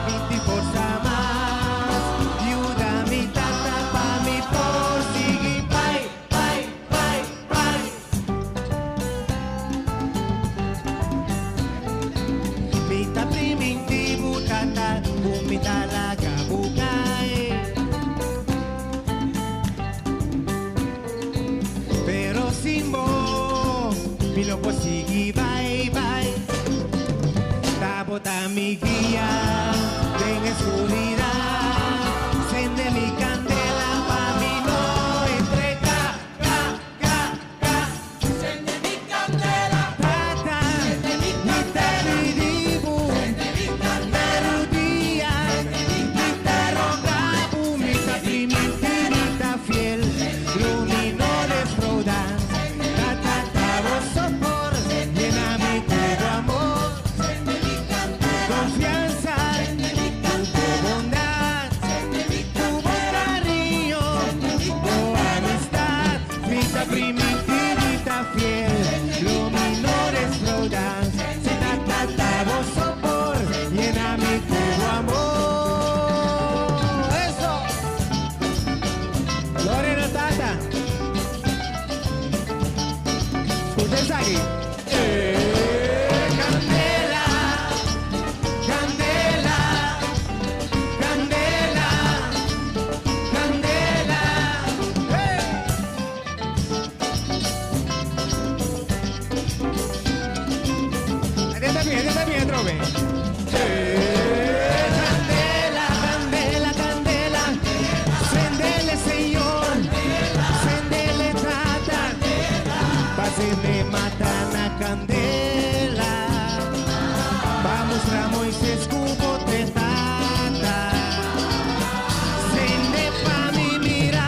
mi tin forsa mas. Yuda mi tata pa mi por sigui bai, bai, bai, bai. Mi ta priminti bo tata ku mi ta laga bo kai. Pero sin bo mi no por sigui bai bai. Ta bo ta mi guia den e skuridat. Sende mi kandela pa mi no entrega ka ka ka. Sende mi kandela Tata mi ta pidi bo na rudia mi ta roga bo mi ta priminti mi ta fiel lo mi no defrauda Tata ta bo sopor yena mi ku bo amor Confiansa ku bo bondad ku bo cariño bo amistad mi ta priminti mi ta fiel lo mi no defrauda Si Tata ta bo sopor yena mi ku bo amor Eso! Gloria na Tata! Scucha esaki. Candela, candela, candela, candela. Hey! Esta bien, esta bien, atrobe. Candela, candela, candela. Sendele, Señor. Sendele, Tata. Pa sende mata na candela. Pa mustra Moisés cu bo t'e Tata. Sende pa mi mira,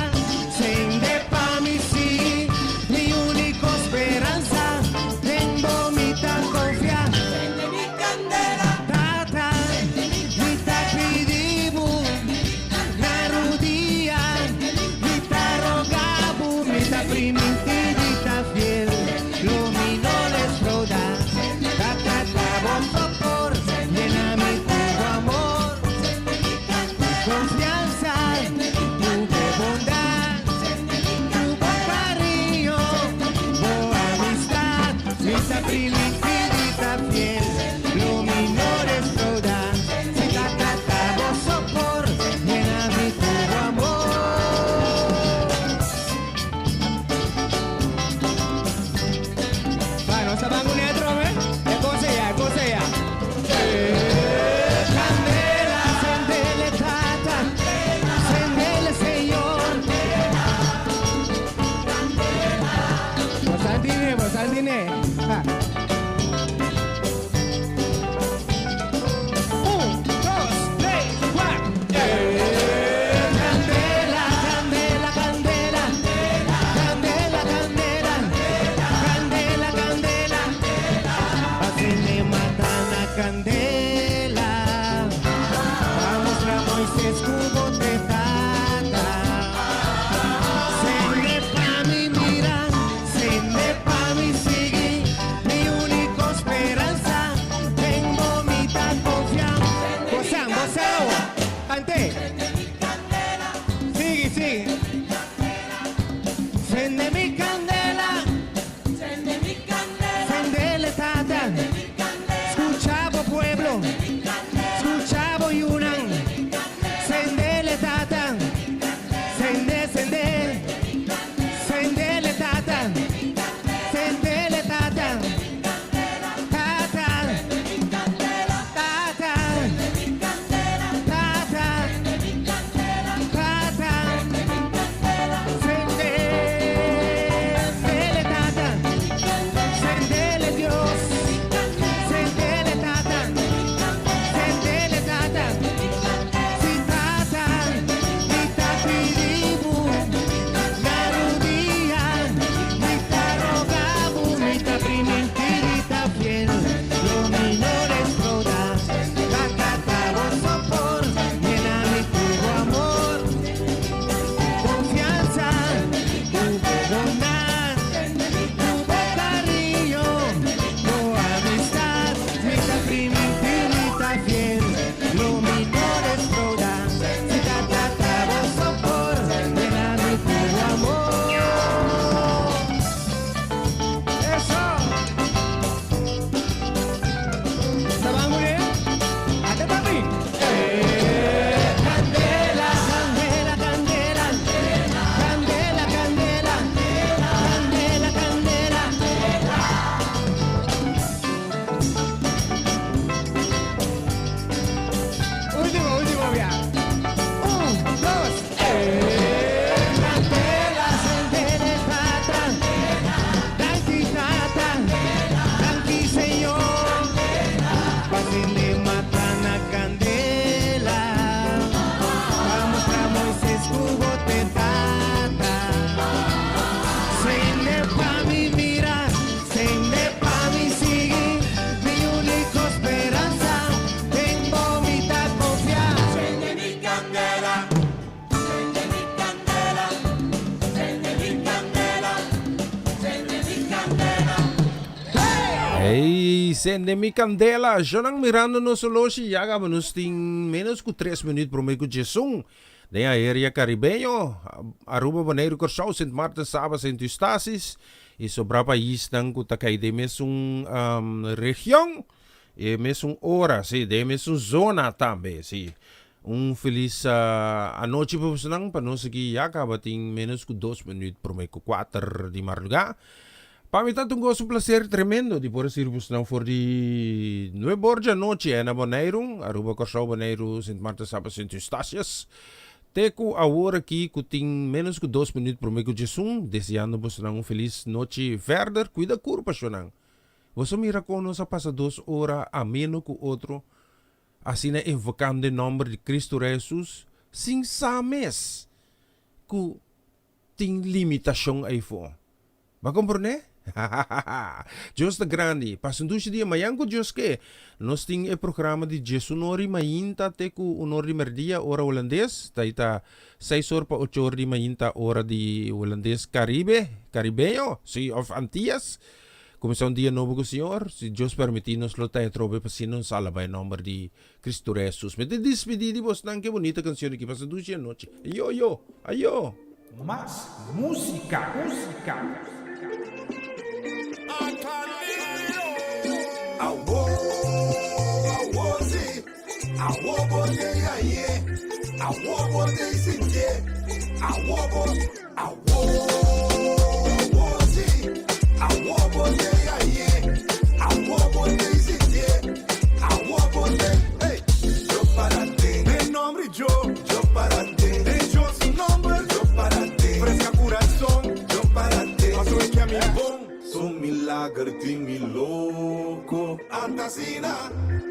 sende pa mi sigui. Mi unico speransa, den bo mi ta confia. Sende mi candela. Tata, mi ta pidi bo na rudia. Mi ta roga bo, mi ta priminti di ta fiel. Lo mi no defrauda. Tata, ta bo sopor, yena mi cu bo amor. Cu confiansa, cu bo bondad. Sal di ne. Ha. Un, dos, tres, cuatro. Candela, candela, candela. Candela, candela. Candela, candela. Asina e mata na candela. Pa mustra Moises cu bo t'e Tata. Sende pa mi mira, sende pa mi sigui. Mi unico speransa, den bo mi ta confia. Bosan, bosan, cant'e. Sigui, sigui. Sende mi candela. Sende mi candela. Sendele Tata. Scucha bo pueblo. Scucha bo yiunan. Sendele Tata. Sende, sende. Sendele Tata. Sendele Tata. Tata. Tata. Tata. Tata. Sende, sendele Tata. Sendele Dios. Sendele Tata. Sendele Tata. Si Tata, mi ta pidi bo. Na rudia, mi ta roga bo, mi ta priminti di ta fiel. Lo mi no defrauda. Tata, ta bo sopor, yena mi cu bo amor. Confianza, cu bo bondad, cu bo cariño, bo amistad, mi ta priminti di ta fiel, lo mi no defrauda. Si Tata ta bo sopor, yena mi cu bo amor. Eso. ¿Está muy bien? ¡Ate, papi! Candela, candela, candela, candela, candela, candela, candela. Último, último, ya. Un, dos, Candela, candela, tata. Danki, tata. Danki, Señor. Pa sende mata na candela. Pa mustra Moises cu bo t'e Tata. Sende pa mi mira, sende pa mi sigui. Mi unico speransa, den bo mi ta confia. Sende mi candela, sende mi candela, sende mi candela, sende mi candela. Hey, sende mi candela. Shonan mirando nos oloshi, ya caba nos tin menos cu 3 minuut prome cu 11. Den area Caribeño, Aruba, Boneiru, Corsou, Sint Maarten, Saba, Sint Eustatius y sobra paisnan cu ta cay den mesun region y mesun ora, si, den mesun zona tambe, si. Un feliz anochi pa bosonan, pa nos aki ya caba tin menos cu 2 minuut prome cu 4 di marduga. Pa mi ta un goso, un placer tremendo di por sirbi bosonan for di 9 or di anochi na Boneiru, Aruba, Corsou, Boneiru, Sint Maarten, Saba, Sint Eustatius. Te cu awor aki cu tin menos cu 2 minuut prome cu 11, deseando bosonan un feliz nochi verder. Cuida curpa, shonan. Boso mira con nos a pasa 2 ora ameno cu otro, asina invocando e nomber di Cristo Jesus, sin sa mes cu tin limitacion eyfo. Bo a comprende? Dios ta grandi. Pasa un dushi dia. Mañan cu Dios ke, nos tin e programa di 11 or di mainta te cu 1 or di merdia, ora Hulandes. Ta ta 6 or pa 8 or di mainta, ora di Hulandes Caribe, Caribeño, si, of Antillas. Cuminsa un dia nobo cu Señor. Si Dios permiti, nos lo ta atrobe pa asina nos alaba e nomber di Cristo Jesus. Mi ta despedi di bosnan cu e bunita cancion aki. Pasa dushi anochi. Ayo, ayo, ayo. Mas musica, musica. Awo, awo si, awo bo te aye, awo bo te sintie, awo bo, awo, awo si, awo bo te aye, awo bo te sintie, awo bo te, hey, yo para ti, Den nomber di Dios, yo para ti, den Dios su nomber, yo para ti, fresca corazón, yo para ti, paso e ke mi bon. Su milagro. milager tin mi loko. Anta asina,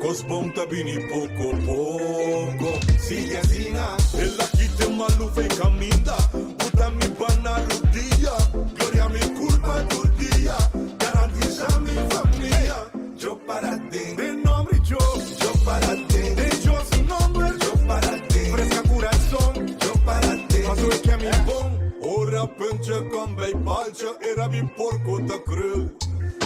kos bon ta bini poko poko. Sigui asina. El a kita e malu fei kaminda, buta mi ban na rudia. Gloria mi kulpa tur dia, garantisa mi famia. Yo para den. Den nomber di Yo. Yo para den. Den Yo su nomber. Yo para den. Fresca kurason. Yo para den. Paso e ke mi bon. Ora puntje kom bij paaltje, era mi porco ta krul.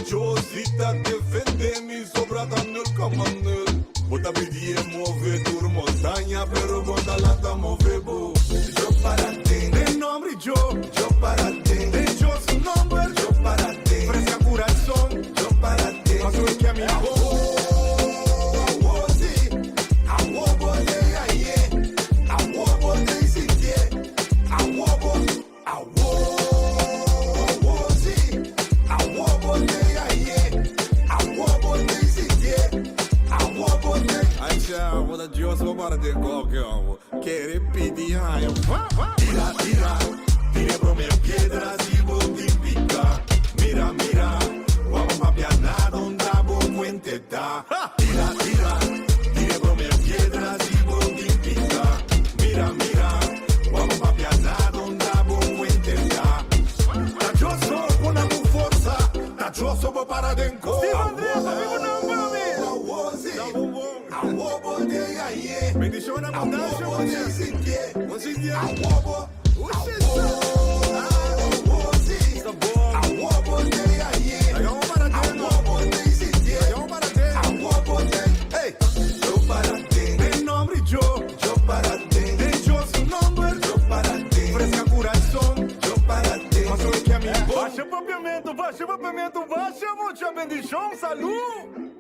Yo si ta defende mi, sobra ta 0,0. Bo ta pidi e move tur montaña, pero bo ta lanta move bo. Yo para den. Den nomber di Yo. Yo para den. Den Yo su nomber. Yo para den. Fresca kurason. Yo para den. Paso e ke mi bon. Awo si, awo bo de aye, awo bo de sintie, awo bo, awo, awo si, awo bo de aye, awo bo de sintie, awo bo de. Aisha, what a Dios bo para de koke, omo. Kere pidi haña. Va, va. Tira, tira, tira prome piedra si bo tin pica. Mira, mira, wak papia nada unda bo cuente ta. Tira, tira, tira prome piedra si bo tin pica. Mira, mira, wak papia nada unda bo cuente ta. Ta Dios so pone bo forsa, ta Dios so bo para den ko. Steve Andrés, amigo não, Awo si, awo bo de aye. Bendicion abundancia, Awo bo de sintie, Bon sintie. awo bo, awo si, awo bo de aye. Awo bo de sintie, awo bo de, hey. Yo para den, Den nomber di Yo. yo para den, Den Yo su nomber. yo para den, Fresca kurason. yo para den. Paso e ke mi bon. Baixa papiamento, baixa papiamento, baixa mucha bendición, salud.